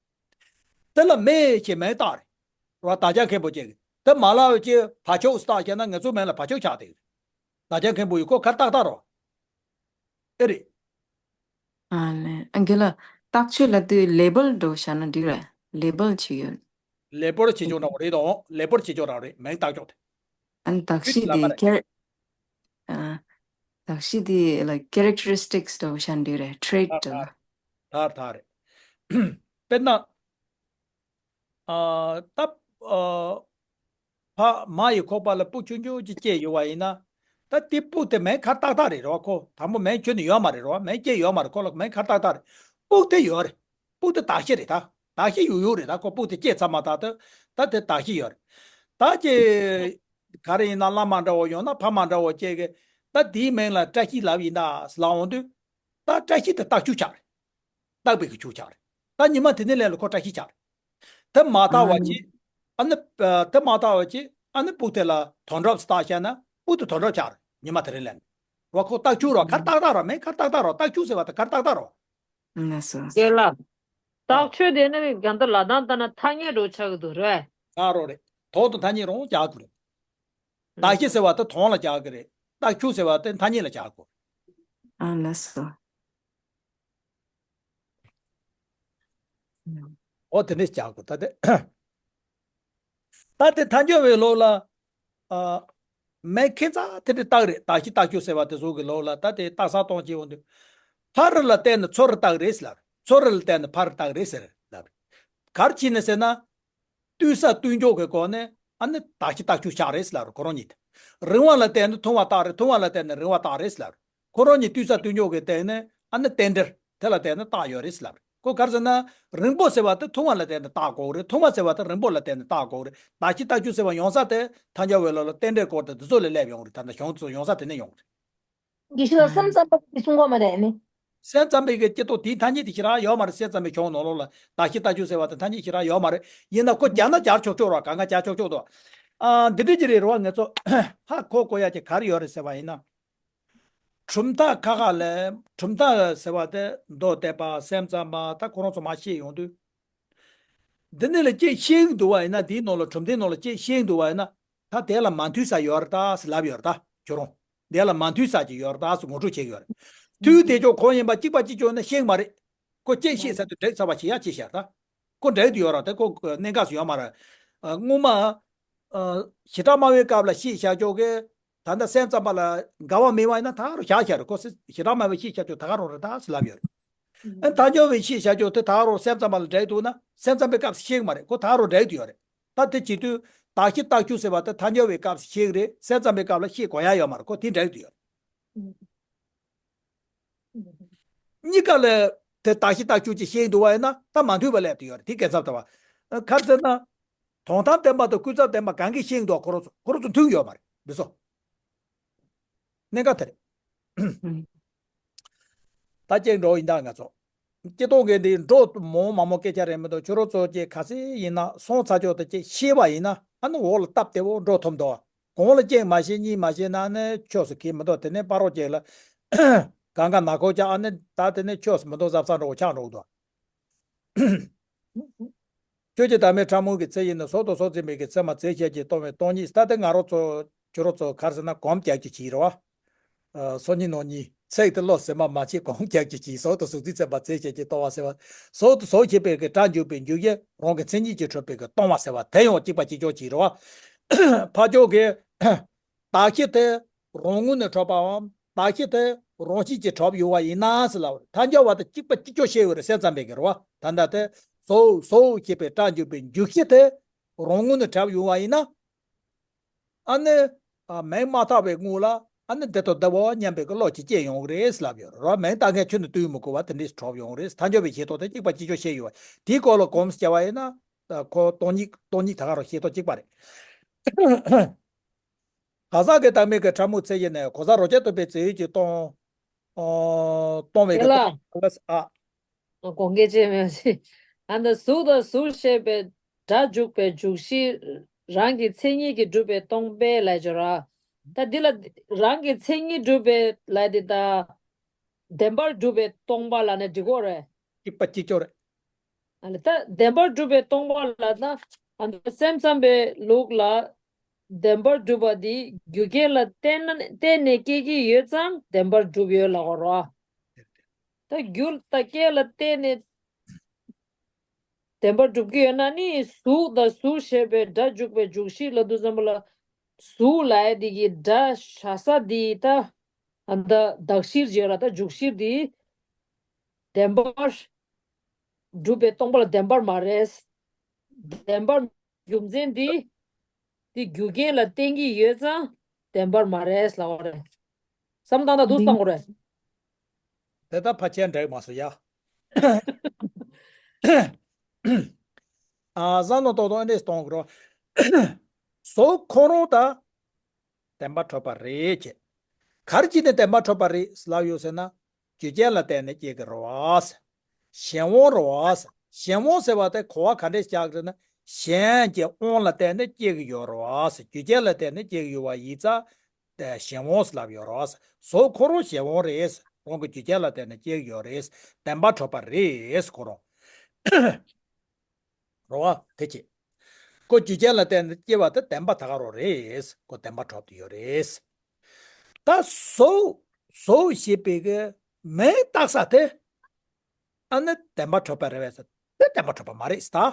དེ་ལ་མི་ཞེས་མིང་བཏགས་རེད་རོ། དག་ཆ་མཁན་པོ་ཅིག་དེ་མ་ལབ་ཅེས་བ་ཕྱུགས་བཏགས་བྱས་ན་ང་ཚོ་མིང་ལ་བ་ཕྱུགས་ཆགས་བསྡད་ཀྱི་རེད། དག་ཆ་མཁན་པོ་ཡིས་ཁོ་གར་ཏག་ཏག་རོ། ཨེ་རེད། ཨ་ལས། ཨ་རྒན་ལགས། རྟགས་ཆོས་ལབ་དུས་ལེ་བལ་འདྲ་བོ་བཞག་ན་འགྲིག་རེད། ལེ་བལ་བྱེད་ཡོད། ལེ་བལ་བྱེད་ཆོག་འདྲ་བོ་རེད་དོ། ལེ་བལ་བྱེད་ཆོག་འདྲ་བོ་རེད། མིང་བཏགས་ཆོག་དེ། ཨ་ནི་གདགས་གཞི་དེ་ཁྱེར། ཨ། གདགས་གཞི་དེ་like characteristics འདྲ་བོ་བཞག་ན་འགྲིག་རེད། ཊེ་རེཊ་འདྲ་བོ། ད་ད་རེད། དཔེར་ན། ཨ་ད་ཨ་ཕ་མ་ཡི་ཁོག་པ་ལ་སྤུ་ཆུང་ཆུང་ཅིག་སྐྱེས་ཡོད་པ་ཡིན་ན། ད་དེ་སྤུ་དེ་མིང་གར་ཏག་ཏག་རེད་རོ། ཁོ་དང་པོ་མིང་ཁྱོན་ནས་ཡོད་མ་རེད་རོ། མིང་སྐྱེས་ཡོད་མ་རེད། ཁོ་ལ་མིང་གར་ཏག་ཏག་རེད། སྤུ་དེ་ཡོད་རེད། སྤུ་དེ་གདགས་གཞི་རེད། ད་གདགས་གཞི་ཡོད་ཡོད་རེད། ད་ཁོ་སྤུ་དེ་སྐྱེས་ཚར་མ་ཐག་ཏུ་ད་དེ་གདགས་གཞི་ཡོད་རེད། ད་ཀྱེ་ག་རེ་ཡིན་ན་བླ་མ་འདྲ་བོ་ཡོང་ན་ཕ་མ་འདྲ་བོ་སྐྱེས་གི། ད་དེའི་མིང་ལ་བཀྲ་ཤིས་ལབ་ཡིན་ད་ལབ་འོང་དུས། ད་བཀྲ་ཤིས་དེ་རྟགས་ཆོས་ཆགས་རེད། བཏགས་པའི་གི་ཆོས་ཆགས་རེད། ད་ཉི་མ་དེ་ནས་ལས་ལ་ཁོ་བཀྲ་ཤིས་ཆགས་རེད། དེ་མ་བཏགས་པ་ཅིག་ཨ་ནི་དེ་མ་བཏགས་པ་ཅིག་ཨ་ནི་སྤུ་དེ་ལ་དོན་གྲུབ་བཏགས་བྱས་ན་སྤུ་དེ་དོན་གྲུབ་ཆགས་རེད། ཉི་མ་དེ་རིང་ལས་ནས་རོ། ཁོ་རྟགས་ཆོས་རོ། གར་ཏག་ཏག་རོ། མིང་གར་ཏག་ཏག་རོ། རྟགས་ཆོས་ཟེར་བ་དེ་གར་ཏག་ཏག་རོ། ལགས་སོ། རྒན་ལགས། རྟགས་ཆོས་དེ་ནི་རྒན་ད་ལ་དང་ད་ན་ཐ་སྙད་འགྲོ་ཆགས་ཀྱི་འདུག་རེད། ཨ་རོ་རེད། དོན་དང་ཐ་སྙད་རང་རྒྱག་དགོས་རེད། གདགས་གཞི་ཟེར་བ་དེ་དོན་ལ་རྒྱག་གི་རེད། རྟགས་ཆོས་ཟེར་བ་དེ་ཐ་སྙད་ལ་རྒྱག་དགོས། ཨ་ལགས་སོ། འོ་དེ་འདྲས་བྱ་དགོས། ད་དེ་ད་དེ་ཐལ་འགྱུར་བའི་ལུགས་ལ། ཨ་མེད་ཁྱད་མཚར་དེ་འདྲས་རྟགས་རེད། གདགས་གཞི་རྟགས་ཆོས་ཟེར་བ་དེ་ཚོ་གི་ལུགས་ལ་ད་དེ་རྟགས་གསལ་སྟོན་བྱེད་འོང་དུས། ཕ་རི་ལ་བརྟེན་ནས་ཚུ་རི་རྟགས་རེད་ཟེར་ལབ། ཚུ་རི་ལ་བརྟེན་ནས་ཕ་རི་རྟགས་རེད་ཟེར་ལབ། ག་རེ་བྱས་ནས་ཟེར་ན། ལྟོས་ས་ལྟོས་འཇོག་གི་སྒོ་ནས་ཨ་ནི་གདགས་གཞི་རྟགས་ཆོས་ཆགས་རེད་ཟེར་ལབ་རེད། ཁོ་རང་ཉིད་དེ། རིང་བ་ལ་བརྟེན་ནས་ཐུང་བ་རྟགས་རེད། ཐུང་བ་ལ་བརྟེན་ནས་རིང་བ་རྟགས་རེད་ཟེར་ལབ་རེད། ཁོ་རང་གཉིས་ལྟོས་ས་ལྟོས་འཇོག་གི་སྟེང་ནས་ཨ་ནི་རྟེན་འབྲེལ་དེ་ལ་བརྟེན་ནས་རྟགས་ཡོད་རེད་ཟེར་ལབ་རེད། ཁོ་ག་རེ་ཟེར་ན། རིང་པོ་ཟེར་བ་དེ་ཐུང་བ་ལ་བརྟེན་ནས་རྟགས་གོ་གི་རེད། ཐུང་བ་ཟེར་བ་དེ་རིང་པོ་ལ་བརྟེན་ནས་རྟགས་གོ་གི་རེད། གདགས་གཞི་རྟགས་ཆོས་ཟེར་བ་ཡོང་ས་དེ་ཐལ་འགྱུར་བའི་ལུགས་ལ་རྟེན་འབྲེལ་སྐོར་དེ་འདི་ཚོ་ལས་སླེབས་ཡོང་གི་རེད། ད་ལྟ་གཞུང་དེ་ཚོ་ཡོང་ས་དེ་ནས་ཡོང་གི་རེད། དགེ་བཤེས་ལགས། སེམས་ཙམ་པ་གིས་གསུང་གི་མ་རེད་ནི། སེམས་ཙམ་པའི་གི་སྐྱེ་སྟོབས་དེའི་ཐ་སྙད་དེ་ཞེ་དྲག་ཡོད་མ་རེད། སེམས་ཙམ་པའི་གཞུང་ནང་ལོགས་ལ་གདགས་གཞི་རྟགས་ཆོས་ཟེར་བ་དེ་ཐ་སྙད་ཞེ་དྲག་ཡོད་མ་རེད། ཡིན་ན་ཁོ་རྒྱག་ན་རྒྱག་ཆོག་ཆོག་རེད། གང་ག་རྒྱག་ཆོག་ཆོག་འདུག་ཨ་འདི་འདྲ་ཅིག་རེད་རོ། ང་ཚོ་ཧ་གོ་དགོས་ཡ་ཅིག་ག་རེ་ཡོད་རེད་ཟེར་བ་ཡིན་ན། གྲུབ་མཐའ་ཁ་ཁ་ལ། གྲུབ་མཐའ་ཟེར་བ་དེ་མདོ་སྡེ་པ་སེམས་ཙམ་པ་ད་ཁོ་རང་ཚོ་མར་བཤད་ཡོང་དུས། འདི་ནས་ལ་ཅིག་ཤེས་ཀྱི་འདུག་བ་ཡིན་ན། འདིའི་ནང་ལ་གྲུབ་མཐའི་ནང་ལ་ཅིག་ཤེས་ཀྱི་འདུག་བ་ཡིན་ན། ད་དེ་ལ་མ་མཐུན་ས་ཡོད་རེད་ད་ཟེར་ལབ་ཡོད་རེད། ད་ཁྱོད་རང་དེ་ལ་མ་མཐུན་ས་ཅིག་ཡོད་རེད་ད་ཟེར་ངོ་སྤྲོད་བྱེད་ཀྱི་ཡོད་རེད། མཐུན་དེ་ཅོག་གང་ཡིན་པ་གཅིག་པ་གཅིག་ཅོག་ནས་ཤེས་ཀྱི་མ་རེད། ཁོ་ཅིག་ཤེས་ས་དེ་འགྲིག་ཚར་བ་ཞིག་ཡ་ཅིག་བཤད་ད། ཁོ་འགྲིག་དུ་ཡོད་ར། དེ་ཁོ་གནད་འགག་སུ་ཡོད་མ་རེད། ཨ་སྔོན་མ། ཨ་ཞི་དྲག་སྨྲ་བའི་སྐབས་ལ་ཤེས་བཞག་ཅོག་གི། ད་ལྟ་སེམས་ཙམ་པ་ལ་འགལ་བ་མེད་པ་ཡིན་ན་ད་ག་རང་བཞག་བཞག་རེད། ཁོ་སེ་ཞེ་དྲག་མ་བའི་ཤེས་བྱ་ཆོས་ད་ག་རང་རེད་ད་ཟེར་ལབ་ཡོད་རེད། ཨ་ཐལ་འགྱུར་བའི་ཤེས་བྱ་ཆོས་དེ་ད་ག་རང་སེམས་ཙམ་པ་ལ་འགྲིག་འདུག་ན་སེམས་ཙམ་པའི་སྐབས་སུ་ཤེས་ཀྱི་མ་རེད། ཁོ་ད་ག་རང་འགྲིག་འདུག་ཡོད་རེད། ད་དེ་བྱེད་དུས་དག་ཤེས་རྟགས་འཇུག་ཟེར་བ་དེ་ཐལ་འགྱུར་བའི་སྐབས་སུ་ཤེས་ཀྱི་རེད། སེམས་ཙམ་པའི་སྐབས་ལ་ཤེས་དགོས་ཡ་ཡོད་མ་རེད། ཁོ་དེ་འགྲིག་འདུག་ཡོད་རེད། གཉིས་ཀ་ལ་དེ་དག་ཤེས་རྟགས་འཇུག་ཅིག་ཤེས་འདུག་བ་ཡིན་ན་ད་མ་མཐུན་པ་སླེབས་དུ་ཡོད་རེད། དེ་ག་ཚབ་ད་བ། ག་རེ་ཟེར་ན། དོན་དམ་བདེན་པ་དང་ཀུན་རྫོབ་བདེན་པ་གང་གིས་ཤེས་འདུག་ཁོ་རང་ཚོ་ཁོ་རང་ཚོ་མཐུན་ཡོད་མ་རེད་འདི་ཚོ། གནད་འགག་དེ་རེད། ད་ཅིག་འགྲོ་ཡིན་ད་ང་ཚོ། སྤྱི་སྟོང་གི་འདི་འགྲོ་མོ་མ་མོ་སྐད་ཆ་རེད་མི་འདུག་ཁྱོད་རང་ཚོ་ཅིག་ག་ཚོད་ཡིན་ན་སོང་ཚར་ཆོག་ད་ཅིག་ཤེས་པ་ཡིན་ན་ཨ་ནི་འོག་ལ་སྟབས་བདེ་བོ་འགྲོ་ཐུབ་འདུག་གོང་ལ་གཅིག་མ་ཤེས་གཉིས་མ་ཤེས་ན་ནི་ཆོས་སུ་གིས་མི་འདུག་དེ་ནས་སྤ་རོ་གཅིག་ལ་གང་ག་ན་ཁོ་ཅག་ཨ་ནི་ད་དེ་ནས་ཆོས་སུ་མི་འདུག་གཟབ་གཟབ་འགྲོ་ཆགས་འགྲོ་འདུག་ཁྱོད་ཀྱི་བདག་མེད་ཕྲ་མོ་གི་ཚེ་ཡིན་ན་ཟོག་དང་ཟོག་འཛིན་པའི་གི་ཚེ་མ་ཚེ་ཤེས་ཀྱི་སྟོང་བའི་སྟོང་ཉིད་ད་དེ་ང་རོ་ཚོ་ཁྱོད་རོ་ཚོ་གར་ཟེར་ན་གོམ་རྒྱག་རྒྱུ་བྱེད་རོ། སོ་གཉིས་ནོ་གཉིས་ཚེག་དེ་བློ་ཟེར་མ་མ་བྱེད་གོམ་རྒྱག་རྒྱུ་བྱེད་ཟོག་དང་ཟོག་འཛིན་ཚེ་མ་ཚེ་ཤེས་ཀྱི་སྟོང་བ་ཟེར་བ། ཟོག་དང་ཟོག་ཤེས་པའི་གི་སྒྲ་འཇུག་པའི་འཇུག་ཡེ་རང་གི་མཚན་ཉིད་ཀྱིས་གྲུབ་པའི་གི་སྟོང་བ་ཟེར་བ་དེ་ཡང་གཅིག་པ་གཅིག་ཀྱང་བྱེད་རོ། ཕ་ཕྱོགས་ཀྱི། དག་ཤེས་དེ་རང་ངོས་ནས་གྲུབ་པའམ་དག་ཤེས་དེ་རང་བཞིན་གྱིས་གྲུབ་ཡོང་བ་ཡིན་ན་ཟེར་ལབ་རེད། ཐལ་འགྱུར་བ་དེ་གཅིག་པ་གཅིག་ཀྱང་བཤད་ཡོད་རེད། སེམས་ཙམ་པའི་གི་རེད་བ། ད་ལྟ་དེ་ཟོག་ཟོག་ཞེས་པའི་སྒྲ་འཇུག་པའི་འཇུག་ཤེས་དེ་རང་ངོས་ནས་གྲུབ་ཡོང་བ་ཡིན་ན། ཨ་ནི། མིང་མ་བཏགས་པའི་སྔོན་ལ་ཨ་ནི་འདི་དང་འདི་བོ་སྙམ་པའི་གི་བློ་ཅིག་སྐྱེ་ཡོང་གི་རེད་ཟེར་ལབ་ཡོད་རེད་བ། མིང་བཏགས་མཁན་ཁྱོན་ནས་བསྟུན་མི་དགོས་པ་དེ་འདྲས་གྲུབ་ཡོང་གི་རེད། ཐལ་འགྱུར་བའི་ཤེས་རྟོགས་དེ་གཅིག་པ་གཅིག་ཀྱང་བཤད་ཡོད་བ། དེའི་སྐོར་ལ་གོམས་སུ་བྱས་པ་ཡིན་ན། ཁོ་སྟོང་ཉིད་སྟོང་ཉིད་ད་ག་རང་ཤེས་རྟོགས་གཅིག་པ་རེད། གང་ཟག་གི་བདག་མེད་ཀྱི་ཕྲ་མོའི་ཚེ་ཡིན་ནས་གང་ཟག་རང་རྐྱ་ཐུབ་པའི་རྫས་ཡོད་ཀྱི་སྟོང་། ཨོ། སྟོང་བའི་གི་དེ་ལ། སྟོང་ལ་ཨ། དགོངས་འགལ་ཅན་མེད་ཅེས། ཨ་ནི་གཟུགས་དང་གཟུགས་ཞེས་པའི་སྒྲ་འཇུག་པའི་འཇུག་གཞི་རང་གི་མཚན་ཉིད་ཀྱིས་གྲུབ་པའི་སྟོང་པའི་ལས་སྦྱོར་ར། ད་འདི་ལ་རང་གི་མཚན་ཉིད་གྲུབ་པའི་ལས་འདི་ད། བདེན་པར་གྲུབ་པའི་སྟོང་པ་ལ་ནི་འགྲིག་གོ་རེད། གཅིག་པ་གཅིག་ཀྱང་རེད། ཨ་ལས་ད་བདེན་པར་གྲུབ་པའི་སྟོང་པ་ལ་ན་ཨ་ནི་སེམས་ཙམ་པའི་ལུགས་ལ་བདེན་པར་གྲུབ་པ་འདི་རྒྱུ་རྐྱེན་ལ་བརྟེན་ན་བརྟེན་ནས་སྐྱེ་གི་ཡོད་ཙང་བདེན་པར་གྲུབ་ཡོད་ལ་གོ་རོ། ད་རྒྱུ་ད་རྐྱེན་ལ་བརྟེན་ནས་བདེན་པར་གྲུབ་ཀྱི་ཡོད་ན་ནི་གཟུགས་དང་གཟུགས་ཞེས་པའི་སྒྲ་འཇུག་པའི་འཇུག་གཞི་ལ་དུས་ཙམ་པ་ལ་གཟུགས་ལ་ཡ་འདི་གི་སྒྲ་བྱ་ས་འདི་ད་ཨ་ད་གདགས་གཞིར་བྱས་ལ་ད་འཇུག་གཞིར་འདི་བདེན་པར་གྲུབ་པའི་སྟོང་པ་ལ་བདེན་པར་མ་རེད། བདེན་པར་རྒྱུ་མཚན་འདི་འདི་རྒྱུ་རྐྱེན་ལ་བརྟེན་གྱི་ཡོད་ཙང་བདེན་པར་མ་རེད་ལབ་པ་རེད། བསམ་སྟངས་དང་འདུག་སེ་བཏང་དགོས་རེད། དེ་ལྟར་ཕལ་ཆེར་འགྲིག་མ་སོང་ཡ། ཨ་བསམ་བློ་ཏོག་ཏོག་ཨེ་འདྲས་གཏོང་དགོས་རོགས། གཟུགས་ཁོ་རང་ད་བདེན་པར་གྲུབ་པ་རེད་ཅེས། ག་རེ་བྱས་ནས་བདེན་པར་གྲུབ་པ་རེད་ལབ་ཡོད་ཟེར་ན། རྒྱུ་རྐྱེན་ལ་བརྟེན་ནས་སྐྱེ་གི་རེད་བ། གཞན་དབང་རེད་བ། གཞན་དབང་ཟེར་བ་དེ་གོ་བ་ག་འདྲས་བཞག་གི་རེད་ན། གཞན་གྱི་དབང་ལ་བརྟེན་ནས་སྐྱེ་གི་ཡོད་རེད་བ། རྒྱུ་རྐྱེན་ལ་བརྟེན་ནས་སྐྱེ་གི་ཡོད་པ་ཡིན་ཙང་། དེ་གཞན་དབང་ཟེར་ལབ་ཡོད་རེད་བ། གཟུགས་ཁོ་རང་གཞན་དབང་རེད། རང་གི་རྒྱུ་རྐྱེན་ལ་བརྟེན་ནས་སྐྱེ་གི་ཡོད་རེད། བདེན་པར་གྲུབ་པ་རེད་ཁོ་རང་། རེད་བ། དེ་ཅི། ཁོ་རྒྱུ་རྐྱེན་ལ་བརྟེན་ནས་སྐྱེ་བ་དེ་བདེན་པ་ད་ག་རང་རེད། ཁོ་བདེན་པར་གྲུབ་ཏུ་ཡོད་རེད། ད་གཟུགས་གཟུགས་ཞེས་པའི་གི་མིང་བཏགས་ས་དེ། ཨ་ནི་བདེན་པར་གྲུབ་པ་རེད་བས་ཟེར། དེ་བདེན་པར་གྲུབ་པ་མ་རེད་ད།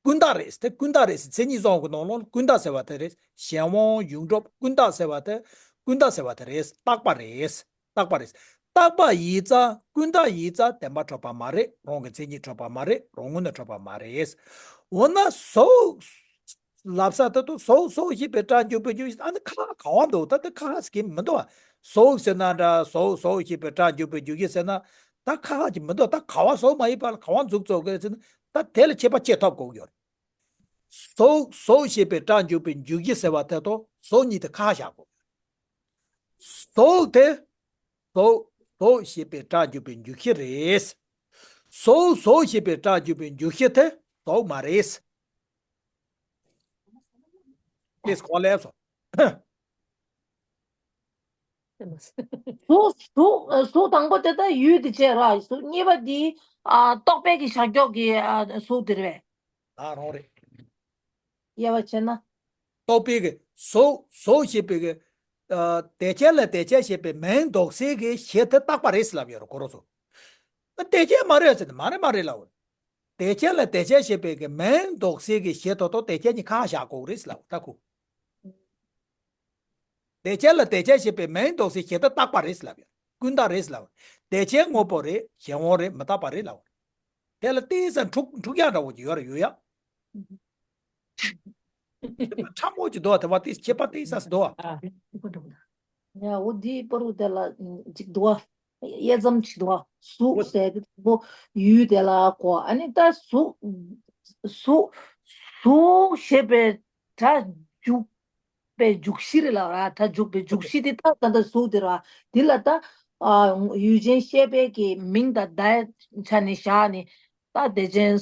ཀུན་བཏགས་རེད། དེ་ཀུན་བཏགས་རེད་ཟེར། མཚན་ཉིད་གསུམ་གྱི་ནང་ལོགས་ཀུན་བཏགས་ཟེར་བ་དེ་རེད། གཞན་དབང་ཡོངས་གྲུབ་ཀུན་བཏགས་ཟེར་བ་དེ་ཀུན་བཏགས་ཟེར་བ་དེ་རེད། བཏགས་པ་རེད། བཏགས་པ་རེད། བཏགས་པ་ཡིན་ཙང་ཀུན་བཏགས་ཡིན་ཙང་བདེན་པར་གྲུབ་པ་མ་རེད། རང་གི་མཚན་ཉིད་གྲུབ་པ་མ་རེད། རང་ངོས་ནས་གྲུབ་པ་མ་རེད། འོ་ན་གཟུགས་ལབ་ས་དེ་དུ་གཟུགས་གཟུགས་ཞེས་པའི་སྒྲ་འཇུག་པའི་རྒྱུ་ཨ་ནི་ཁ་ག་བ་འདུག་ད་དེ་ཁ་ཟེར་གྱི་མི་འདུག་བ། གཟུགས་ཟེར་ན་འདྲ་གཟུགས་གཟུགས་ཞེས་པའི་སྒྲ་འཇུག་པའི་རྒྱུ་ཞེས་ཟེར་ན། ད་ཁ་ཁ་ཅིག་མི་འདུག་ད་ག་བ་བཟོ་མ་ཡིན་པ་ལ་ག་བ་འཛུགས་བཙོག་གི་ཟེར་ན་ད་དེ་ལ་ཁྱད་པར་ཕྱེ་ཐུབ་དགོས་ཀྱི་ཡོད་རེད། གཟུགས་གཟུགས་ཞེས་པའི་སྒྲ་འཇུག་པའི་འཇུག་གཞི་ཟེར་བ་དེ་དང་གཟུགས་གཉིས་དེ་ཁ་བཞག་དགོས། གཟུགས་དེ་གཟུགས་གཟུགས་ཞེས་པའི་སྒྲ་འཇུག་པའི་འཇུག་གཞི་རེད། གཟུགས་གཟུགས་ཞེས་པའི་སྒྲ་འཇུག་པའི་འཇུག་གཞི་དེ་གཟུགས་མ་རེད། དེས་གོང་ལེབ་སོ། གཟུགས་གཟུགས་གཟུགས་དང་པོ་དེ་ད་ཡུལ་དེ་བྱས་ར། གཟུགས་གཉིས་པ་འདི་ཨ་རྟོག་པའི་གི་བྱ་སྐྱོག་གི་ཨ་གཟུགས་དེ་རེད། ད་རང་རེད། དབྱེ་བ་བྱས་ན། རྟོག་པའི་གི་གཟུགས་གཟུགས་ཞེས་པའི་གི་ཨ་དེ་བྱས་ལ་དེ་བྱས་ཞེས་པའི་མིང་འདོགས་སའི་གི་གཞི་དེ་རྟག་པ་རེད་ཟེར་ལབ་ཡོད་རེད་ཁོ་རང་ཚོ། ཨ་དེ་བྱས་མ་རེད་ཟེར་ན་མ་རེད་མ་རེད་ལབ་ཡོད། དེ་བྱས་ལ་དེ་བྱས་ཞེས་པའི་གི་མིང་འདོགས་སའི་གི་གཞི་དེ་དང་དེ་བྱས་གཉིས་ཁ་བཞག་དགོས་རེད་ཟེར་ལབ་ད་ཁུ། དེ་བྱས་ལ་དེ་བྱས་ཞེས་པའི་མིང་འདོགས་སའི་གཞི་རྟགས་རྟག་པ་རེད་ལབ་ཡོད། ཀུན་བཏགས་རེད་ལབ། དེ་བྱས་དངོས་པོ་རེད། གཞན་དབང་རེད། མི་རྟག་པ་རེད་ལབ། དེ་ལ་ཏོག་ཙམ་འཁྲུག་འཁྲུག་ཡག་འདྲ་བོ་ཅིག་ཡོད་རེད། ཡོད་ཡ། ཕྲ་མོ་ཅིག་འདུག་བ། དེ་བ་ཏོག་ཙམ་ཁྱད་པར་ཏོག་ཙམ་འདུག་བ། ཡ། འོ་འདིའི་བར་དུ་དེ་ལ་ཅིག་འདུག་བ། དབྱེ་མཚམས་ཅིག་འདུག་བ། གཟུགས་ཟེར་དེ་པོ་ཡུལ་དེ་ལ་གོ། ཨ་ནི་ད་གཟུགས་གཟུགས་གཟུགས་ཞེས་པའི་སྒྲ་འཇུག་པའི་འཇུག་གཞིར་ལ་ར། ད་འཇུག་པའི་འཇུག་གཞི་དེ་ད་ད་ལྟ་གཟུགས་དེ་ར། དེ་ལ་ད་ཨ་ཡུལ་ཅན་ཤེས་པའི་གི་མིང་དང་བརྡའི་ཆ་ནས་བཞག་ནས། ད་དེ་ཅན་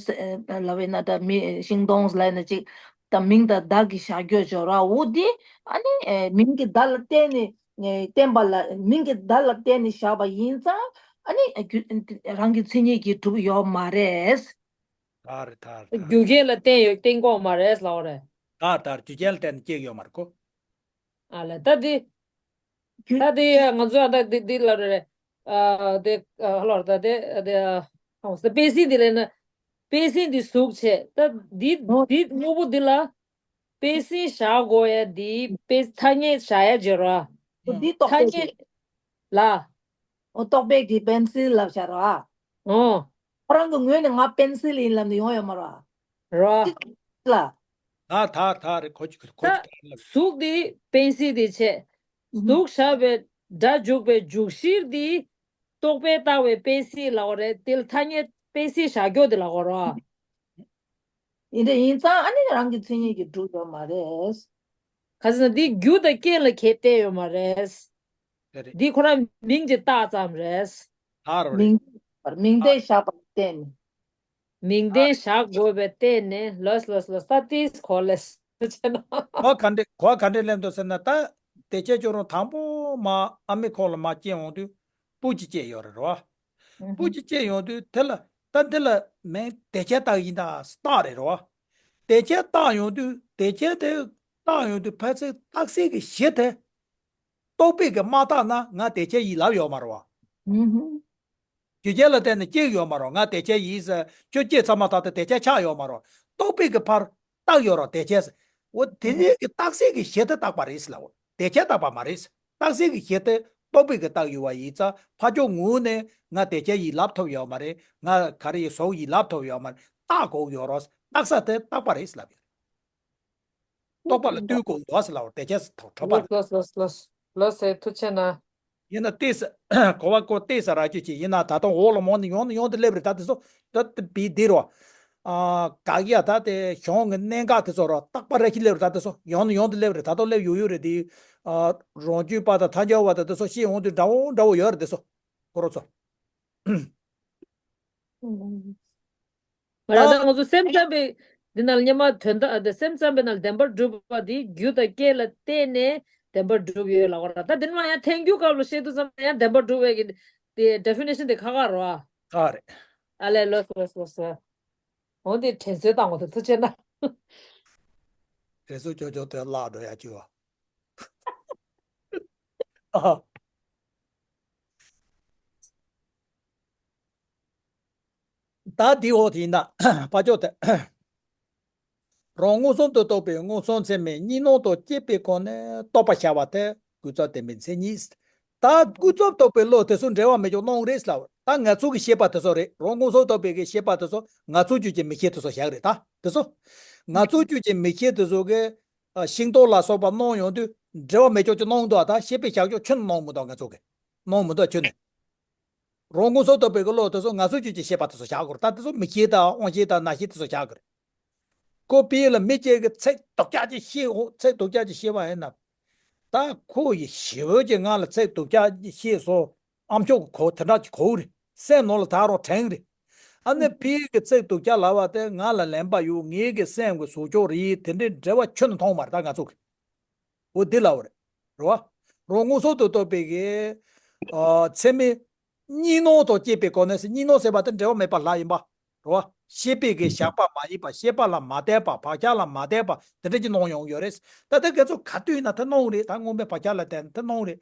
ལབ་ན་ད་མི་ཤིང་སྡོང་ལབ་ན་ཅིག་ད་མིང་དང་བརྡ་གི་བཞག་རྒྱུ་ཅིག་ཡོད་ར། འོ་དེ་ཨ་ནི་ཨེ་མིང་གི་བརྡ་ལ་བརྟེན་ནས་ཨེ་བརྟེན་པ་ལ། མིང་གི་བརྡ་ལ་བརྟེན་ནས་བཞག་པ་ཡིན་ཙང་། ཨ་ནི་ཨ་རྒྱུ་རང་གི་མཚན་ཉིད་ཀྱིས་གྲུབ་ཡོད་མ་རེད། ཐར་ཐར་ཐར། རྒྱུ་རྐྱེན་ལ་བརྟེན་ཡོད། བརྟེན་དགོས་མ་རེད་ལབ་པ་རེད། ཐར་ཐར། རྒྱུ་རྐྱེན་ལ་བརྟེན་ནས་སྐྱེ་གི་ཡོད་མ་རེད་ཁོ། ཨ་ལས་ད་དེ། རྒྱུ་ད་དེ་ང་ཚོ་ཨ་ད་དེ་དེ་ལ་རེད། ཨ་དེ་ཨ་ལོར་ད་དེ་དེ་ཨ་ཧོ་ས་པེ་སིན་དེ་ལས་ན། པེ་སིན་དེ་གཟུགས་བྱས། ད་དེ་ཨོ་དེ་དངོས་པོ་དེ་ལ་པེ་སིན་བཞག་དགོས་ཡ། དེ་པེ་ཐ་སྙད་བཞག་ཡ་བྱེད་རོགས། ཨོ་དེ་རྟོག་ཐ་པས་དེ། སྙད་ལ། ཨོ་རྟོག་པས་དེ་པེན་སིལ་ལབ་བྱ་རོགས། ཨོ། ཁོ་རང་གི་ངོས་ནས་ང་པེན་སིལ་ཡིན་ལབ་ནས་ཡོང་ཡོད་མ་རེད། རོ། ཅི་ལ། ད་ད་ད་རེད། ཁོ་ཅིག་ཁོ་ད་ཅིག་ད་ལབ། གཟུགས་དེ་པེན་སིལ་དེ་བྱས། ཨུ་ཧུ། གཟུགས་བཞག་པའི་སྒྲ་འཇུག་པའི་འཇུག་གཞིར་དེ་རྟོག་པས་བཏགས་པའི་པེན་སིལ་ལབ་པ་རེད། དེ་ལ་ཐ་སྙད་པེན་སིལ་བཞག་རྒྱུ་དེ་ལབ་དགོས་རོ། ཡིན་རེད། ཡིན་ཙང་ཨ་ནི་རང་གི་མཚན་ཉིད་ཀྱིས་གྲུབ་ཡོད་མ་རེད། ག་ཟེར་ན་འདི་རྒྱུ་དང་རྐྱེན་ལ་གལ་གཏད་ཡོད་མ་རེད། རེད་རེད། འདི་ཁོ་རང་མིང་གཅིག་བཏགས་ཙམ་རེད། ཨ་རོ་རེད། མིང་མིང་ཨ་བརྟེན་བཞག་པ་བརྟེན་ནས། མིང་ཨ་བརྟེན་བཞག་དགོས་པའི་བརྟེན་ནས། ལོས་ལོས་ལོས། ད་ཏིས་གོ་ལེས་ཆེ་ན། གོ་ག་འདྲས་གོ་ག་འདྲས་སླེབས་འདུག་ཟེར་ན། ད་དེ་ཆེ་ཁྱོད་རང་དང་པོ་མ་ཨ་མའི་ཁོག་ལ་མ་སྐྱེ་འོང་དུས་སྤུ་གཅིག་སྐྱེས་ཡོད་རེད་རོ། སྤུ་གཅིག་སྐྱེས་ཡོང་དུས་དེ་ལ་ད་འདི་ལ་མིང་དེ་ཆེ་བཏགས་ཡིན་ད་རྟགས་རེད་རོ། དེ་ཆེ་བཏགས་ཡོང་དུས་དེ་ཆེ་དེ་བཏགས་ཡོང་དུས་ཕལ་ཆེར་རྟགས་གསལ་གྱི་གཞི་དེ་རྟོག་པས་ཀྱི་མ་བཏགས་ན་ང་དེ་ཆེ་ཡིན་ལབ་ཡོད་མ་རེད་བ། རྒྱུ་རྐྱེན་ལ་བརྟེན་ནས་སྐྱེ་ཡོད་མ་རེད། ང་དེ་ཆེ་ཡིན་ཟེར་ཁྱོད་སྐྱེས་ཚར་མ་ཐག་ཏུ་དེ་ཆེ་ཆགས་ཡོད་མ་རེད། རྟོག་པས་ཀྱི་ཕར་བཏགས་ཡོད་རེད་དེ་ཆེ་ཟེར། འོ་དེ་ནས་ཀྱི་རྟགས་གསལ་གྱི་གཞི་དེ་བཏགས་པ་རེད་ཟེར་ལབ། དེ་ཆེ་བཏགས་པ་མ་རེད་ཟེར། རྟགས་གསལ་གྱི་གཞི་དེ་རྟོག་པས་ཀྱི་བཏགས་ཡོད་པ་ཡིན་ཙང་ཕ་ཕྱོགས་ངོས་ནས་ང་དེ་ཆེ་ཡིན་ལབ་ཐུབ་ཡོད་མ་རེད། ང་ག་རེ་ཡིན་ཟོག་ཡིན་ལབ་ཐུབ་ཡོད་མ་རེད། བཏགས་དགོས་ཡོད་རེད། བཏགས་ས་དེ་བཏགས་པ་རེད་ཟེར་ལབ་ཡོད། རྟོག་པ་ལ་ལྟོས་དགོས་འདུག་ཟེར་ལབ་པ་དེ་ཆེ་ཟེར་ཐོག་འཕྲོ་པ་ལ། ལོས་ལོས་ལོས་ལོས་ལོས་ཟེར་ཐུགས་ཆེ་ན། ཡིན་ན་ཏོག་ཙམ་གོ་བ་ཀོ་ཏོག་ཙམ་རག་རྒྱུ་ཅིག་ཡིན་ན། ད་དུང་འོག་ལ་མོ་ནི་ཡོང་ནི་ཡོང་དུ་སླེབས་རེད། ད་དེ་ཚོ་ད་དེ་བི་དེ་རོ། ཨ་ག་གི་ཡ་ད་དེ་གཞུང་གི་གནད་འགག་དེ་ཚོ་རོ། རྟག་པ་རེ་ཞིག་སླེབས་རེད། ད་དེ་ཚོ་ཡོང་ནི་ཡོང་དུ་སླེབས་རེད། ད་དུང་སླེབས་ཡོང་ཡོང་རེད་དེ། ཨ་རང་རྒྱུད་པ་དང་ཐལ་འགྱུར་བ་དང་དེ་ཚོ་ཤེས་ཡོང་དུས་འདྲ་བོ་འདྲ་བོ་ཡོད་རེད་དེ་ཚོ། ཁོ་རང་ཚོ། ང་རང་ད་ད་ང་ཚོ་སེམས་ཙམ་པའི་འདི་ནང་སྙན་མ་དོན་དག་དེ་སེམས་ཙམ་པའི་ནང་བདེན་པར་གྲུབ་པ་འདི་རྒྱུ་དང་རྐྱེན་ལ་བརྟེན་ནས་བདེན་པར་གྲུབ་ཡོད་ལབ་པ་རེད། ད་འདི་ནང་ཡང་ཐལ་འགྱུར་སྐབས་ལ་བཤད་དུས་ཙམ་ཡང་བདེན་པར་གྲུབ་པའི་གི་དེ་ཌེ་ཕི་ནེ་ཤན་དེ་ཁག་ཁག་རེད་བ། ཁག་རེད། ཨ་ལས་ལོས་ལོས་ལོས་ལོས། འོ་འདི་དྲན་གསོ་བཏང་བ་དེ་ཚོ་བྱས་ན། དྲན་གསོ་ཅོ་ཅོ་དེ་བརླག་འགྲོ་ཡ་ཅིག་བ། ཨ། ད་འདི་འོག་དེ་ཡིན་ན་ཕ་ཕྱོགས་དེ། རང་མངོན་སུམ་དུ་རྟོགས་པའི་མངོན་སུམ་ཚད་མས་གཉིས་སྣང་དང་བཅས་པའི་སྒོ་ནས་རྟོགས་པར་བྱ་བ་དེ་ཀུན་རྫོབ་བདེན་པའི་མཚན་ཉིད། ད་ཀུན་རྫོབ་རྟོགས་པའི་བློ་དེ་ཚོ་འབྲེལ་བ་མེད་ཀྱང་སྣང་རེད་ལབ། ད་ང་ཚོ་གི་ཤེས་པ་དེ་ཚོ་རེད། རང་མངོན་སུམ་རྟོགས་པའི་གི་ཤེས་པ་དེ་ཚོ་ང་ཚོ་རྒྱུད་ཀྱི་མིག་ཤེས་དེ་ཚོ་བཞག་རེད། ད་དེ་ཚོ་ང་ཚོ་རྒྱུད་ཀྱི་མིག་ཤེས་དེ་ཚོ་གི་ཤིང་ཏོག་ལ་སོགས་པ་སྣང་ཡོང་དུས་འབྲེལ་བ་མེད་ཀྱང་ཅིག་སྣང་འདུག་ད་ཤེས་པས་བཞག་ཀྱང་ཁྱོན་ནས་སྣང་མི་འདུག་ང་ཚོ་གི་སྣང་མི་འདུག་ཁྱོན་ནས། རང་མངོན་སུམ་རྟོགས་པའི་གི་བློ་དེ་ཚོ་ང་ཚོ་རྒྱུད་ཀྱི་ཤེས་པ་དེ་ཚོ་བཞག་དགོས་རེད། ད་དེ་ཚོ་མིག་ཤེས་དང་དབང་ཤེས་དང་རྣ་ཤེས་དེ་ཚོ་བཞག་དགོས་རེད། ཁོ་ཕ་གི་ལ་མི་གཅིག་གིས་ཚིག་སྡུག་ཅག་ཅིག་བཤད་འོ། ཚིག་སྡུག་ཅག་ཅིག་བཤད་པ་ཡིན་ན། ད་ཁོ་ཡི་ཞེ་བོ་ཅིག་ང་ལ་ཚིག་སྡུག་ཅག་ཅིག་བཤད་སོང་། ཨ་མཆོག་གི་གོ་དེ་འདྲ་ཅིག་གོ་གི་རེད། སེམས་ནང་ལ་ད་རུང་དྲན་གི་རེད། ཨ་ནི་ཕ་གི་གི་ཚིག་སྡུག་ཅག་ལབ་པ་དེ་ང་ལ་ལན་པ་ཡོད། ངའི་གི་སེམས་ཀྱི་ཟུག་ཕྱོགས་རེད། དེ་འདྲའི་འབྲེལ་བ་ཁྱོན་ནས་མཐོང་མ་རེད་ད་ང་ཚོ་གི། འོ་འདི་ལབ་པ་རེད། རེད་བ། རང་མངོན་སུམ་དུ་རྟོགས་པའི་གི། ཨ་ཚད་མས་གཉིས་སྣང་དང་བཅས་པའི་སྒོ་ནས་ཟེར། གཉིས་སྣང་ཟེར་བ་དེ་འབྲེལ་བ་མེད་པ་ལ་ཡིན་པ། རེད་བ། ཤེས་པའི་གི་བཞག་པ་མ་ཡིན་པ། ཤེས་པ་ལ་མ་དད་པ། བག་ཆགས་ལ་མ་དད་པ་དེ་འདྲ་ཅིག་སྣང་ཡོང་གི་ཡོད་རེད། ད་ལྟ་ཁྱེད་ཚོ་ག་དུས་ཡིན་ན་དེ་སྣང་གི་རེད། ད་སྔོན་མའི་བག་ཆགས་ལ་བརྟེན་དེ་སྣང་གི་རེད།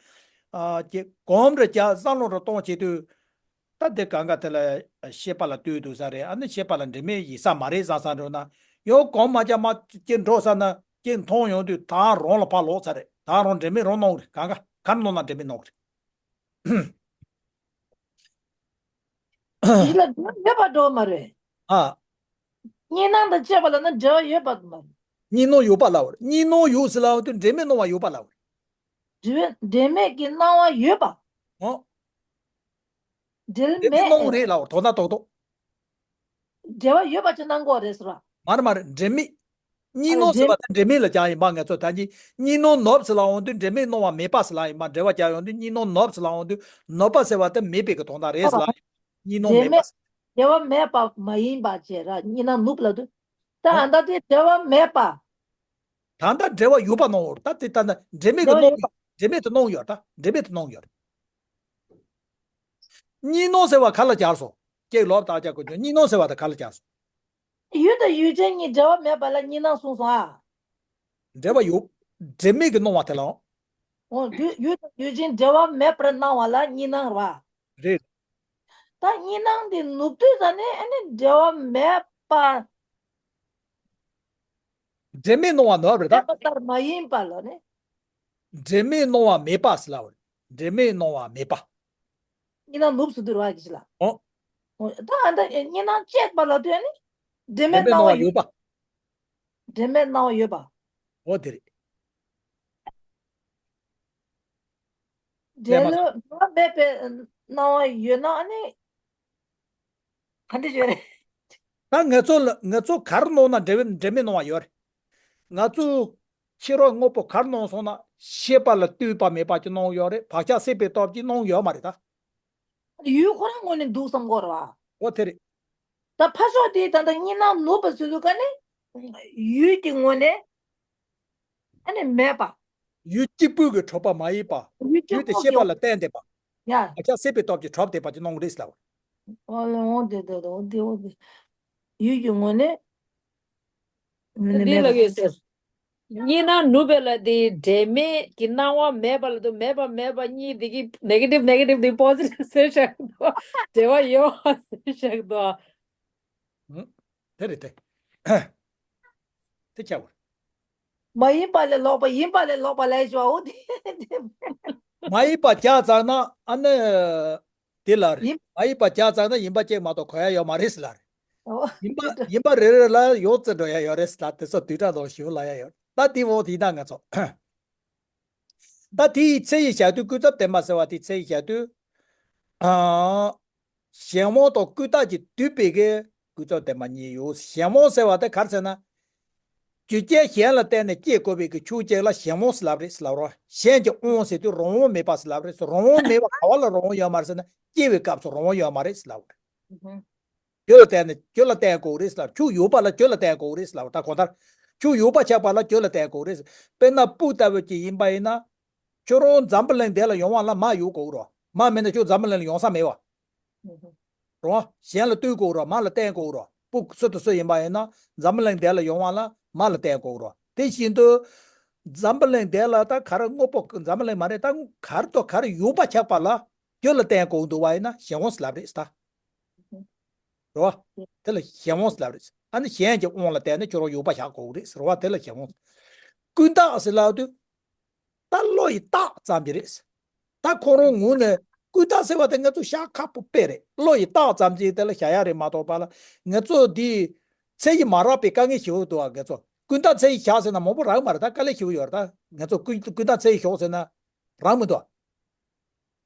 ཨ་ཀྱེ་གོམས་རེ་རྒྱག་བསམ་བློ་རེ་གཏོང་བྱེད་དུས། ད་དེ་གང་ག་དེ་ལ་ཤེས་པ་ལ་ལྟོས་འདུག་ས་རེད། ཨ་ནི་ཤེས་པ་ལ་འབྲེལ་མེད་ཡིན་ས་མ་རེད་བསམ་བསམ་འགྲོ་ན། ཡང་གོམས་མ་རྒྱག་མ་ཅིག་འགྲོ་ས་ན་ཅིག་མཐོང་ཡོང་དུས་ད་རང་ལ་ཕར་ལོག་ཚར་རེད། ད་རུང་འབྲེལ་མེད་རང་སྣང་རེད། གང་ག་ག་རེ་སྣང་ན་འབྲེལ་མེད་སྣང་རེད། འདི་ལ་འདི་ཡོད་པ་འགྲོ་མ་རེད། ཨ། གཉིས་སྣང་དང་བཅས་པ་ལ་ན་འབྲེལ་བ་ཡོད་པ་མ་རེད། གཉིས་སྣང་ཡོད་པ་ལབ་པ་རེད། གཉིས་སྣང་ཡོད་ཟེར་ལབ་དུས་འབྲེལ་མེད་སྣང་བ་ཡོད་པ་ལབ་པ་རེད། འབྲེལ་འབྲེལ་མེད་ཀྱི་སྣང་བ་ཡོད་པ། ཨོ། འབྲེལ་འབྲེལ་མེད་མེད་སྣང་རེད་ལབ་པ་རེད། དོན་དག་རྡོག་རྡོག་འབྲེལ་བ་ཡོད་པ་ཅིག་སྣང་གི་རེད་ཟེར་བ། མ་རེད་མ་རེད། འབྲེལ་མེད། གཉིས་སྣང་ཟེར་བ་དེ་འབྲེལ་མེད་ལ་སྦྱར་ཡིན་པ། ང་ཚོ་ད་གིན་གཉིས་སྣང་ནུབ་ཟེར་ལབ་འོང་དུས་འབྲེལ་མེད་སྣང་བ་མེད་པ་ཟེར་ལབ་ཡིན་པ། འབྲེལ་བ་སྦྱར་ཡོང་དུས་གཉིས་སྣང་ནུབ་ཟེར་ལབ་འོང་དུས་ནུབ་པ་ཟེར་བ་དེ་མེད་པའི་གི་དོན་དག་རེད་ཟེར་ལབ་ཡིན། གཉིས་སྣང་མེད་པ་ཟེར། འབྲེལ་བ་མེད་པ་མ་ཡིན་པ་བྱས་ར། གཉིས་སྣང་ནུབ་ལབ་དུས། ད་ཨ་ད་དེ་འབྲེལ་བ་མེད་པ། ད་ལྟ་འབྲེལ་བ་ཡོད་པ་སྣང་བ། ད་དེ་ད་ལྟ་འབྲེལ་མེད་ཀྱི་སྣང་ཡོད། འབྲེལ་མེད་དུ་སྣང་ཡོད། ད་འབྲེལ་མེད་དུ་སྣང་ཡོད། གཉིས་སྣང་ཟེར་བ་ག་ལ་སྦྱར་སོང་། ཀྱེ་ལོབ་བརྟག་དཔྱད་དགོས་ཀྱང་གཉིས་སྣང་ཟེར་བ་དེ་ག་ལ་སྦྱར་སོང་། ཡུལ་དང་ཡུལ་ཅན་གཉིས་འབྲེལ་བ་མེད་པ་ལ་གཉིས་སྣང་གསུངས་སོང་ཨ། འབྲེལ་བ་ཡོད། འབྲེལ་མེད་ཀྱི་སྣང་བ་དེ་ལའང་། འོ་དུས་ཡུལ་དང་ཡུལ་ཅན་འབྲེལ་བ་མེད་པར་སྣང་བ་ལ་གཉིས་སྣང་རེད་བ། རེད། ད་གཉིས་སྣང་དེ་ནུབ་དུས་ཙ་ནས་ཨ་ནི་འབྲེལ་བ་མེད་པ། འབྲེལ་མེད་སྣང་བ་ནུབ་རེད་ད། མེད་པ་ལྟར་མ་ཡིན་པ་ལ་ནི། འབྲེལ་མེད་སྣང་བ་མེད་པ་ཟེར་ལབ་པ་རེད། འབྲེལ་མེད་སྣང་བ་མེད་པ། གཉིས་སྣང་ནུབ་སུ་བསྡུར་བ་གི་ལ། ཨོ། ཨོ། ད་ཨ་ད་གཉིས་སྣང་བཅས་པ་ལ་ལྟོས་ནི། འབྲེལ་མེད་འབྲེལ་མེད་སྣང་བ་ཡོད་པ། འབྲེལ་མེད་སྣང་བ་ཡོད་པ། ཨོ་དེ་རེད། འབྲེལ་མེད་པའི་སྣང་བ་ཡོད་ན་ཨ་ནི། ག་འདྲ་ཡོད་རེད། ད་ང་ཚོ་ལ་ང་ཚོ་ག་རེ་སྣང་ན་འབྲེལ་བའི་འབྲེལ་མེད་སྣང་བ་ཡོད་རེད། ང་ཚོ་ཕྱི་རོལ་དངོས་པོ་ག་རེ་སྣང་སོང་ན་ཤེས་པ་ལ་ལྟོས་པ་མེད་པ་ཅིག་སྣང་ཡོད་རེད། བག་ཆགས་སད་པའི་སྟོབས་ཀྱིས་སྣང་ཡོད་མ་རེད་ད། ཡུལ་ཁོ་རང་ངོས་ནས་འདུག་བསམ་གྱི་ཡོད་རེད་བ། འོ་དེ་རེད། ད་ཕར་ཕྱོགས་དེ་ད་ལྟ་གཉིས་སྣང་ནུབ་པ་ཟེར་དུས་ཀ་ནི། ཡུལ་གྱི་ངོས་ནས། ཨ་ནི་མེད་པ། ཡུལ་གཅིག་པུ་གིས་གྲུབ་པ་མ་ཡིན་པ། ཡུལ་གཅིག་ཡུལ་དེ་པུ་ཤེས་པ་ལ་བརྟེན་བསྡད་པ། ཡ། བག་ཆགས་སད་པའི་སྟོབས་ཀྱིས་གྲུབ་བསྡད་པ་ཅིག་སྣང་གི་རེད་ཟེར་ལབ་པ། ཨོ་ལེ་འོ་དེ་དེ་དེ་འོ་དེ་འོ་དེ། ཡུལ་གྱི་ངོས་ནས། ངོས་ནས་འདི་མེད་ལ་པ། ཡོད་ཟེར། གཉིས་སྣང་ནུབ་པའི་ལ་དེ་འབྲེལ་མེད་ཀྱི་སྣང་བ་མེད་པ་ལ་དུ་མེད་པ་མེད་པ་གཉིས་དེ་གི་ནེ་གེ་ཊིབ་ནེ་གེ་ཊིབ་དེ་པོ་ཟི་ཊིབ་ཟེར་བཞག་འདུག་འབྲེལ་བ་ཡོད་ཟེར་བཞག་འདུག་ཨ། ཧུམ། དེ་རེད་དེ། དེ་ཆགས་པ། མ་ཡིན་པ་ལས་ལོག་པ་ཡིན་པ་ལས་ལོག་པ་ལས་ཞོའོ་དེ། མ་ཡིན་པ་བྱས་ཙང་ན་ཨ་ནི། དེ་ལ་རེད། ཡིན། མ་ཡིན་པ་བྱས་ཙང་ན་ཡིན་པ་གཅིག་མ་གཏོགས་གོ་ཡ་ཡོད་མ་རེད་ཟེར་ལ་རེད། ཨོ། ཡིན་པ་ཡིན་པ་རེ་རེ་ལ་ཡོངས་རྫོགས་འགྲོ་ཡ་ཡོད་རེད་ཟེར་ལ་དེ་ཚོ་དུས་དྲག་དང་ཞིབ་ལ་ཡ་ཡོད། ད་དེ་འོང་དེ་ཡིན་ན་ང་ཚོ། ད་དེའི་ཚེ་ཡི་བྱ་དུས་ཀུན་རྫོབ་བདེན་པ་ཟེར་བ་དེའི་ཚེ་ཡི་བྱ་དུས། ཨ། གཞན་དབང་དང་ཀུན་བཏགས་ཀྱིས་བསྡུས་པའི་གི་ཀུན་རྫོབ་བདེན་པ་གཉིས་ཡོད། གཞན་དབང་ཟེར་བ་དེ་ག་རེ་ཟེར་ན། རྒྱུ་རྐྱེན་གཞན་ལ་བརྟེན་ནས་སྐྱེ་དགོས་པའི་གི་ཆོས་ཅིག་ལ་གཞན་དབང་ཟེར་ལབ་རེད་ཟེར་ལབ་རོགས། གཞན་གྱི་དབང་ཟེར་དུས་རང་དབང་མེད་པ་ཟེར་ལབ་རེད་ཟེར། རང་དབང་མེད་པ་ག་བ་ལ་རང་དབང་ཡོད་མ་རེད་ཟེར་ན་སྐྱེ་བའི་སྐབས་སུ་རང་དབང་ཡོད་མ་རེད་ཟེར་ལབ་རེད། རྒྱུ་ལ་བརྟེན་ནས་རྒྱུ་ལ་བརྟེན་དགོས་རེད་ཟེར་ལབ། ཆོས་ཡོད་པ་ལ་རྒྱུ་ལ་བརྟེན་དགོས་རེད་ཟེར་ལབ། ད་གང་ལྟར་ཆོས་ཡོད་པ་ཆགས་པ་ལ་རྒྱུ་ལ་བརྟེན་དགོས་རེད་ཟེར། དཔེར་ན་སྤུ་ལྟ་བུ་ཅིག་ཡིན་པ་ཡིན་ན། ཁྱོད་རང་འཛམ་བུ་གླིང་འདི་ལ་ཡོང་བ་ལ་མ་ཡོད་དགོས་རོ། མ་མེད་ན་ཁྱོད་འཛམ་བུ་གླིང་ལ་ཡོང་ས་མེད་བ། རོ། གཞན་ལ་ལྟོས་དགོས་རོ། མ་ལ་བརྟེན་དགོས་རོ། སྤུ་སུ་དང་སུ་ཡིན་པ་ཡིན་ན་འཛམ་བུ་གླིང་འདི་ལ་ཡོང་བ་ལ་མ་ལ་བརྟེན་དགོས་རོ། དེ་བཞིན་དུ། འཛམ་བུ་གླིང་འདི་ལ་ད་ག་རེ་དངོས་པོ་འཛམ་བུ་གླིང་མ་རེད། ད་ག་རེ་དང་ག་རེ་ཡོད་པ་ཆགས་པ་ལ་རྒྱུ་ལ་བརྟེན་དགོས་འདུག་བ་ཡིན་ན་གཞན་དབང་ཟེར་ལབ་རེད་ད། རེད་བ། དེ་ལ་གཞན་དབང་ཟེར་ལབ་རེད། ཨ་ནི་གཞན་གྱི་དབང་ལ་བརྟེན་ནས་ཁྱོད་རང་ཡོད་པ་བཞག་དགོས་རེད་ཟེར་བ་དེ་ལ་གཞན་དབང་། ཀུན་བཏགས་ཟེར་ལབ་དུས། ད་བློ་ཡིས་བཏགས་ཙམ་གྱི་རེད། ད་ཁོ་རང་ངོས་ནས་ཀུན་བཏགས་ཟེར་བ་དེ་ང་ཚོ་བཞག་ཁག་པོ་དཔེ་རེད། བློ་ཡིས་བཏགས་ཙམ་གྱི་དེ་ལ་བཞག་ཡ་རེད་མ་གཏོགས་པ་ལ་ང་ཚོ་འདི་ཚེ་ཡིས་མ་རག་པའི་དཀའ་ངལ་ཞེ་པོ་འདུག་ཨ། ང་ཚོ་ཀུན་བཏགས་ཚེ་ཡིས་བཞག་ཟེར་ན་མང་པོ་རག་མ་རེད། ད་དཀའ་ལས་ཞེ་པོ་ཡོད་རེད། ད་ང་ཚོ་ཀུན་ཀུན་བཏགས་ཚེ་ཡིས་ཞོག་ཟེར་ན་རག་མི་འདུག་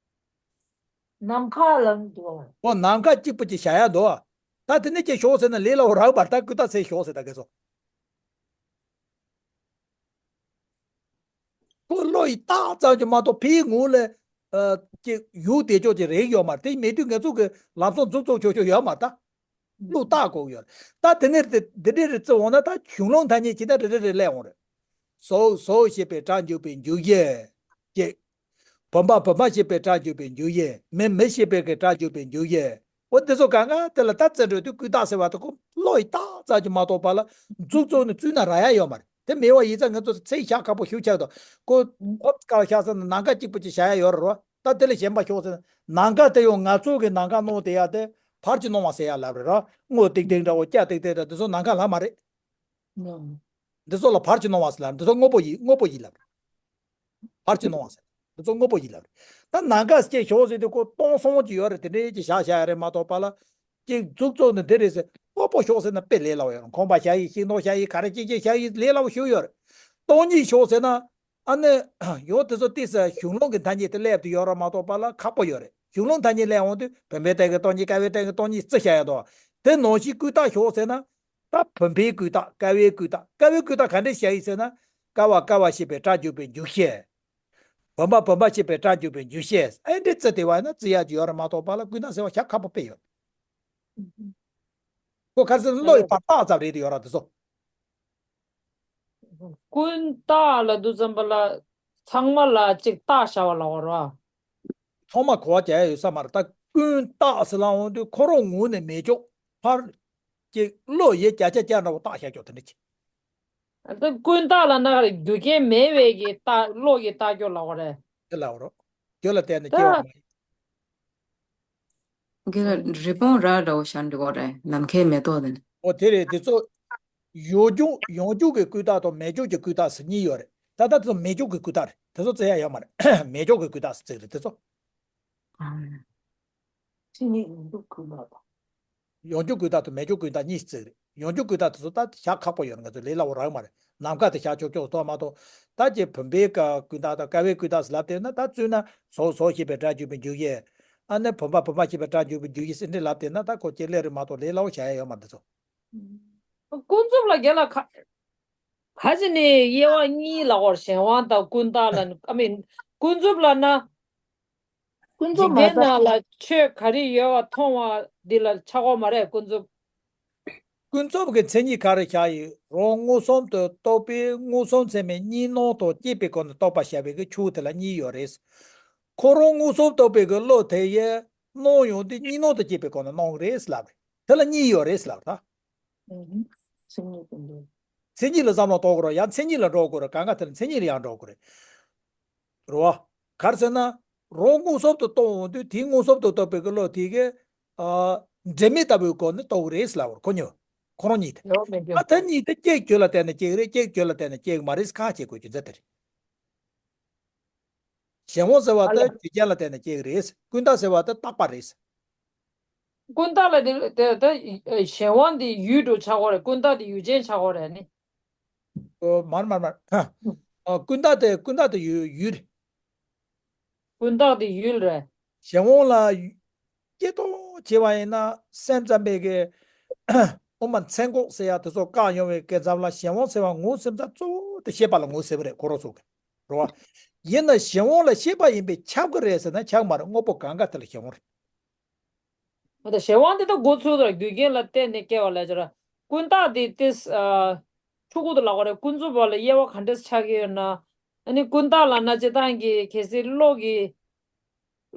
ཨ། ནམ་མཁའ་ལ་འདུག་ཨ། ཨོ་ནམ་མཁའ་གཅིག་པུ་ཅིག་བཞག་ཡ་འདུག་ཨ། ད་དེ་ནས་ཅིག་ཞོག་ཟེར་ན་ལས་སླ་བོ་རག་པར་ད་ཀུན་བཏགས་ཚེ་ཡིས་ཞོག་ཟེར་ད་ག་ཚོད། ཁོ་བློ་ཡིས་བཏགས་ཙམ་གྱིས་མ་གཏོགས་ཕའི་ངོ་ལ་ཨ་ཅིག་ཡུལ་དེ་ཅོག་ཅིག་རེག་ཡོད་མ་རེད། དེ་མེད་དུས་ང་ཚོ་གི་ལམ་སང་མཛུབ་བཙུགས་ཆོག་ཆོག་ཡོད་མ་རེད་ད། བློ་བཏགས་དགོས་ཡོད་རེད། ད་དེ་ནས་དེ་འདི་འདྲའི་རེ་བརྩི་འོང་ན་ད་གཞུང་ལུགས་ཐ་སྙད་ཇི་ལྟར་རེ་རེ་རེ་སླེབས་འོང་རེད། ཟོ་ཟོ་ཞེས་པའི་སྒྲ་འཇུག་པའི་འཇུག་ཡས། ཅེས། བུམ་པ་བུམ་པ་ཞེས་པའི་སྒྲ་འཇུག་པའི་འཇུག་ཡས། མི་མི་ཞེས་པའི་གི་སྒྲ་འཇུག་པའི་འཇུག་ཡས། འོ་འདི་ཚོ་གང་ག་དེ་ལ་ད་བརྩི་འགྲོ་དུས་ཀུན་བཏགས་ཟེར་བ་དེ་ཁོ་བློ་ཡིས་བཏགས་ཙམ་གྱིས་མ་གཏོགས་པ་ལ་མཛུབ་བཙུགས་ནས་བཙུགས་ན་རག་ཡ་ཡོད་མ་རེད། དེ་མེད་པ་ཡིན་ཙང་ང་ཚོ་ཚེ་བཞག་ཁག་པོ་ཞེ་པོ་ཆགས་འདུག་ཁོ་ཨོབ་ཀ་ལ་བཞག་ཟེར་ན་ནམ་མཁའ་གཅིག་པུ་ཅིག་བཞག་ཡ་ཡོད་རེད་རོ། ད་དེ་ལས་གཞན་པ་ཤོག་ཟེར་ན་ནམ་མཁའ་དེ་ཡང་ང་ཚོ་གི་ནམ་མཁའ་སྣང་བསྡད་ཡ་དེ་བར་གྱི་སྣང་བ་ཟེར་ཡ་ལབ་རེད་རོ། སྔོ་ཏིང་ཏིང་འདྲ་བོ་སྐྱ་ཏིག་ཏིག་འདྲ་འདི་ཚོ་ནམ་མཁའ་ལབ་མ་རེད། འདི་ཚོ་ལ་བར་གྱི་སྣང་བ་ཟེར་ལབ། འདི་ཚོ་དངོས་པོ་ཡིན་དངོས་པོ་ཡིན་ལབ། བར་གྱི་སྣང་བ་ཟེར། འདི་ཚོ་དངོས་པོ་ཡིན་ལབ་རེད། ད་ནམ་མཁའ་སྐྱེ་ཞོག་ཟེར་དུས་ཁོ་སྟོང་སོང་གི་ཡོད་རེད། དེ་འདྲའི་ཅིག་བཞག་བཞག་ཡ་རེད་མ་གཏོགས་པ་ལ། ཅིག་འཛུགས་བཙུགས་ནས་འདི་རེད་ཟེར་དངོས་པོ་ཞོག་ཟེར་ན་དཔེ་ལས་སླ་བོ་ཡོད་རེད། ཁང་པ་བཞག་ཡིན། ཤིང་སྡོང་བཞག་ཡིན། ག་རེ་ཅིག་ཅིག་བཞག་ཡིན། ལས་སླ་བོ་ཞིག་ཡོད་རེད། སྟོང་ཉིད་ཞོག་ཟེར་ན། ཨ་ནི། ཡང་དེ་ཚོ་ཏིས་གཞུང་ལུགས་ཀྱི་ཐ་སྙད་དེ་སླེབས་དུས་ཡོད་ར་མ་གཏོགས་པ་ལ་ཁག་པོ་ཡོད་རེད། གཞུང་ལུགས་ཐ་སྙད་སླེབས་འོང་དུས་བུམ་པའི་སྟེང་གི་སྟོང་ཉིད། ཀ་བའི་སྟེང་གི་སྟོང་ཉིད་རྩི་བྱ་ཡ་དང་། དེ་ནང་བཞིན་ཀུན་བརྟགས་ཞོག་ཟེར་ན། ད་བུམ་པའི་ཀུན་བརྟགས། ཀ་བའི་ཀུན་བརྟགས། ཀ་བའི་ཀུན་བརྟགས་ག་འདྲས་བྱ་ཡིན་ཟེར་ན། ཀ་བ་ཀ་བ་ཞེས་པའི་སྒྲ་འཇུག་པའི་འཇུག་ཤེས། བུམ་པ་བུམ་པ་ཞེས་པའི་སྒྲ་འཇུག་པའི་འཇུག་ཤེས། ཨེ་འདྲས་རྩི་དེ་བ་ཡིན་ན་རྩི་ཡ་ཅིག་ཡོད་ར་མ་གཏོགས་པ་ལ་ཀུན་བརྟགས་ཟེར་བ་ཞེ་དྲག་ཁག་པོ་དཔེ་ཡོད། ཁོ་ག་རེ་ཟེར་ན་བློ་ཡི་བར་བཏགས་ཙམ་རེད་དེ་ཡོད་ར་དེ་ཚོ། ཀུན་བརྟགས་ལབ་དུས་ཙམ་པ་ལ་ཚང་མ་ལ་གཅིག་བརྟགས་བྱ་བ་ལབ་པ་རེད་བ། ཚང་མ་གོ་བ་རྒྱག་ཡ་ཡོད་ས་མ་རེད། ད་ཀུན་བརྟགས་ཟེར་ལབ་འོང་དུས་ཁོ་རང་ངོས་ནས་མེད་ཀྱོག་ཕར་ཅིག་བློ་ཡི་བརྒྱ་ཆ་བརྒྱ་འདྲ་བོ་བརྟགས་བཞག་ཀྱོག་དེ་འདྲ་ཅིག་ད་ཀུན་བརྟགས་ལབ་ན་རྒྱུ་རྐྱེན་མེད་པའི་གི་བརྟགས། བློ་གི་བརྟགས་ཀྱོག་ལབ་པ་རེད། དེ་ལབ་པ་རེད། རྒྱུ་ལ་བརྟེན་ནས་སྐྱེ་བ་མ་ཡིན། རྒྱུ་ལ་རི་བོང་རྭ་འདྲ་བོ་བཞག་འགྲིག་གོ་རེད། ནམ་མཁའི་མེ་ཏོག་དེ་ནི། ཨོ་དེ་རེད། དེ་ཚོ་ཡོད་རྒྱུ་ཡོད་རྒྱུ་གི་ཀུན་བརྟགས་དང་མེད་རྒྱུ་གི་ཀུན་བརྟགས་ཟེར་གཉིས་ཡོད་རེད། ད་ལྟ་དེ་ཚོ་མེད་རྒྱུ་གི་ཀུན་བརྟགས་རེད། དེ་ཚོ་བརྩི་ཡ་ཡོད་མ་རེད། མེད་རྒྱུ་གི་ཀུན་བརྟགས་ཟེར་ཚིག་རེད་དེ་ཚོ། མཚན་ཉིད་ཡོད་རྒྱུ་ཀུན་བརྟགས་དང་། ཡོད་རྒྱུ་ཀུན་བརྟགས་དང་མེད་རྒྱུ་ཀུན་བརྟགས་གཉིས་བརྩི་རེད། ཡོད་རྒྱུ་ཀུན་བརྟགས་དེ་ཚོ་ད་བཞག་ཁག་པོ་ཡོད་རེད། ང་ཚོ་ལས་སླ་བོ་རག་མ་རེད། ནམ་མཁའ་དེ་བཞག་ཆོག་ཆོག་ཏོ་མ་གཏོགས། ད་ཀྱི་བུམ་པའི་ཀ་ཀུན་བརྟགས་དང་ཀ་བའི་ཀུན་བརྟགས་ཟེར་ལབ་བསྡད་ན། ད་བཙུན་ན་ཟོ་ཟོ་ཞེས་པའི་སྒྲ་འཇུག་པའི་འཇུག་ཡས། ཨ་ནི་བུམ་པ་བུམ་པ་ཞེས་པའི་སྒྲ་འཇུག་པའི་འཇུག་ཡས་ཟེར་འདྲ་ལབ་བསྡད་ན། ད་ཁོ་ཀྱི་ལས་རེད་མ་གཏོགས་ལས་སླ་བོ་བྱ་ཡ་ཡོད་མ་རེད་དེ་ཚོ། ཀུན་རྫོབ་ལ་རྒན་ལགས་ཁ་ཁ་ཅིག་ནི་དབྱེ་བ་གཉིས་ལབ་པ་རེད། གཞན་དབང་དང་ཀུན་བརྟགས་ལ། ཨ་མི། ཀུན་རྫོབ་ལབ་ན། ཀུན་འཇིག་རྫོབ་མ་རྟེན་ནང་ཟད། ལ་ཆོས་ག་རེ་ཡོད་པ་མཐོང་བ་འདི་ལ་ཆགས་ཀྱི་ཡོད་མ་རེད། ཀུན་རྫོབ། ཀུན་རྫོབ་ཀྱི་མཚན་ཉིད་ག་རེ་བཞག་ཡོད། རང་མངོན་སུམ་དུ་རྟོགས་པའི་མངོན་སུམ་ཚད་མའི་གཉིས་སྣང་དང་བཅས་པའི་སྒོ་ནས་རྟོགས་པར་བྱ་བའི་གི་ཆོས་དེ་ལ་གཉིས་ཡོད་རེད། ཁོ་རང་མངོན་སུམ་རྟོགས་པའི་གི་བློ་དེ་ཡི་སྣང་ཡོང་དུས་གཉིས་སྣང་དང་བཅས་པའི་སྒོ་ནས་སྣང་གི་རེད་ལབ་རེད། དེ་ལ་གཉིས་ཡོད་རེད་ལབ་རེད། མཚན་ཉིད་དུ་འདོད། མཚན་ཉིད་ལ་བསམ་བློ་གཏོང་དགོས་རེད། ཡང་མཚན་ཉིད་ལ་འགྲོ་དགོས་རེད། གང་ག་དེ་ལ་མཚན་ཉིད་ལ་ཡང་འགྲོ་དགོས་རེད། རེད་བ། ག་རེ་ཟེར་ན། རང་མངོན་སུམ་དུ་རྟོགས་འོང་དུས་དེའི་མངོན་སུམ་དུ་རྟོགས་པའི་གི་བློ་དེ་གི། ཨ། འབྲེལ་མེད་ལྟ་བུའི་སྒོ་ནས་རྟོགས་ཀྱི་རེད་ལབ་པ་རེད། ཁོ་གཉིས། ཁོ་རང་གཉིས་དེ། ཡོད་མེད་རྒྱུ། ཨ། ད་གཉིས་དེ་གཅིག་རྒྱུ་ལ་བརྟེན་ནས་སྐྱེ་གི་རེད། གཅིག་རྒྱུ་ལ་བརྟེན་ནས་སྐྱེ་གི་མ་རེད། ཁ་བྱེད་དགོས་རྒྱུ་མཚན་དེ་རེད། གཞན་དབང་ཟེར་བ་དེ་རྒྱུ་རྐྱེན་ལ་བརྟེན་ནས་སྐྱེ་གི་རེད། ཀུན་བརྟགས་ཟེར་བ་དེ་རྟག་པ་རེད། ཀུན་བརྟགས་ལ་དེ་དེ་དེ་གཞན་དབང་དེ་ཡུལ་དུ་ཆགས་ཀྱི་ཡོད་རེད། ཀུན་བརྟགས་དེ་ཡུལ་ཅན་ཆགས་ཀྱི་ཡོད་རེད་ནི། ཨོ། མར་མར་མར། ཨ། ཀུན་བརྟགས་དེ་ཀུན་བརྟགས་དེ་ཡུལ་ཡུལ་རེད། ཀུན་བརྟགས་དེ་ཡུལ་རེད། གཞན་དབང་ལ་སྐྱེ་སྟོབས་ཆེ་བ་ཡིན་ན་སེམས་ཙམ་པའི་གི། དབུ་མ་མཚན་འགོག་ཟེར་ཡ་དེ་ཚོ་བཀག་ཡོང་བའི་སྐབས་ཙམ་ལ་གཞན་དབང་ཟེར་བ་ངོ་སེམས་ཙམ་གཙོ་བོ་དེ་ཤེས་པ་ལ་ངོ་ཟེར་བ་རེད། ཁོ་རང་ཚོ་གི། རེད་བ། ཡིན་ན་གཞན་དབང་ལ་ཤེས་པ་ཡིན་པས་ཁྱབ་ཀྱི་རེད་ཟེར་ན་ཁྱབ་མ་རེད། དངོས་པོ་གང་ག་དེ་ལ་གཞན་དབང་རེད། འོ་ད་གཞན་དབང་དེ་ད་འགོ་ཚུགས་དང་རྒྱུ་རྐྱེན་ལ་བརྟེན་ནས་སྐྱེ་བ་ལ་སྦྱར། ཀུན་བརྟགས་དེ་ཏིས་ཨ་ཕྲུ་གུ་དང་ལབ་པ་རེད། ཀུན་རྫོབ་པ་ལ་དབྱེ་བ་ག་འདྲས་ཆགས་ཀྱི་ཡོད་ན། ཨ་ནི་ཀུན་བརྟགས་ལབ་ན་སྤྱིར་བཏང་གི་གལ་སྲིད་བློ་གི་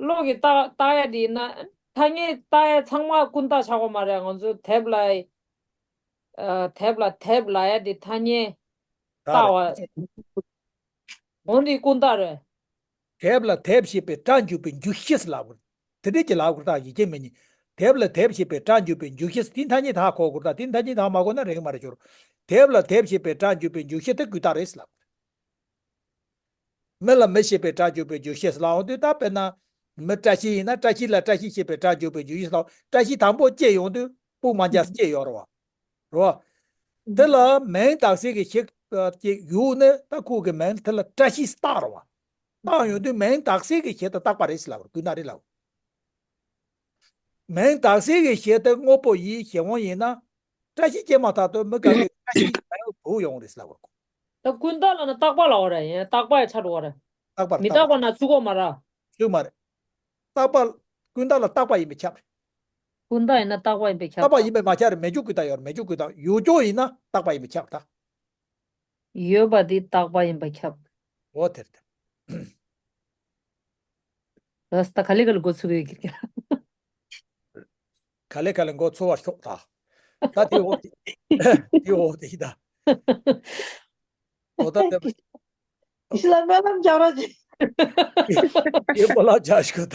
བློ་གི་བརྟག་བརྟག་ཡ་དེ་ཡིན་ན། ཐ་སྙད་བརྟག་ཡ་ཚང་མ་ཀུན་བརྟགས་ཆགས་ཀྱི་ཡོད་མ་རེད། ང་ཚོ་དེབ་ལ་ཨ་དེབ་ལ་དེབ་ལབ་ཡ་དེ་ཐ་སྙད་བརྟག་པ། འོ་འདི་ཀུན་བརྟགས་རེད། དེབ་ལ་དེབ་ཞེས་པའི་སྒྲ་འཇུག་པའི་འཇུག་གཞི་ལབ་དགོས། དེ་འདྲས་ཀྱི་ལབ་དགོས་ད་ཡིད་ཆེས་མེད་ཉིད། དེབ་ལ་དེབ་ཞེས་པའི་སྒྲ་འཇུག་པའི་འཇུག་གཞི་དེ་ཐ་སྙད་དག་གོ་དགོས་ད། དེ་ཐ་སྙད་དག་མ་གོ་ན་རེག་མ་རེག་འགྱུར། དེབ་ལ་དེབ་ཞེས་པའི་སྒྲ་འཇུག་པའི་འཇུག་གཞི་དེ་ཀུན་བརྟགས་རེད་ལབ། མི་ལ་མི་ཞེས་པའི་སྒྲ་འཇུག་པའི་འཇུག་གཞི་ལབ་འོང་དུས་ད་དཔེར་ན། མི་བཀྲ་ཤིས་ཡིན་ན་བཀྲ་ཤིས་ལ་བཀྲ་ཤིས་ཞེས་པའི་སྒྲ་འཇུག་པའི་འཇུག་གཞི་ལབ། བཀྲ་ཤིས་དང་པོ་སྐྱེས་ཡོང་དུས་སྤུ་མ་འཇགས་སྐྱེས་ཡོད་རེད་བ། རེད་བ། དེ་ལ་མིང་བཏགས་སའི་གི་གཞི་ཅིག་ཡོད་ནི་ད་ཁོ་གི་མིང་དེ་ལ་བཀྲ་ཤིས་བཏགས་རེད་བ། བཏགས་ཡོང་དུས་མིང་བཏགས་སའི་གི་གཞི་དེ་རྟག་པ་རེད་ཟེར་ལབ་རེད། ཀུན་བརྟགས་རེད་ལབ། མིང་བཏགས་སའི་གི་གཞི་དེ་དངོས་པོ་ཡིན། གཞན་དབང་ཡིན་ན། བཀྲ་ཤིས་སྐྱེས་མ་ཐག་ཏུ་མི་གང་གི་བཀྲ་ཤིས་མིང་བུ་ཡོང་རེད་ཟེར་ལབ་རེད། ད་ཀུན་བརྟགས་ལབ་ན་རྟག་པ་ལབ་པ་རེད། ཡིན་རྟག་པ་ཡི་ཆ་འགྲོ་བ་རེད། རྟག་པ་རེད། མི་རྟག་པ་ན་ཚུགས་ཀྱི་ཡོད་མ་རེད། ཚུགས་མ་རེད། རྟག་པ། ཀུན་བརྟགས་ལ་རྟག་པ་ཡིན་པས་ཁྱབ་རེད། ཀུན་བརྟགས་ཡིན་ན་རྟག་པ་ཡིན་པས་ཁྱབ། རྟག་པ་ཡིན་པས་མ་ཁྱབ་རེད། མེད་རྒྱུ་ཀུན་བརྟགས་ཡོད་རེད། མེད་རྒྱུ་ཀུན་བརྟགས་ཡོད་རྒྱུ་ཡིན་ན་རྟག་པ་ཡིན་པས་ཁྱབ་ད། ཡོད་པ་དེ་རྟག་པ་ཡིན་པས་ཁྱབ། འོ་དེ་རེད། ལགས་ད་ག་ལེ་ག་ལེ་འགོ་ཚུགས་ཡོད་ཀྱི། ག་ལེ་ག་ལེ་འགོ་ཚུགས་པར་ཤོག་ད། ད་དེ་འོ་དེ། དེ་འོ་དེ་ད། འོ་ད་དེ། ཡེ་ཤེས་ལགས་སྨོན་ལམ་རྒྱག་རོགས་གྱིས། ཡེ་པོ་ལ་བྱ་ཞུ་ད།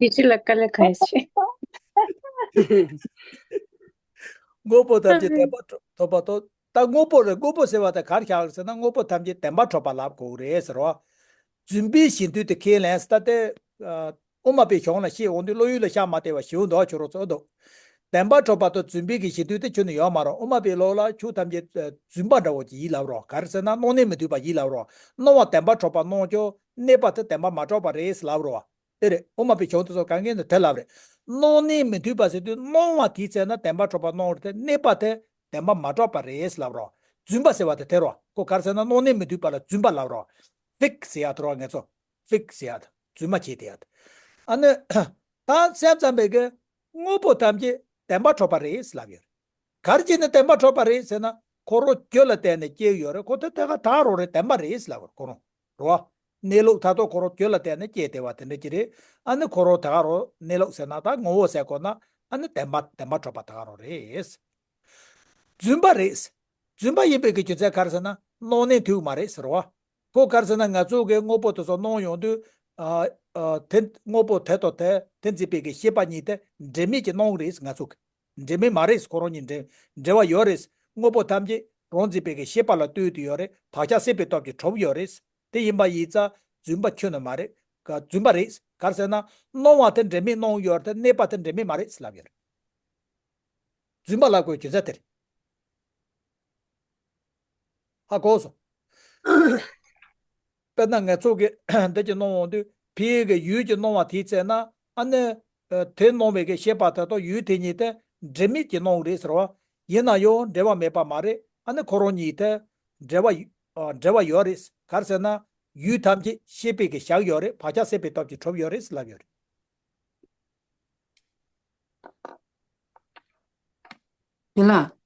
ཡེ་ཤེས་ལ་དཀའ་ལས་ཁག་ཡེ་ཤེས། དངོས་པོ་ཐམས་ཅད་དད་པ་ཐོབ་པ་དང་ ད་དངོས་པོ་རེད། དངོས་པོ་ཟེར་བ་དེ་ག་རེ་བཞག་ཟེར་ན། དངོས་པོ་ཐམས་ཅད་བདེན་པར་གྲུབ་པ་ལབ་དགོས་རེད་ཟེར་བ། རྫུན་པའི་གཞི་མཐུན་དེ་ཁས་ལེན་ཟེར། ད་དེ་ཨ་དབུ་མ་པའི་གཞུང་ལ་བཤད་འོང་དུས་བློ་ཡུལ་ལ་ཤར་མ་བསྡད་པ་ཞིའུ་འདུག་ཁྱོད་རང་ཚོ་འདུག་བདེན་པར་གྲུབ་པ་དང་རྫུན་པའི་གི་གཞི་མཐུན་དེ་ཁྱོན་ནས་ཡོད་མ་རེད། དབུ་མ་པའི་ལུགས་ལ་ཆོས་ཐམས་ཅད་ཨ་རྫུན་པ་འདྲ་བོ་ཅིག་ཡིན་ལབ་རོགས། ག་རེ་ཟེར་ན་སྣང་གནས་མི་མཐུན་པ་ཡིན་ལབ་རོགས། སྣང་བ་བདེན་པར་གྲུབ་པ་སྣང་ཀྱང་གནས་པ་དེ་བདེན་པར་མ་གྲུབ་པ་རེད་ལབ་རོགས། དེ་རེད། དབུ་མ་པའི་གཞུང་དེ་ཚོ་གང་གིས་ནི་དེ་ལབ་རེད། སྣང་གནས་མི་མཐུན་པ་ཟེར་དུས་སྣང་བ་དེའི་ཚེ་ན་བདེན་པར་གྲུབ་པ་སྣང་རེད་དེ། གནས་པ་དེ་བདེན་པར་མ་གྲུབ་པ་རེད་ལབ་རོགས། རྫུན་པ་ཟེར་བ་དེ་དེ་རོ། ཁོ་ག་རེ་ཟེར་ན་སྣང་གནས་མི་མཐུན་པ་ལ་རྫུན་པ་ལབ་རོགས། ཕིག་ཟེར་ཡ་དེ་རོ། ངེད་ཚོ་ཕིག་ཟེར་ཡ་དེ་རྫུན་མ་བྱེད་དེ་ཡ་དེ། ཨ་ནི་ད་སེམས་ཙམ་པའི་གི་དངོས་པོ་ཐམས་ཅད་བདེན་པར་གྲུབ་པ་རེད་ལབ་ཡོད་རེད། ག་རེ་བྱས་ནས་བདེན་པར་གྲུབ་པ་རེད་ཟེར་ན། ཁོ་རང་རྒྱུ་ལ་བརྟེན་ནས་སྐྱེ་ཡོད་རེད། ཁོ་དེ་དེ་ག་ད་རང་རེད། བདེན་པ་རེད་ལབ་ཡོད་རེད། ཁོ་རང་རེད་བ། གནས་ལུགས་ད་དུང་ཁོ་རང་རྒྱུ་ལ་བརྟེན་ནས་སྐྱེས་བསྡད་པ་དེ་འདྲ་ཅིག་རེད། ཨ་ནི་ཁོ་རང་དེ་ག་རང་གནས་ལུགས་ཟེར་ན་ད་ངོ་བོ་ཟེར་དགོས་ན། ཨ་ནི་བདེན་པ་བདེན་པར་གྲུབ་པ་དེ་ག་རང་རེད། རྫུན་པ་རེད། རྫུན་པ་ཡིན་པའི་གི་རྒྱུ་མཚན་ག་རེ་ཟེར་ན་སྣང་གནས་མཐུན་མ་རེད་ཟེར་བ། ཁོ་ག་རེ་ཟེར་ན་ང་ཚོ་གི་དངོས་པོ་དེ་ཚོ་སྣང་ཡོང་དུས། ཨ་ཨ་དེ་དངོས་པོ་དེ་དང་དེ་དེ་འཛིན་པའི་གི་ཤེས་པ་གཉིས་དེ་འབྲེལ་མེད་ཀྱི་སྣང་རེད། ང་ཚོ་གི་འབྲེལ་མེད་མ་རེད། ཁོ་རང་གཉིས་འབྲེལ་འབྲེལ་བ་ཡོད་རེད། དངོས་པོ་ཐམས་ཅད་རང་འཛིན་པའི་གི་ཤེས་པ་ལ་ལྟོས་ཏེ་ཡོད་རེད། བག་ཆགས་སྲིད་པའི་སྟོབས་ཀྱིས་གྲུབ་ཡོད་རེད། དེ་ཡིན་པ་ཡིན་ཙང་རྫུན་པ་ཁྱོན་ནས་མ་རེད། ག་རྫུན་པ་རེད། ག་རེ་ཟེར་ན་སྣང་བ་དེ་འབྲེལ་མེད་སྣང་ཡོད་རེད་དེ། གནས་པ་དེ་འབྲེལ་མེད་མ་རེད་ལབ་ཡོད་རེད། རྫུན་པ་ལབ་དགོས་རྒྱུ་མཚན་དེ་རེད། ཧ་གོ་སོང་། དཔེར་ན་ང་ཚོ་གི་འདི་གི་སྣང་བ་འདི་ཕ་གི་ཡུལ་གྱི་སྣང་བ་དེའི་ཚེ་ན། ཨ་ནི་ཨ་དེ་སྣང་བའི་གི་ཤེས་པ་དེ་དང་ཡུལ་དེ་གཉིས་དེ་འབྲེལ་མེད་ཀྱི་སྣང་བ་རེད་ཟེར་བ། ཡིན་ན་ཡང་འབྲེལ་བ་མེད་པ་མ་རེད། ཨ་ནི་ཁོ་རང་གཉིས་དེ་འབྲེལ་བ་ཡོ་ཨ་འབྲེལ་བ་ཡོད་རེད། ག་རེ་ཟེར་ན་ཡུལ་ཐམས་ཅད་ཤེས་པའི་གི་བཞག་ཡོད་རེད། བག་ཆགས་སྲིད་པའི་སྟོབས་ཀྱིས་གྲུབ་ཡོད་རེད་ལབ་ཡོད་རེད། ཡིན་ལ།